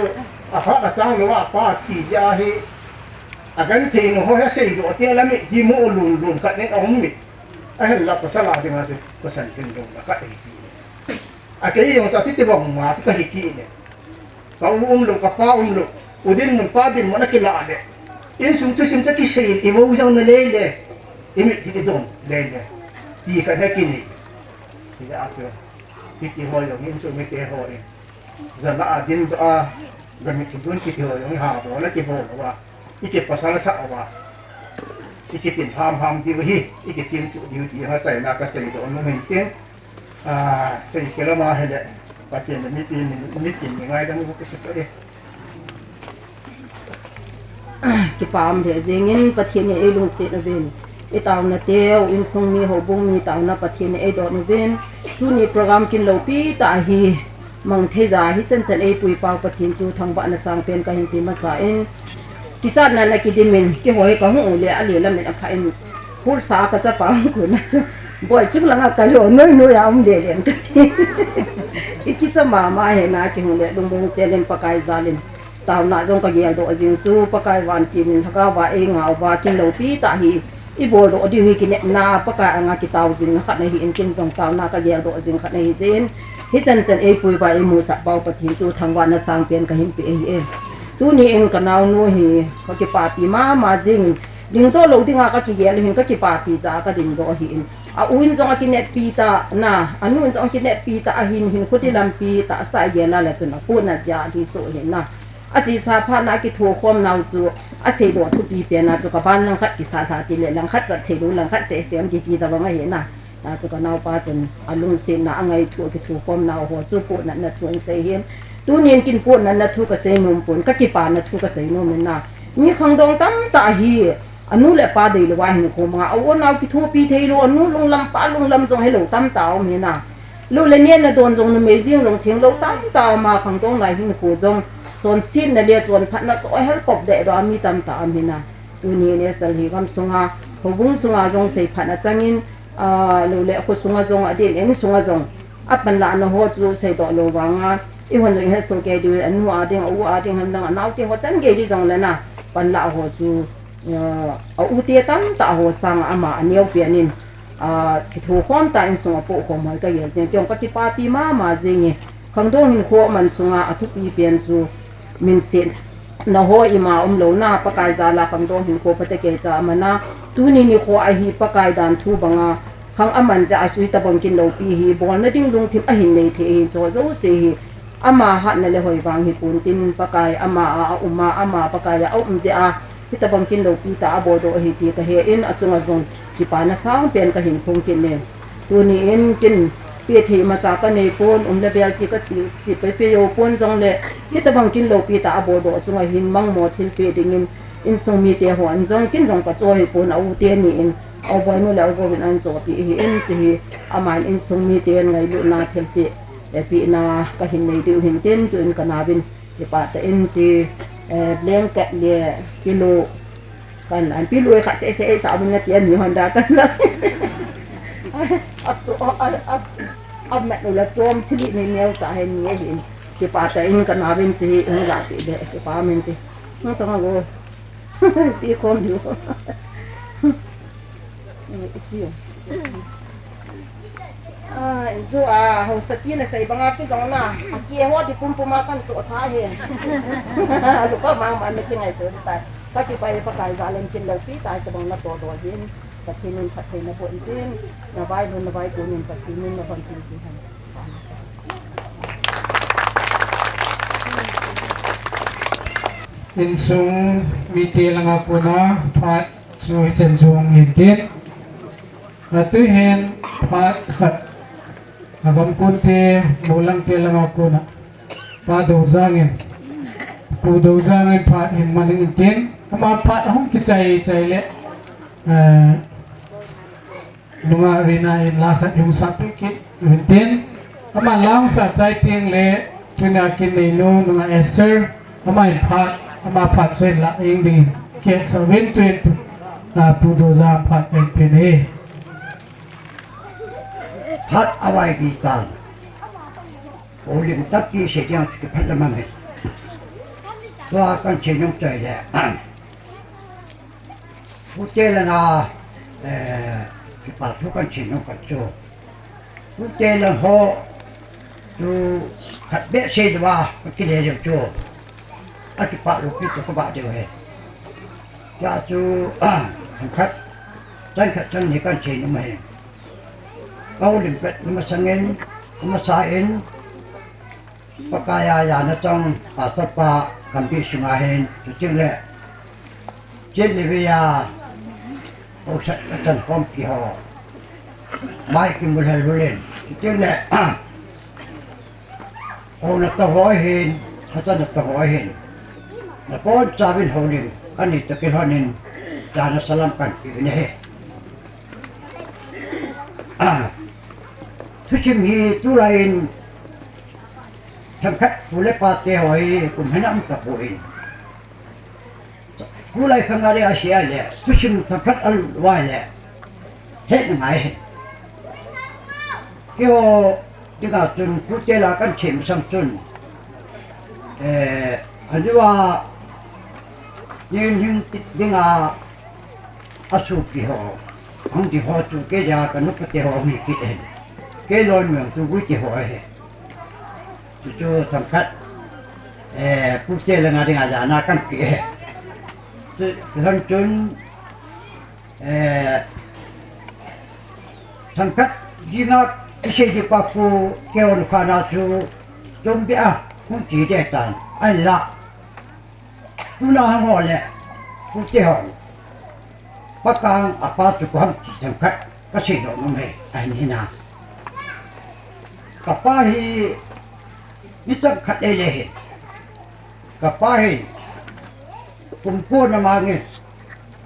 aphat a chang lou a pa thi jeh a hi, agenthei nu ho hi asei doh teng le mit hi mu lun lun khat nin aum mit. Ahinla pasal a dinga chu, pasal thin lou la khat ahi ti. Akei jong chu ati ti bang ma chu kahi kit ne. Ka u umlou, ka pa umlou. U dinmun, pa dinmun akilah le. Insung thusim chu kisei, i vo jong na lei le. I mit hi i dong lei le. Ti khat hi kinei. Hijeh a chu. Hiti ho jong, insung mite ho in. Jana a dindoh a. Gamit hi dun kiti ho jong, i ha bol a kibol uva. I kipasal sah uva. I kitin ham ham diu hi. I kithem chu diu ti ha chaina ka sei doh nom in tin. Ah, sei khel ama hile, Pathen le mipi, mipi ni ngaidam u kisuto e. Kipa um le jingin Pathen in eilungset uvin. I taona teu, insung mi houbung mi taona Pathen in eidon uvin. Tuni program kin loupi tah hi, mang thei ja hi chan chan eipui pau Pathen chu thangvahna sangpen kahin pe masa in. Kichatna na kidim in, kihoi ka hung u le, ale lam in apha in, hursa ka chapa hung kun a chu, boi chung langa ka lo, noi noi a um le len ka ti. I kicha mama hi na kihung le, lungmong sel in Pakai jal in, taona jong ka geldoh jing chu, Pakai van kin in, lhagao va eingah uva, kin loupi tah hi, i boldoh diu hi kinepna, Pakai anga kitao jing khat na hi in, kin jong taona ka geldoh jing khat na hi jeh in, hichan chan eipui uva eimusah pau Pathen chu, thangvahna sangpen kahin pe ahi e. Tuni in ka naonu hi, ka kipapi mama jing in, dingdoh lou dinga ka kigel hin ka kipapi ja ka dingdoh ahi in. A u in jong akineppi ta na, anu in jong akineppi ta ahin hin khuti lampi ta sa gel a le chun apohnat jeh a hi so hin na. Achesa phat na kithokhom nau chu, aseidoh thupi pen a chu ka ban langkhat kisa lha ti le langkhat chat thei lou langkhat seh seh um kiti ta bang ahi na. Ta chu ka naopa chun alungsetna angaithu, akithokhom nau ho chu pohnatna thu ahin sei hin. Tunin kin pohnatna thu ka sei nom pon, ka kipana thu ka sei nom in na. Mi khangdong tamtah hi, anu le apa deilou a hinkho manga, a u nao kithopi thei lou, anu lunglam, pa lunglam jong helou tamtah um hi na. Lou le neh na don jong numei jing jong thenglou tamtah um a, khangdong lai hinkho jong chonsetna le chonphatna chu hel pop deh doh a mi tamtah um hi na. Tunin Israel hi gam sunga, houbung sunga jong seiphatna changin, a, lou le kho sunga jong, adeh in eng sunga jong, apanlahna ho chu seidoh lou vanga, eihon jong ihet soh kei diu, anu a ding, a u a ding, hen lang, anaote ho chan gei di jong le na, panlah ho chu, a, a u te tamtah ho sanga ama aneo pen in, a, kithokhom tah in sung a pohkhom hoi ka gel teng, kei jong ka kipapi mama jing e, khangdong hinkho aman sunga athupi pen chu, minsetna ho ima umlou na, Pakai jal a khangdong hinkho phatecha aman a, tuni nikho a hi Pakai dan thu banga, khang aman jeh a chu hitabang kin loupi hi, bolna ding lungthim ahin nei thei hi, chu jouse hi, ama hatna le hoi vang hi pon tin, Pakai ama a, a um a, ama Pakai a, a um jeh a, hitabang kin loupi tah a boldoh ahi ti ka he in, achunga jong kipana sangpen ka hin phong kit e. Tuni in kin pe thei imacha ka nei pon, um le bel ti ka ti, ti pe pe jou pon jong le, hitabang kin loupi tah a boldoh chunga hin mangmo thilpeh dingin, insung mite hon jong kin jong ka cho hi pon, a u teni in, a u Boinu le a u Govin ahin chohpeh ahi in, chu hi aman insung miten ngailutna thilpeh, eh, pehna ka hin nei diu hin tin, chu in ka naovin kipah tah in chu, eh, blanket le pillow, kan an pillow khat seh seh sa bun na ti ani hon da kan la. A chu, a, a, a, a mat u la chom thili ni neo ta hen ni hin. Kipah tah in ka naovin chu hi in la ti le, kipah men ti. Hung tong a go. Ti khom diu. Ti. A, in chu a, haosapi na sei banga kijong na. A ki ho di pum pum a kan chu tha he. Lu ka mang man na kingaito tai. Ka kipah e Pakai jal in kin loupi tah a tabang na to do jin. Pathen in phattheina boh in tin. Na vailhun na vaikon in Pathen in na vantil tin hen. Insung mite langa kona phat chu hichan jong hin tin. Atu hin phat khat. Agam kunte, Molangte langa kona. Pa Doujang in. Pu Dojang in phat hin man in tin, ama phat hung kichai chai le, eh, nunga Rina in la khat hung sap kit in tin, ama la hung sa chai teng le, tuna kin nei nu nunga Esther, ama in phat, ama phat chai la ing ding in, kiat sa uvin tuin, ah, Pu Dojang phat in pin he. Phat avai di tan. Olim tapi sejang tu phat lama me. Tua kan chenung chai le. Pute langa, eh, kipa thu kan chenung kan chu. Pute lang ho tu khat be sei dua kile jong chu. Akipa lupi tu kaba deu he. Tua chu, ah, khat, chan khat chan ni kan chenung he. Ka olim pet, na masangin, na masain, Pakaiya, ya na chang, Pastor pa, kampi sunga hin, tuting le, chit le via, o sat ka chan kom ki ho, mai ki mulhel hulin, tuting le, o na ta ho hin, hata na ta ho hin, na pon chavin holim, kani ta ki honin, ya na salam kan ki ne he. Thusim hi tulai in themkhat pu le pa te ho hi kum hina um tapoi. Tulai khang a le a sia le thusim themkhat a lut uva le he ngai. Keiho dinga chun pute la kan chem sang chun, eh, anua nin hin dinga a supi ho, hung di ho chu kei dia ka nupa te ho hi kit e. Kei loi meng chu vui te ho ahi. Chu chu themkhat, eh, pute le nga dinga jana kan pi e. Chu lon chun, eh, themkhat dinga kisei di pa pu kei hon khana chu chom bia hung ti de tan. Ahinla. Tuna hang ho le, pute ho. Pakang apa chu ko ham ti themkhat, ka sei doh nom e, ahin hina. Ka pa hi, mi themkhat le le hi. Ka pa hi, kum ko na ma nge,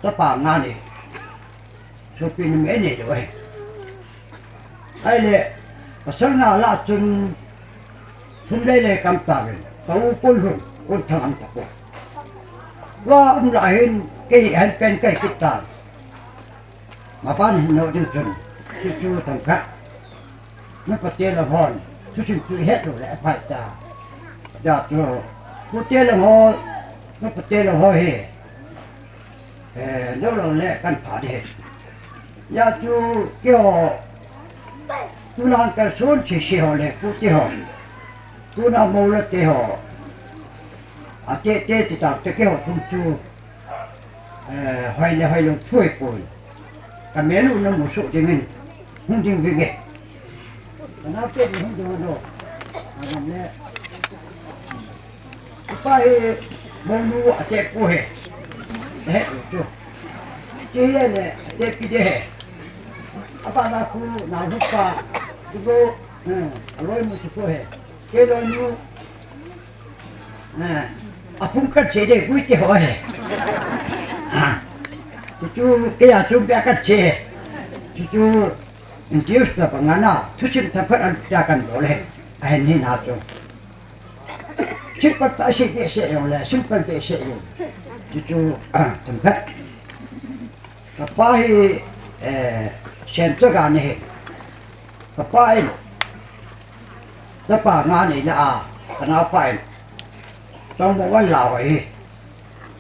ta pa nga ni. Sopi num e nei lou ahi. Ahile, pasal nga lah chun, thum lei lei kam tauvin, ka u Kolhun, kon thang am tapoi. Tua um lah hin, kei hi ahin pen kai kit tan. Mapan hin no ding chun, chu chu themkhat. Na pate la hon, thusim chu het lou le aphai ta. Ja chu, pute la ho, na pate la ho hi. Eh, lou lou le kan pha de. Ya chu keiho, tuna kalson sese ho le pute ho. Tuna mou le te ho. Ate te te ta te keiho thum chu. Eh, hoi le hoi lou thui poi. Ka melu na musu dingin. Hung ding vinge. Ka nao te ding hung ding lo. Agam le. Ipa hi, monu ate pu he. He, tu. Ti he le, ate pi de he. Apa na ku, na hu pa. Tu go, hmm, aloi mu tu ko he. Ke loi mu. Ah, apung kan che de, gui te ho he. Ah. Tu tu, ke ya tu bia kan che he. Tu tu, in ti us ta pa nga na, thusim themkhat an ta kan bol he. Ahin ni na tu. Simple ta sei behseh jong le, simple behseh jong. Chuchu, ah, themkhat. Ka pa hi, eh, Sen Chaga ni hi. Ka pa in, ka pa nga nei la a, ka nao pa in. Chong mo wan la ho hi.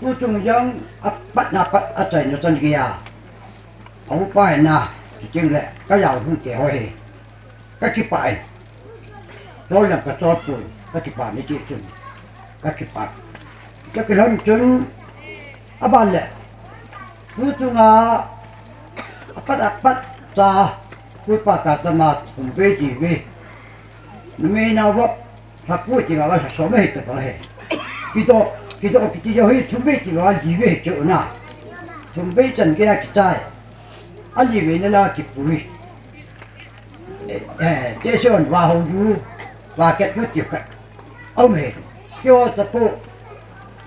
Tu chung jong a pat na pat a chai na chan gei a. A u pa in na, chu ting le, ka yau hung te ho hi. Ka kipah e. Chol lang ka chol poi, ka kipah ni ti chun. Ka kipah. Ka kilhon chun, aban le. Tu chunga, apat apat cha, pu pa ka chama thum vei ji vei. Numei nao vop, lha pu ti va va lha som hi ta ta he. Kido, kido kiti jo hi thum vei ti va ji vei chu na. Thum vei chan gei a kichai. A li vei na la kipui. Eh, eh, te se on va ho ju, va ket ju ti khat. Au me, kio ta po.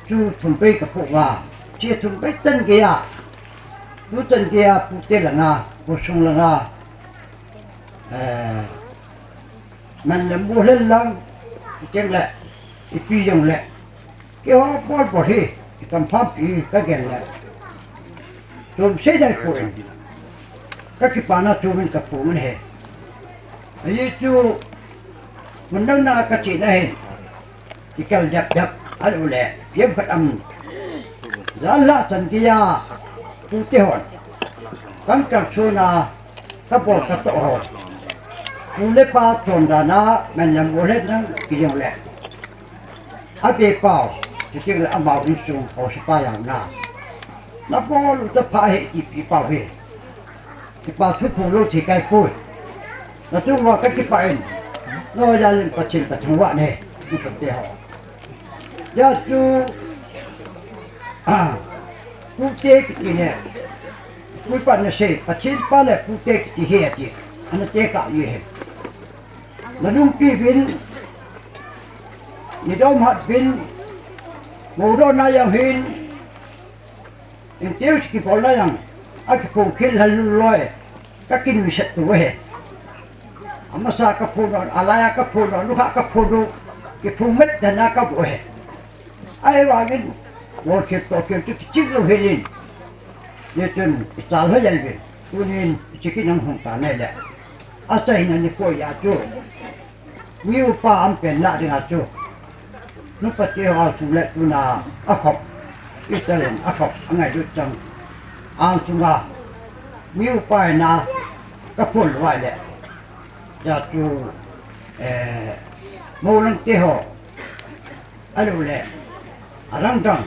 Chu thum bei ka phuh uva, chu thum bei chan geiya, tu chan geiya pute langa, khosung langa, eh, man le mu hlen lang, chuteng le, ipi jong le, keiho bol bol hi, i kam phampi ka gel le. Chom sei dai poi, ka kipana chu min ka phu min he. Ahi chu, mun dang na ka chena hin, i kal dap dap, alu le, piam khat am. Jal la chan geiya, pute hon. Kan kal suna, ka bol ka toh ho. Pu le pa chon dana, man le mu hlen lang, ki jong le. A be pau, chuteng le amau insung ho sipa jaona. Na bol u ta pha he ti pi pau he. Kipa thu phung lou thei kai poi. Na chunga ka kipah in. Nangho jal in Pathen ka thangvah e. Ni ka te ho. Hijeh chun. Ah. Pute kiti le. Pui pa na sei. Pathen pa le pute kiti he ati. Ana tekah u he. Na nungpi uvin, ni dom hat uvin, mou dona jong hin, interview kibol na jong, akiphong khel hal loi, ka kinuisat u ahi. Amasa ka phone u, alaiya ka phone u, nukha ka phone u, kiphong met dana ka bol ahi. Ahivangin, bol khel toh khel chu kiching lou hel in. Hichun, i chal hoi jal uvin, tunin, i chiki nang hung ta nai le. Achaina nikho a chu. Mi upa aum pen lah dinga chu. Nupa te ho angsung le tuna akhop. Israel akhop angailut chang. Angsunga. Mi upa ina kaphul vai le. Hijeh chu, eh, mou lang te ho. Alu le. Arang dang.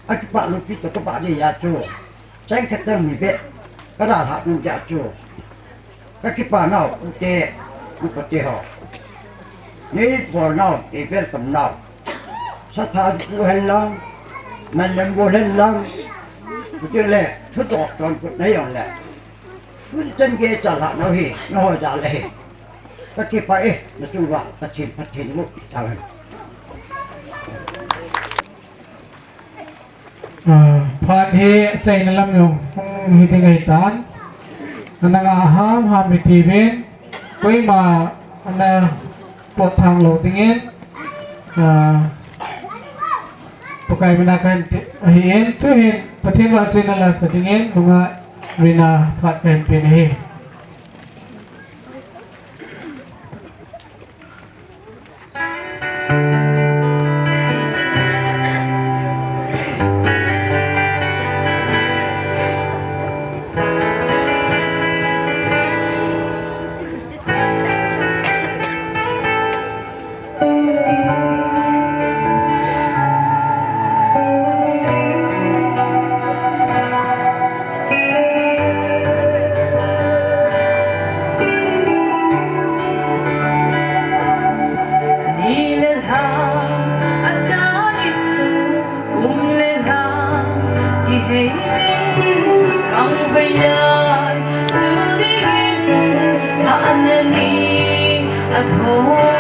Akipah loupi toh kabah ding ahi chu. Chang khat chang ni beh. Ka dalhah nom jeh chu. Ka kipa nau, pute, nupate ho. Nei bol nau, nei welcome nau. Satha pu hen lang, man le mu hen lang. Pute le, thudoh ton put na jong le. Pute chan gei chalhah nau hi, nangho jal ahi. Ka kipah e, na chunga, Pathen, Pathen mu, ta hen. Ah, phat hi achaina lam jong hung hi ding ahitan. Ana nga ham ham hiti uvin, koima ana potthang lou dingin, ah, Pakai mina kahin ti ahin, tuhin Pathen vahchoina lasa dingin, nungah Rina phat kahin pen ahi. Ni le lha achain, kum le lha kihei jin, kang hoilai chu dingin, a ana ni athong hung.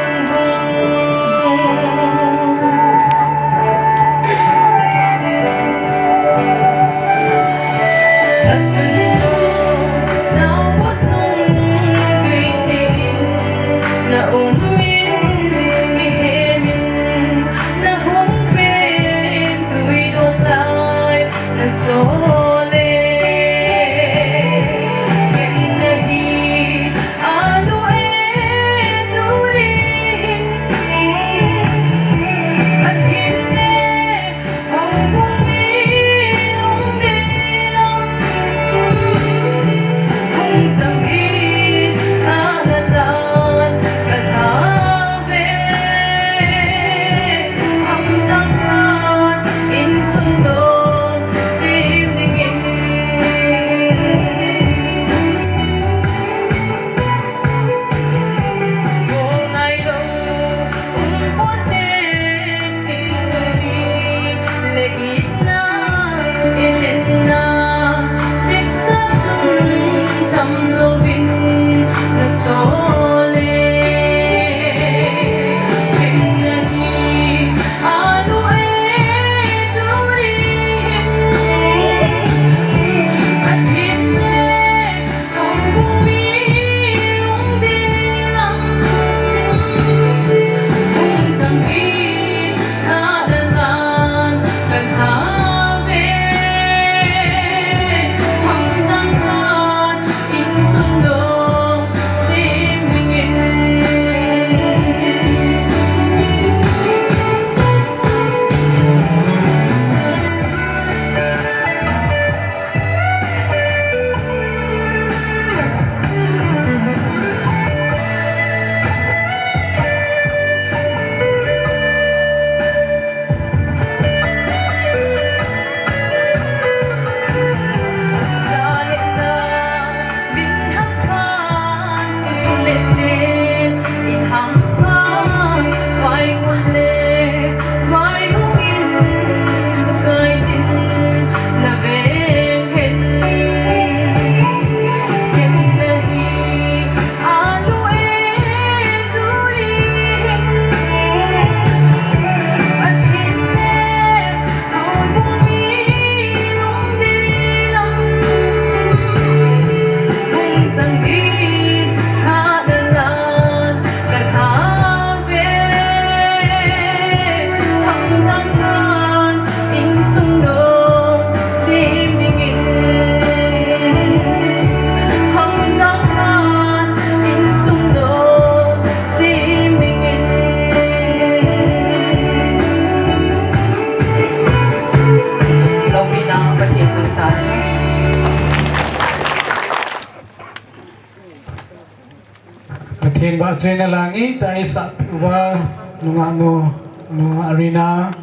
Pathen vahchoina la ngeitah a eisahpeh uva, nungah nu, nungah Rina,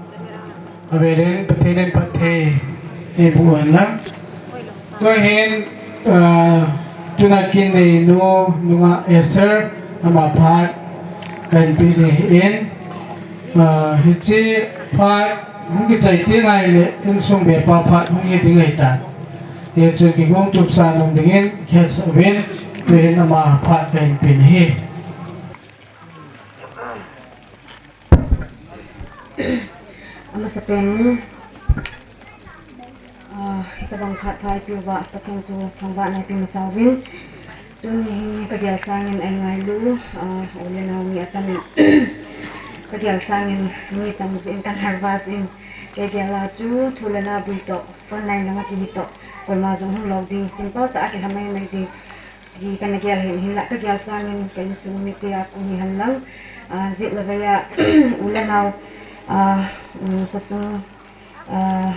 avelin Pathen in phatthei eiboh hen lang. Tua hin, ah, tuna kin neinu, nungah Esther, ama phat kahin peh ding ahin, ah, hiche phat hung kichai teng ahile insung bepa phat hung hi ding ahitan. Hichun kigong tupsa nom dingin kihetsah uvin, tua hin ama phat kahin peh ahi. Amasapen in, ah, hitobang phat thei peh uva, Pathen chu thangvahna eipeh masa uvin. Tuni hi kagel sangin eingailu, ah, u le nao mi atam in. Kagel sangin mi tam jeh in ka nervous in. Kei gel a chu thu le la bui toh, front line langa kihi toh, koima jong hung lou ding, simple tah a kilha maimai ding ti kana gel ahin, hinlah kagel sangin ka insung mite a kon hihen lang, ah, jet le vei a, u le nao, ah, um, khosung, ah,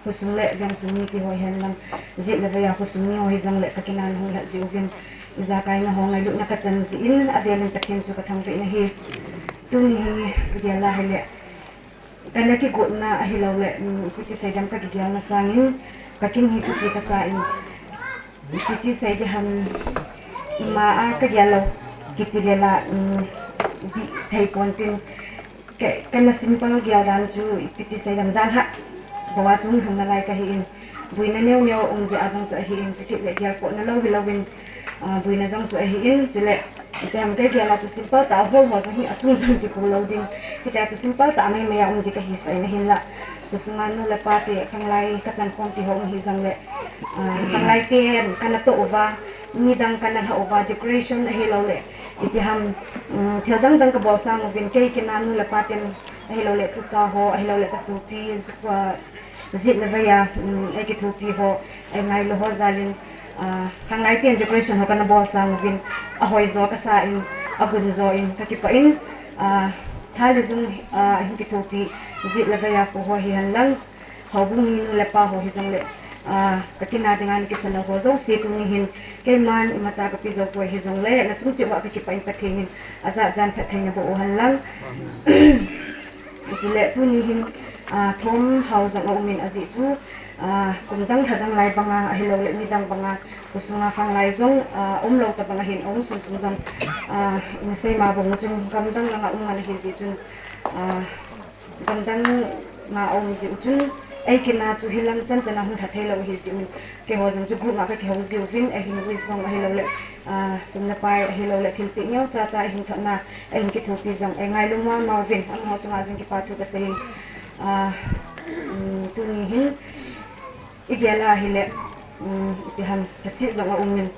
khosung le vengsung mite ho hihen lang, jet le vei a khosung mi ho hijongle ka kin a nahung lhat jeh uvin, ijakaina ho ngailutna kachan jeh in, avelin Pathen chu kathangvah in ahi. Tuni hi kagel a ahile, kana kigotna ahilouleh, um, ipi ti seidam kakigelna sangin, ka kin hi thupi kasa in, ipi ti seidiham, ima a kagel lou kiti le la, um, dih thei pontin, ka, kana simple gel dan chu ipi ti seidam, jan khat bou a chu hung lhung nalai kahi in, boina neo neo um jeh a jong chu ahi in, chukit le gelkhohna lou hilouvin, ah, boina jong chu ahi in, chule ipi ham kei gel a chu simple tah a hol ho jong hi achung jong kikhu lou ding. Hitia chu simple tah a maimai a um ding kahisah in ahinlah, khosunga nu le pa te khanglai kachan khom ti ho um hijongle, ah, khanglai ten kana toh uva, midang kana lhah uva, decoration ahilouleh, ipi ham, um, thil dang dang kabol sang uvin, kei kin a nu le pa ten ahilouleh tucha ho, ahilouleh kasopi, jikua, jet le vei a, um, eikithopi ho, eingailu ho jalin, ah, khanglai ten decoration ho kana bol sang uvin, ahoi jo kasa in, agun jo in, kakipah in, ah, tha le jung, ah, ihung kithopi, jet le vei a pu ho hihen lang, houbung mi nu le pa ho hijongle, ah, ka kin a dinga ana kisa lou ho jouse tuni hin, keiman imacha kape jou poi hijongle, nachung cheh uva kakipah in Pathen in ajat jan phatthei naboh u hen lang. Chule tuni hin, ah, thom hao jong aum in ajeh chu, ah, kum dang lha dang lai banga, ahilouleh midang banga, khosunga khanglai jong, ah, umlou tabang ahin, aum sung sung jong, ah, ina seima bang chun, gamdang langa um ngan ahi jeh chun, ah, gamdang nga aum jeh u chun, ei kin a chu hilam chan chan a hung lha thei lou ahi jeh un, keiho jong chu group a kakihou jeh uvin, ahin wish jong ahilouleh, ah, sum le pai ahilouleh thilpeh neo cha cha ahin thotna, ahin kithopi jong eingailu mama uvin, amaho chunga jong kipa thu kasei in, ah, um, tuni hin igel a ahile, um, ipi ham, lhaset jong aum in,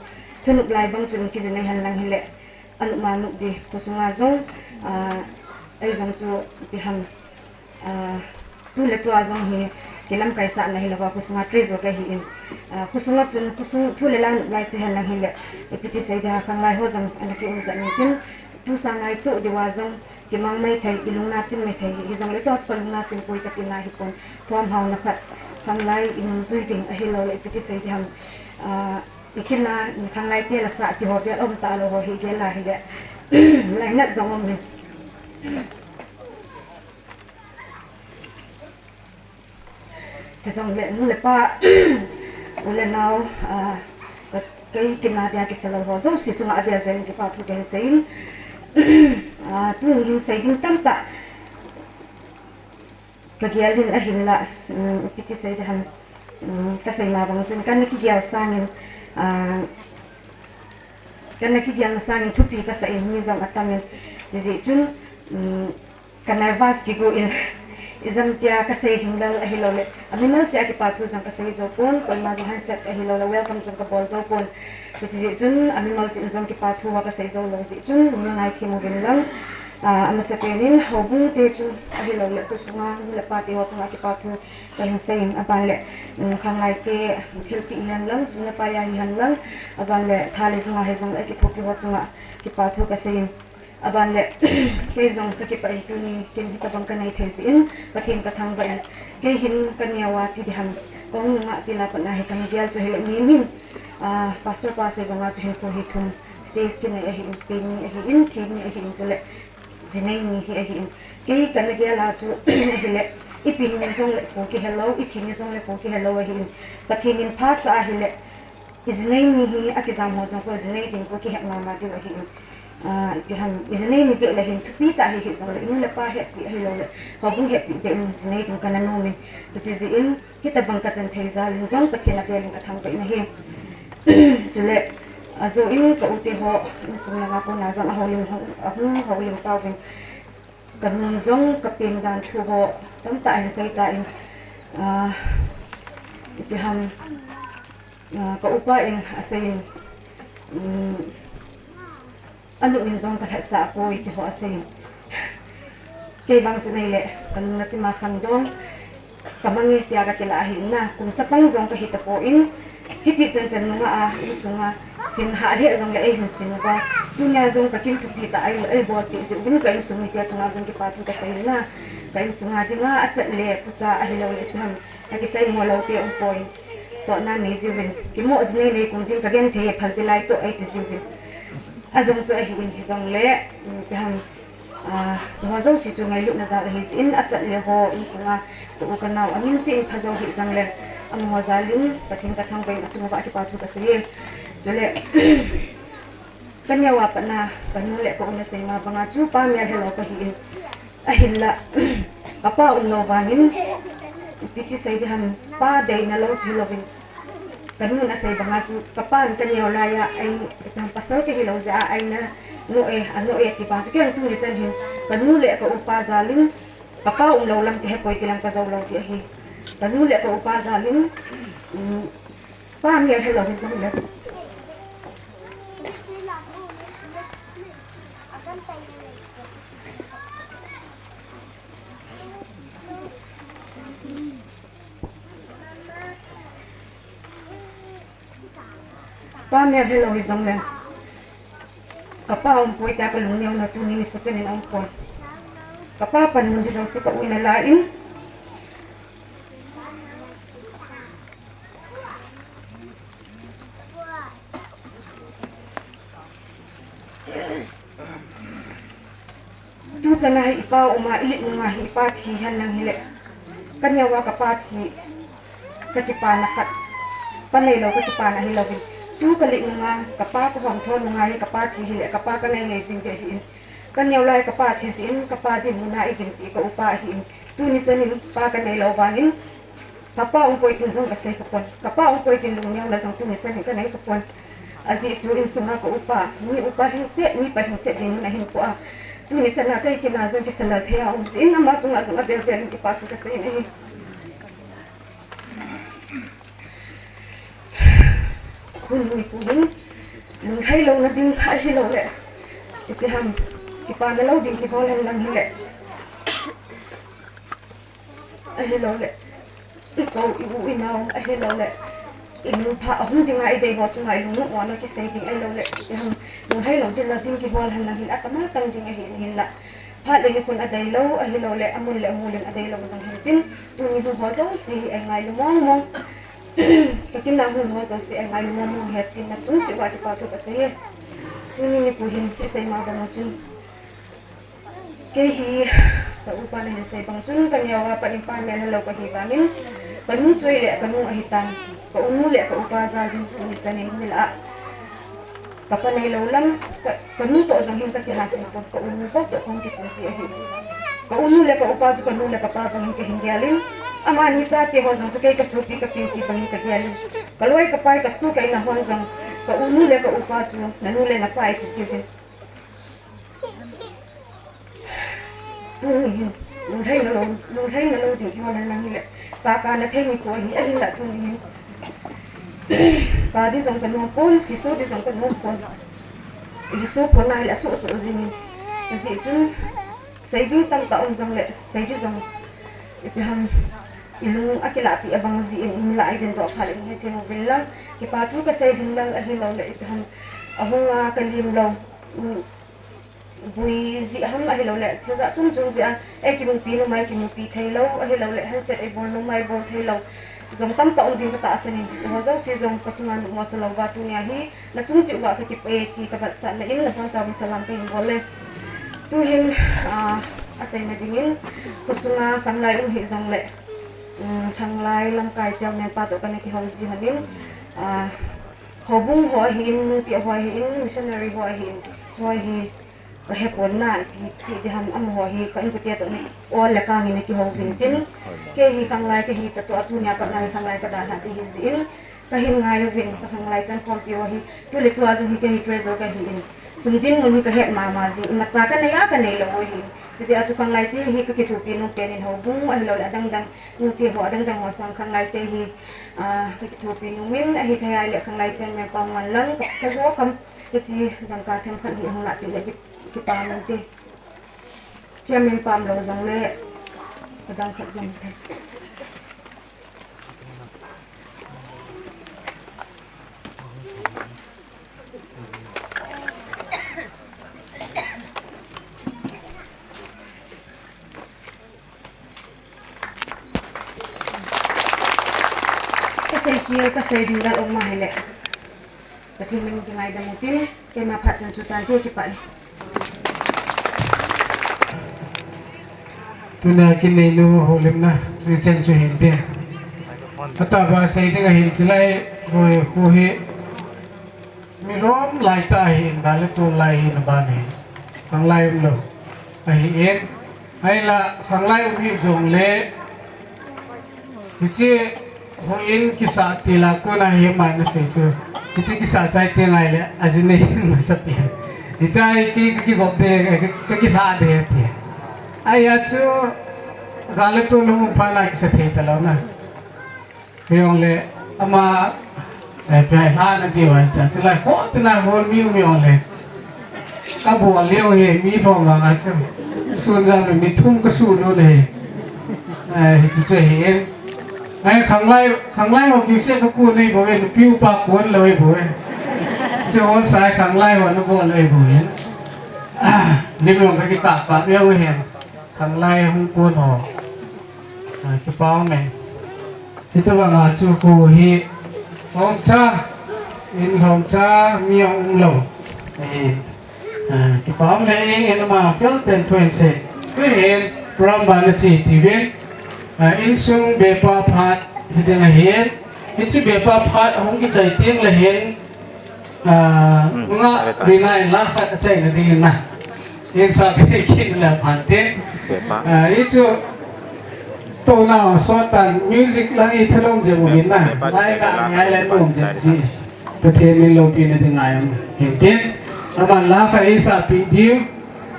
thunop lai bang chun kijin ahi hen lang hile, anop ma nop ding, khosunga jong, ah, ei jong chu ipi ham, ah, tu le tua jong hi kilamkai sahna hilouva, khosunga treasure kahi in, ah, khosunga chun, khosung thu le la nop lai chu hen lang hile, ipi ti sei ding ham, khanglai ho jong ana kium jat in tin, tu sanga i choh diuva jong kimang maithei, ilungna chim maithei, hijongle tua chu kalungna chim poi katina hipon, thom haona khat, khanglai inungjui ding ahilouleh ipi ti sei ding ham, ah, i kin a khanglai te la sah ti ho vel aum talou ho hi gel a ahile, lainat jong aum in. Hijongle nu le pa, u le nao, ah, ka, kei kin a dia kisa lou ho jouse chunga avel vel in kipa thu kahin sei in, ah, tuni hin sei ding tamtah kagel in ahinlah, um, ipi ti sei ding ham, um, kasei ma bang chun kana kigel sangin, ah, kana kigelna sangin thupi kasah in mi jong atam in, chujeh chun, um, ka nervous kigo in, ijemtia kasei lhinglel ahilouleh, amimal cheh a kipa thu jong kasei jou pon, koima jong handshake ahilouleh welcome jong kabol jou pon. Chujeh chun amimal cheh in jong kipa thu a kasei jou lou jeh chun, neingaithem uvin lang. Ah, amasapen in houbung te chu ahilouleh, khosunga nu le pa te ho chunga kipa thu kahin sei in, aban le, um, khanglai te thilpeh hihen lang, sum le pai a hihen lang, aban le tha le jung a hijongle kithopi ho chunga kipa thu kasei in. Aban le, kei jong kakipah in tuni kin hitobang kanei thei jeh in, Pathen kathangvah in, kei hin kaneo a ti ding ham, Kong nunga tila pat na hi kami gel chu hile mi min, ah, pastor pa sei banga chu hinkho hi thum, stage kinei ahi in, pe ni ahi in, thi ni ahi in, chule jinei ni hi ahi in. Kei kana gel a chu hile, ipi ni jong le kho kihelou, ithi ni jong le kho kihelou ahi in. Pathen in phasah a hile, ijinei ni hi akijam ho jong kho jinei ding kho kihet mama diu ahi in. Ah, ipi ham, ijinei ni beh le hin thupi tah hi hijong le, nu le pa hetpi ahilou le, houbung hetpi beh in jinei ding kana nom in. Hiche jeh in, hitabang kachan thei jal in jong Pathen avel in kathangvah in ahi. Chule, ajo in ka u te ho, insung langa kona jong ahoulim, ahung houlim tauvin. Kanun jong kapen dan thu ho, tamtah ahin sei tan, ah, ipi ham, ah, ka upa in asei in, um, anu in jong kalhatsah poi ti ho asei in. Kei vang chu nei le, kanung na chima khangdong, kamange tia kakilah ahi na, kum chapang jong kahi tapon, hiti chan chan nunga a, insunga, sin hah lheh jong le eihin sin uva, tunia jong kakin thupi tah a, eibolpeh jeh uvin ka insung mite chunga jong kipa thu kasei in na, ka insunga dinga achat le, tucha ahilou le, ipi ham, akisei mo lou te um poi, tohna nei jiuvin, kimo jinei nei kum ding kagenthei e, phalbi lai toh eiti jiuvin. Ajong chu ahi in hijong le, um, ipi ham, ah, chuho jouse chu ngailutna jal ahi jeh in achat le ho insunga ka u ka nao amin cheh in pha jou hih jong le, amaho jal in Pathen kathangvah in achunguva kipa thu kasei e. Chule, kaneo a pat na kanu le ka u nasei ma banga chu pa mel helou kahi in, ahinla, kapa umlou vangin, ipi ti sei ding ham, pa deina lou chu hilouvin, kanun asei banga chu, kapan kaneo laiya, ei, pasal kahilou jeh a, eina, no e, ano e, ti bang chu, kei jong tuni chan hin, kanu le ka upa jal in, kapa umlou lam kahepoi ti lam kajou lou ti ahi. Kanu le ka upa jal in, um, pa mel helou hijong le. Pa mel helou hijong le, kapa umpoi tia kalungneo na tuni nikho chan in aumpoi. Kapa panmun ding jouse ka u in ala in. Tuchan a hi ipa uma, ilet nunga hi ipa thi henlang hile, kaneo a kapa thi, kakipana khat, pa neilou kakipana hilouvin. Tu kalet nunga, kapa kahomtho nunga hi kapa thi hile, kapa kangai ngai jing ding ahi in. Kaneo lai kapa thi jeh in, kapa dinmun a eivinpi ka upa ahi in. Tuni chan in, pa kaneilou vangin, kapa umpoi tin jong kasei khapon. Kapa umpoi tin lungneona jong tuni chan in kanei khapon. Ajeh chu insunga ka upa, mi upa lhingset, mi pa lhingset dinmun ahin po a. Tuni chan a kei kina jong kisalal thei a um jeh in ama chunga jong avel vel in kipa thu kasei in ahi. Tuni nikho hin, lunglhai louna ding kha ahilou le, ipi ham, kipana lou ding kihol henlang hile. Ahilou le, i kou, i u, i nao, ahilou le, i nu pha ahung dinga i dei ho chunga i lungnom mona kisei ding ahilou le, ipi ham, lunglhai lou ding la ding kihol henlang hile, atama tang ding ahi in hinla. Phat le nikhun adeilou, ahilou le, amun le amol in adeilou jong hintin, tuni hung ho jouse hi eingailu mong mong. Ka kina hung ho jouse eingailu mong mong hitin, nachung cheh uva kipa thu kasei e. Tuni nikho hin, isei ma bang u chun. Kei hi, ka upa nahin sei bang chun, kaneo a pat in pa mel helou kahi vangin, kanu chu ahile, kanu ahitan, ka unu le ka upa jal hin, tuni chan in, milah a. Kapa neilou lam, ka, kanu toh jong hin kakihasing pon, ka unu bou toh kahung kisin ji ahi. Ka unu le ka upa chu kanu le kapa bangin kahin gel in, amani chate ho jong chu kei kasopi kapinpi bangin kagel in. Kaloi kapai ka school kaina hon jong, ka unu le ka upa chu, nanu le napa iti jiuvin. Tuni hin, lunglhaina lou, lunglhaina lou ding kihol henlang hile, ka, kana thei nikho ahi, ahinla tuni hin. Ka ding jong kanom pon, riso ding jong kanom pon. Riso pon ahile asuh suh jingin. Ajeh chun, sei ding tamtah um jongle, sei ding jong, ipi ham, ilung akilahpeh abang jeh in, ilah a idindoh phat le ihet thei uvin lang, kipa thu kasei lhing lang ahilou le, ipi ham, ahung a kalim lou, um, bui jeh ham ahilou le, thil jat chom chom jeh a, eikimupi nom a eikimupi thei lou, ahilou le, handset eibol nom a eibol thei lou, jong tamtah um ding katahsan in, hiche ho jouse jong kachunga nopmo sa louva tunia hi nachung cheh uva kakipah e ti kavetsahna in nabonchauvin salam kahin bol e. Tuhin, ah, achaina dingin, khosunga khanglai um hijongle, um, khanglai lamkai chairman pa toh kana kihou ji lhonin, ah, houbung ho ahin, nute ho ahin, missionary ho ahin, choi hi, kahepon na, ipi, ipi ding ham, amaho hi, ka inkote toh ni, ol le kangin akihou uvin tin. Kei hi khanglai kahi tah toh, atunia pat na hi khanglai kadalhah ding ahi jeh in, kahin ngai uvin, kakhanglai chan khompi ho hi, tu le tua jong hi kei hi treasurer kahin. Sum dinmun hi kahet mama jin, imacha kanei a kanei lou u ahin. Chuti jeh a chu khanglai te hi kakithopi nom pen in houbung, ahilouleh adang dang, nute ho adang dang ho sang khanglai te hi, ah, kakithopi nom in, ahithei a ahile khanglai chairman pa Manlang, ka, kajo kham, Hiche dangka themkhat hi hung lahpeh le ki, kipa mong te. Chairman pa umlou jongle, adang khat jong te. Kasei kit, kasei ding gal um ahile. Pathen min kingaidam utin, keima phat chan chu tante, kipah e. Tuna kineinu houlimna, chu chan chu hinte. Atahbeh sei ding ahin chulai, hoi, khu hi. Mi lom lai tah ahin, gal le tol lai ahin, aban ahin. Khanglai umlou ahin. Ahinla, khanglai um hijongle, hiche houin kisah til a kona hi ama nasei chu. Hiche kisah chai teng ahile, ajinei masapen. Hiche hi ki, ki, kivop de, ki, ki, kilha de ti. Ahia chu, gal le tol um phat na kisa thei talou na. Hijongle, ama, eh, pia lhana diu ahi ta, chulai ho, tuna hol miu miu le. Kabol leu hi, mi lhom vang a chu. Sun jam le mi thum kasu lou le. Eh, hichu chu hi en. Ai, khanglai, khanglai ho kiu se kaku nei bou e, nupi upa kon lou e bou e. Chu hon sai khanglai ho nabol lou e bou e. Ah, lim long kakikap pa, miu hen. Khanglai hung kon ho. Ah, kipa ume. Hitabang a chu khu hi lhomcha, in lhomcha mi ahung um lou. Eh, ah, kipa ume, in, in ama fel ten thu in sei. Tuhin program ban a che tiuvin. Ah, insung bepa phat hiding ahin. Hiche bepa phat ahung kichai teng le hin. Ah, hmm, nga, Rina in la khat achaina dingin na. In sa pe kin la phan tin. Ah, hichu touna sot tan music lang i thalom jeng uvin na. Lai ka ngai le nom jeng ji. Pathen min loupina ding ngai um. Hin tin. Aban la khat isa pe diu.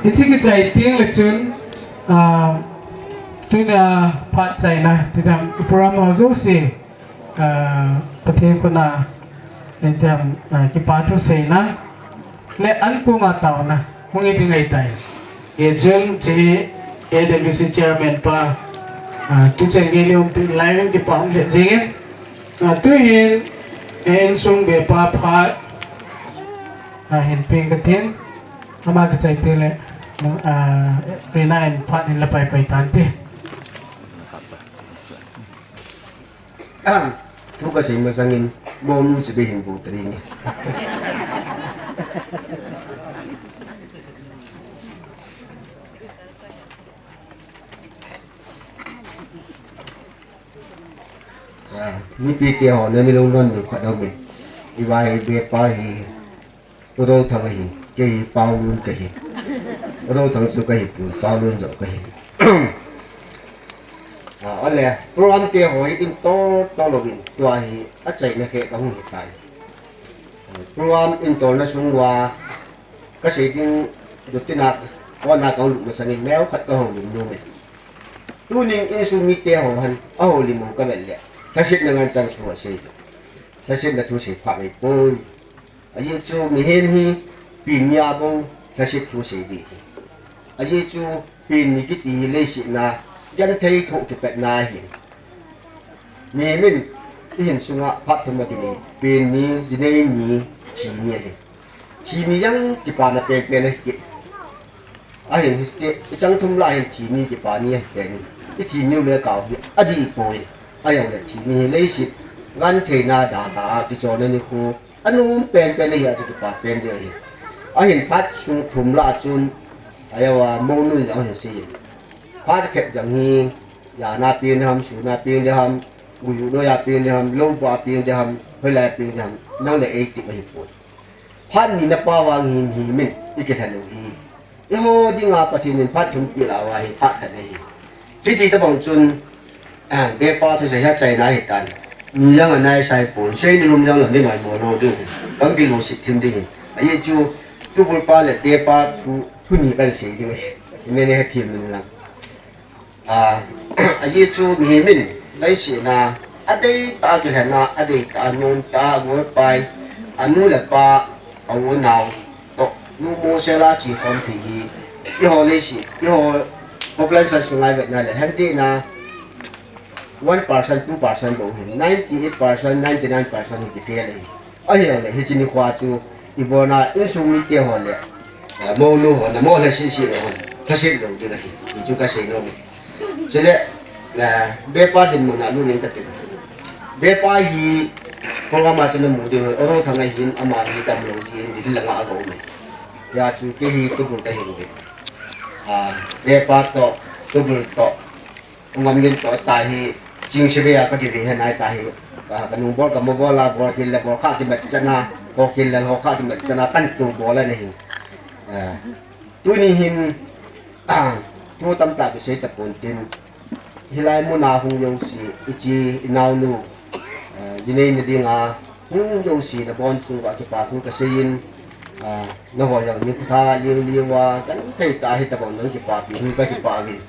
Hiche kichai teng le chun, ah, tunia phat chaina, ti dam program ho jouse. Ah, Pathen khut a, in tem, ah, kipa thu seina, le an kong a taona, hung hi ding ahitai. Hichun, hiche A W C chairman pa, ah, tuchan gei le um tin lai in kipa um le jingin, ah, tuhin, eh, insung bepa phat, ah, hin pe katin, ama kichai teng le, ah, Rina in phat hin la pai pai tan te. Thu kasei masangin, bom nu chibai hin bu tari ni. Ah, mipi te ho, nani lungdon diu khat aume. Iva hi bepa hi. U Rothang ahi, kei hi Paolun kahi. U Rothang chu kahi poi, Paolun joh kahi. Ah, ale, program te ho hi in tol tol louvin, tua hi achaina khe kahung hitai. Program in tolna sung uva, kasei ding dutina, kona kahung lut masangin, neokhat kahoulim nom e. Tunin insung mite ho hin, ahoulim u kavet le, lhasetna ngen chang thu asei. Lhasetna thu sei phat ahipoi. Ajeh chu mihem hi pen ni a bou lhaset thu sei ding ahi. Ajeh chu pen ni kiti hi leiset a genthei thoh kipatna ahi. Mihem in ihin sunga phat thum akinei, pen ni, jinei ni, thi ni ahi. Thi ni jong kipana penpen ahi kit. Ahin hiche, ichang thum lai hin thi ni kipa ni ahi pen. Ithi niu le kau hi adih poi. Ahijongle thi mi hi leiset gentheina da da a kichonna nikho anom penpen ahi a chu kipa pen ding ahi. Ahin phat sung thum lah a chun ahijongle mounun jong ahin sei in. Phat khat jong hi, jana peng ding ham, suna peng ding ham, guyu noiya peng ding ham, louba peng ding ham, hoilaiya peng ding ham, nang le ei tip ahipoi. Phat ni na pao vang hi mihem in ikilhen u hi. Eiho dinga Pathen in phat thum peh lah uva hi phat khat ahi. Hiti tobang chun, ah, bepa thusei hi achaina ahitan. Mi jong anaisai pon, sei nalum jongle nei noimo lou ding. Kan kilungset thim ding ahi. Ajeh chu, tubul pa le bepa thu, thu ni kan sei ding ahi. Nei, nei hethem in lang. Ah, ajeh chu mihem in leiset a adeitah a kilhen a, adeitah a nomtah a golpai, anu le apa, a u nao toh, numo sela chekhom thei hi, eiho leiset, eiho population sunga ivetna le, hentena one percent, two percent bou hin, ninety-eight percent, ninety-nine percent hi kifail ahi. Ahijongle, hiche nikho a chu, ibolna insung mite ho le, eh, mounu ho, namo lhasese ho, lhaset lou ding ahi, hichu kasei nom e. Chule, eh, bepa dinmun a lut ing kate. Bepa hi, program a chu namu diu, Orothang ahin, ama hi damlou jin, Delhi langa aga um e. Hijeh chun kei hi tubul kahin uve. Ah, bepa toh, tubul toh, Ngam gin toh tahi, ching sibe a kakive hen ai tahi. Ka, kanung bol, kamo bol a, bol khel le bol kha kimat chana, ho khel le ho kha kimat chana, kan tu bol a nahi. Eh, tuni hin, thu tamtah kisei tapon tin, hilai muna hung jouse, iche, inaonu, eh, jinei na dinga, hung jouse nabon chunga kipa thu kasei in, ah, naho jong nikho tha liu liu a, genthei tah a hitobang nang kipapi, hung kakipa uvin.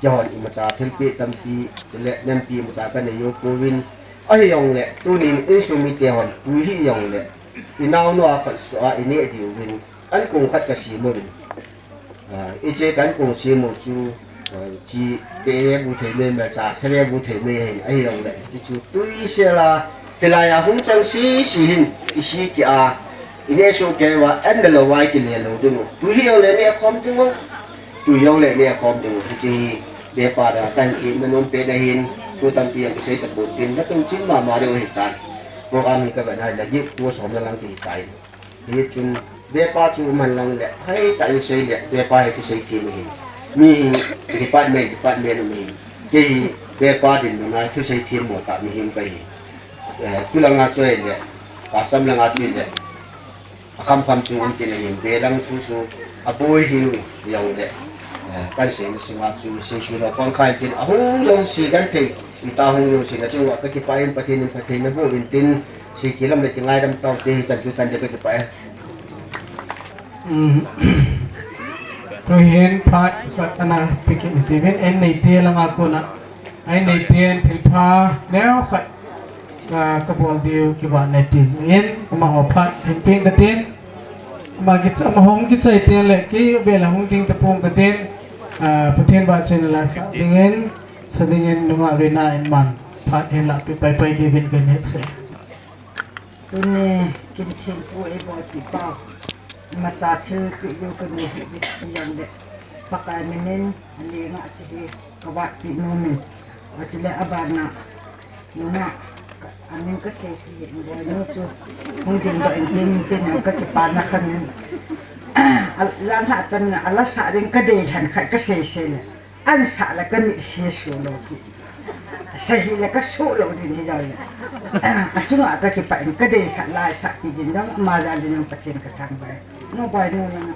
Keihon imacha thilpeh tampi, chule nampi imacha kanei jou pouvin. Ahijongle, tunin insung mite hon, tui hijongle, inaonu a khat soh a ineh diuvin, ankong khat kasem uvin. Ah, iche kankong sem u chu, ah, chi pe bu thei mei, imacha se bu thei mei hin, ahijongle, hiche chu tui sela, hilai a hung chang sese hin, ise kit a, ineh soh kei uva, an nalou uva ikile lou ding u. Tui hijongle neh khom ding u. Tui jongle neh khom ding u. Hiche hi, bepa dinga kan imanom pen ahin, thu tampi jong kisei tapon tin, natong chen mama diu ahitan. Program hi kavet nai le, gift thu somna lang kihitai. Hichun, bepa chu um hen lang le, hoitah in sei le, bepa hi kisei them ahin. Mi hi, department, department um ahin. Kei hi, bepa dinmun a thusei themmo tah mihem kahi. Eh, thu langa chu ahile, custom langa chu ahile, akhamkham chu um tin ahin, belam thu chu aboi hiu jongle, eh, kan seina sunga chu seikhi lou pang khan tin ahung jouse genthei, ita hung jouse na chunga kakipah in, Pathen in phatthei naboh uvin tin, seikhi lam le kingaidam taute, hichan chu tante kakipah e. Um, tuhin phat khat ana pe kit uvin, an neite langa kona, an neiten thilpha neokhat ka, kabol diu kivah e ti jeh in, amaho phat hin peng katin, ama kicha, amaho hung kichai teng le, kei beh la hung ding tapong katin, ah, Pathen vahchoina la sah dingin, sa dingin nungah Rina in man phat hin lahpeh paipai diuvin kahin hetsah e. Tuni kin thempu eibolpi pau, imacha thilpeh diu kanei hih uvin jongle, Pakai minin, alenga hiche hi kavatpeh nomin, chule abana, nungah, ka, amin kasei hi, boinu chu, hung dingdoh in tin, tin kakipana khamin, a, jan lhah tan, ala sah ding kadei lhon khat kasei sei le, ansah le kamitlhi suhlou kit. Sa hile kasuhlou ding hijongle, achunga kakipah in kadei khat la isahpi ding jong, ama jal in jong Pathen kathangvah e. Nu boinu nanga.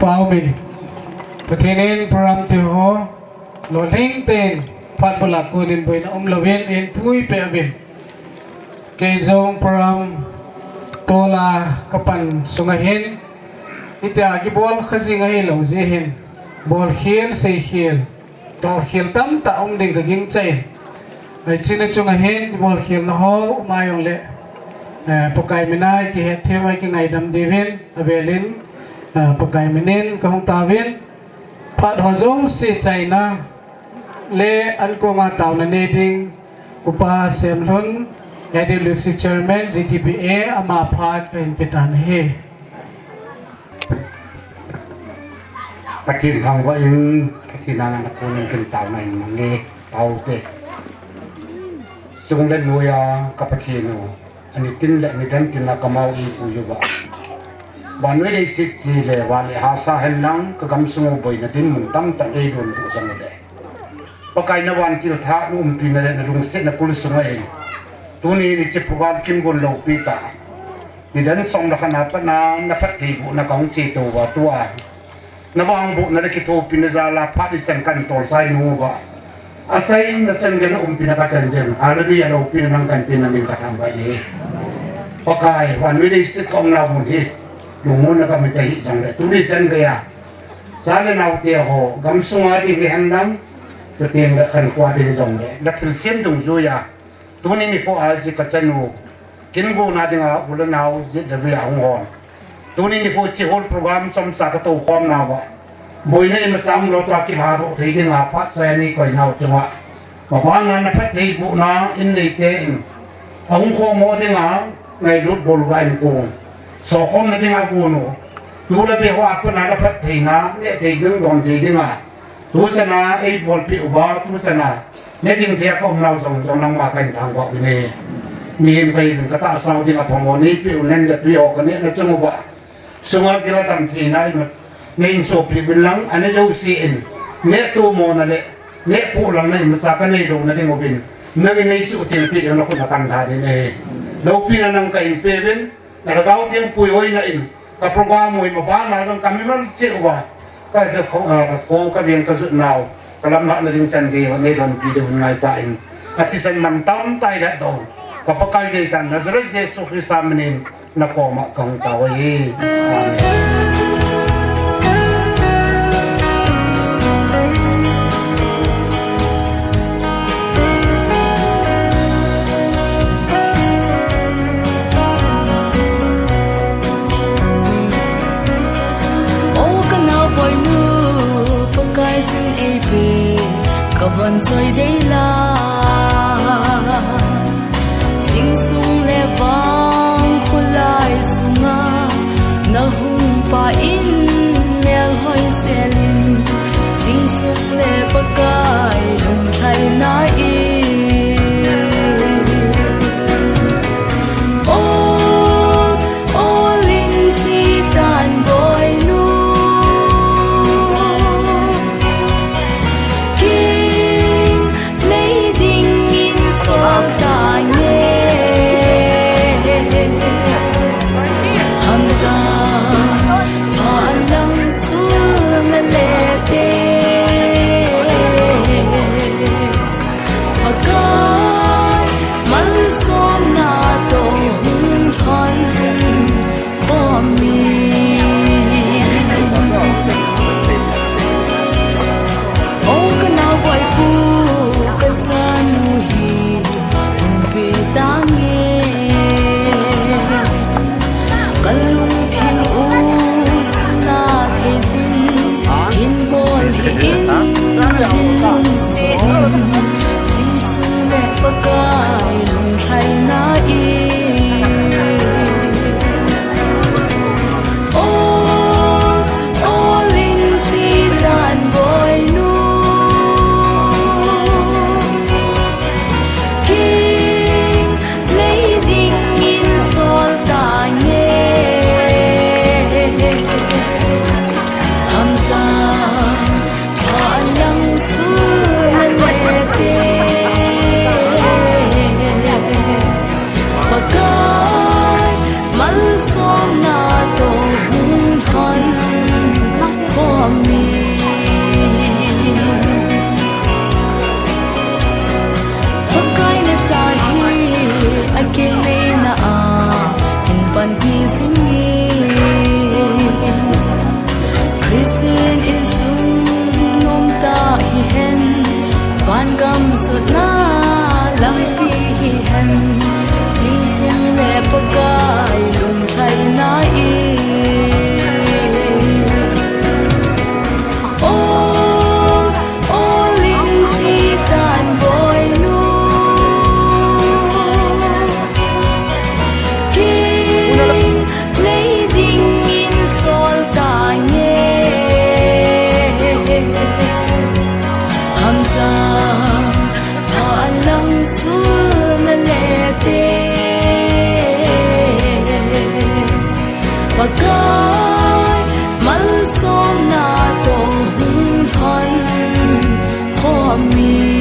Amen. Pathen in program ti ho lolhing tah in phat bula konin boina umlouvin eipui peh uvin. Kei jong program tola kapan sunga hin, hitia kibol kha jing ahilou jeh hin, bolkhel, seikhel, tohkhel tamtah um ding kagingchan. Hiche chunga hin, bolkhelna ho um jongle, eh, Pakai mina kihetthemna kingaidam diuvin, avelin, eh, Pakai minin kahung tauvin. Phat ho jouse chaina le ankonga taona nei ding Upa Semlhun, A D W C Chairman, G T B A, ama phat kahin pe tan ahi. Pathen thangvah in, Pathen a nana konin kin taona in mange, taote. Sung le noiya ka Pathen u, ani tin le ani dan tin a kamau eipui uva, vannoi leiset chele vale hahsa henlang, kagamsung u boina dinmun tamtah eidonbut jing ule, Pakai na vantil thah, na umpina le na lungsetna kul sunga hin, tuni niche program kingon loupi tah, nidan som le khat na pat na, na phattheibohna kahung chetou uva, tua na vangbohna le kithopina jal a phat ichan kahin tolsai nom uva, achaina chan geiya na umpina kachan jeng. Hallelujah, loupina nang kahin pe, namin kathangvah e. Pakai, vannoi leiset kaumna mun hi, lungmonna kamin kahi jongle, tuni chan geiya cha le naote ho gamsunga ding hihen lang, chuteng le khankhoa ding jongle, na thilsem dungjuiya tuni nikho a hiche kachanu kingona dinga u le nao jet le vei a hung hon, tuni nikho hiche hall program chomcha katoukhomna uva, boina imacha umlou, tua kilhadoh thei dinga phatsah a nei koinau chunga, mabana na phattheibohna in neite in, ahung khom ho dinga ngailut bol uva in kong, sokhomna dinga gon u, tu le vei hoa pat na na phattheina neh thei ding, don thei dinga tuchan a eibolpeh uva, tuchan a ne ding thei a kaumnau jong jong nangma kahin thangvah uvin e. Mihem kahi ding, katahsa u dinga phamo neipeh u, nen le tui ho kanehna chung uva, sunga kila damtheina nei sohpeh uvin lang, ani jouse in neh tomona le neh pohlangna imacha kanei louna ding uvin, nangin neisuhthengpeh ding nakhut a kahin lhan in e. Loupina nang kahin pe uvin, na lhagao theng puihoina in ka program u hi mabana jong kamimal cheh uva, ka, ka kho, ah, ka kho, kaveng kajutnau, kalamlhahna ding chan gei uva neidonpi diu ngaichan, athisan mantam tah a lhadou ka Pakai deidan Nazareth Jesu Christa minin nakoma kahung tao ahi. Amen. O kanaoboinu, Pakai jin eipe, kavon choi dei la. Jingsung le vang kholai sunga nahung pa in melhoi selin, jingsung le Pakai lunglhaina in. O, o lin chi tan boinu, King Christian insung nomtah hihen, vangam sutna lampi hihen, sinsung le Pakai lungthaina in. Ol, ol in thi tan boinu. Kei nei dingin sol tange. Hamsa phalang sulna lete. Pakai malsomna toh hung lhon khom mi.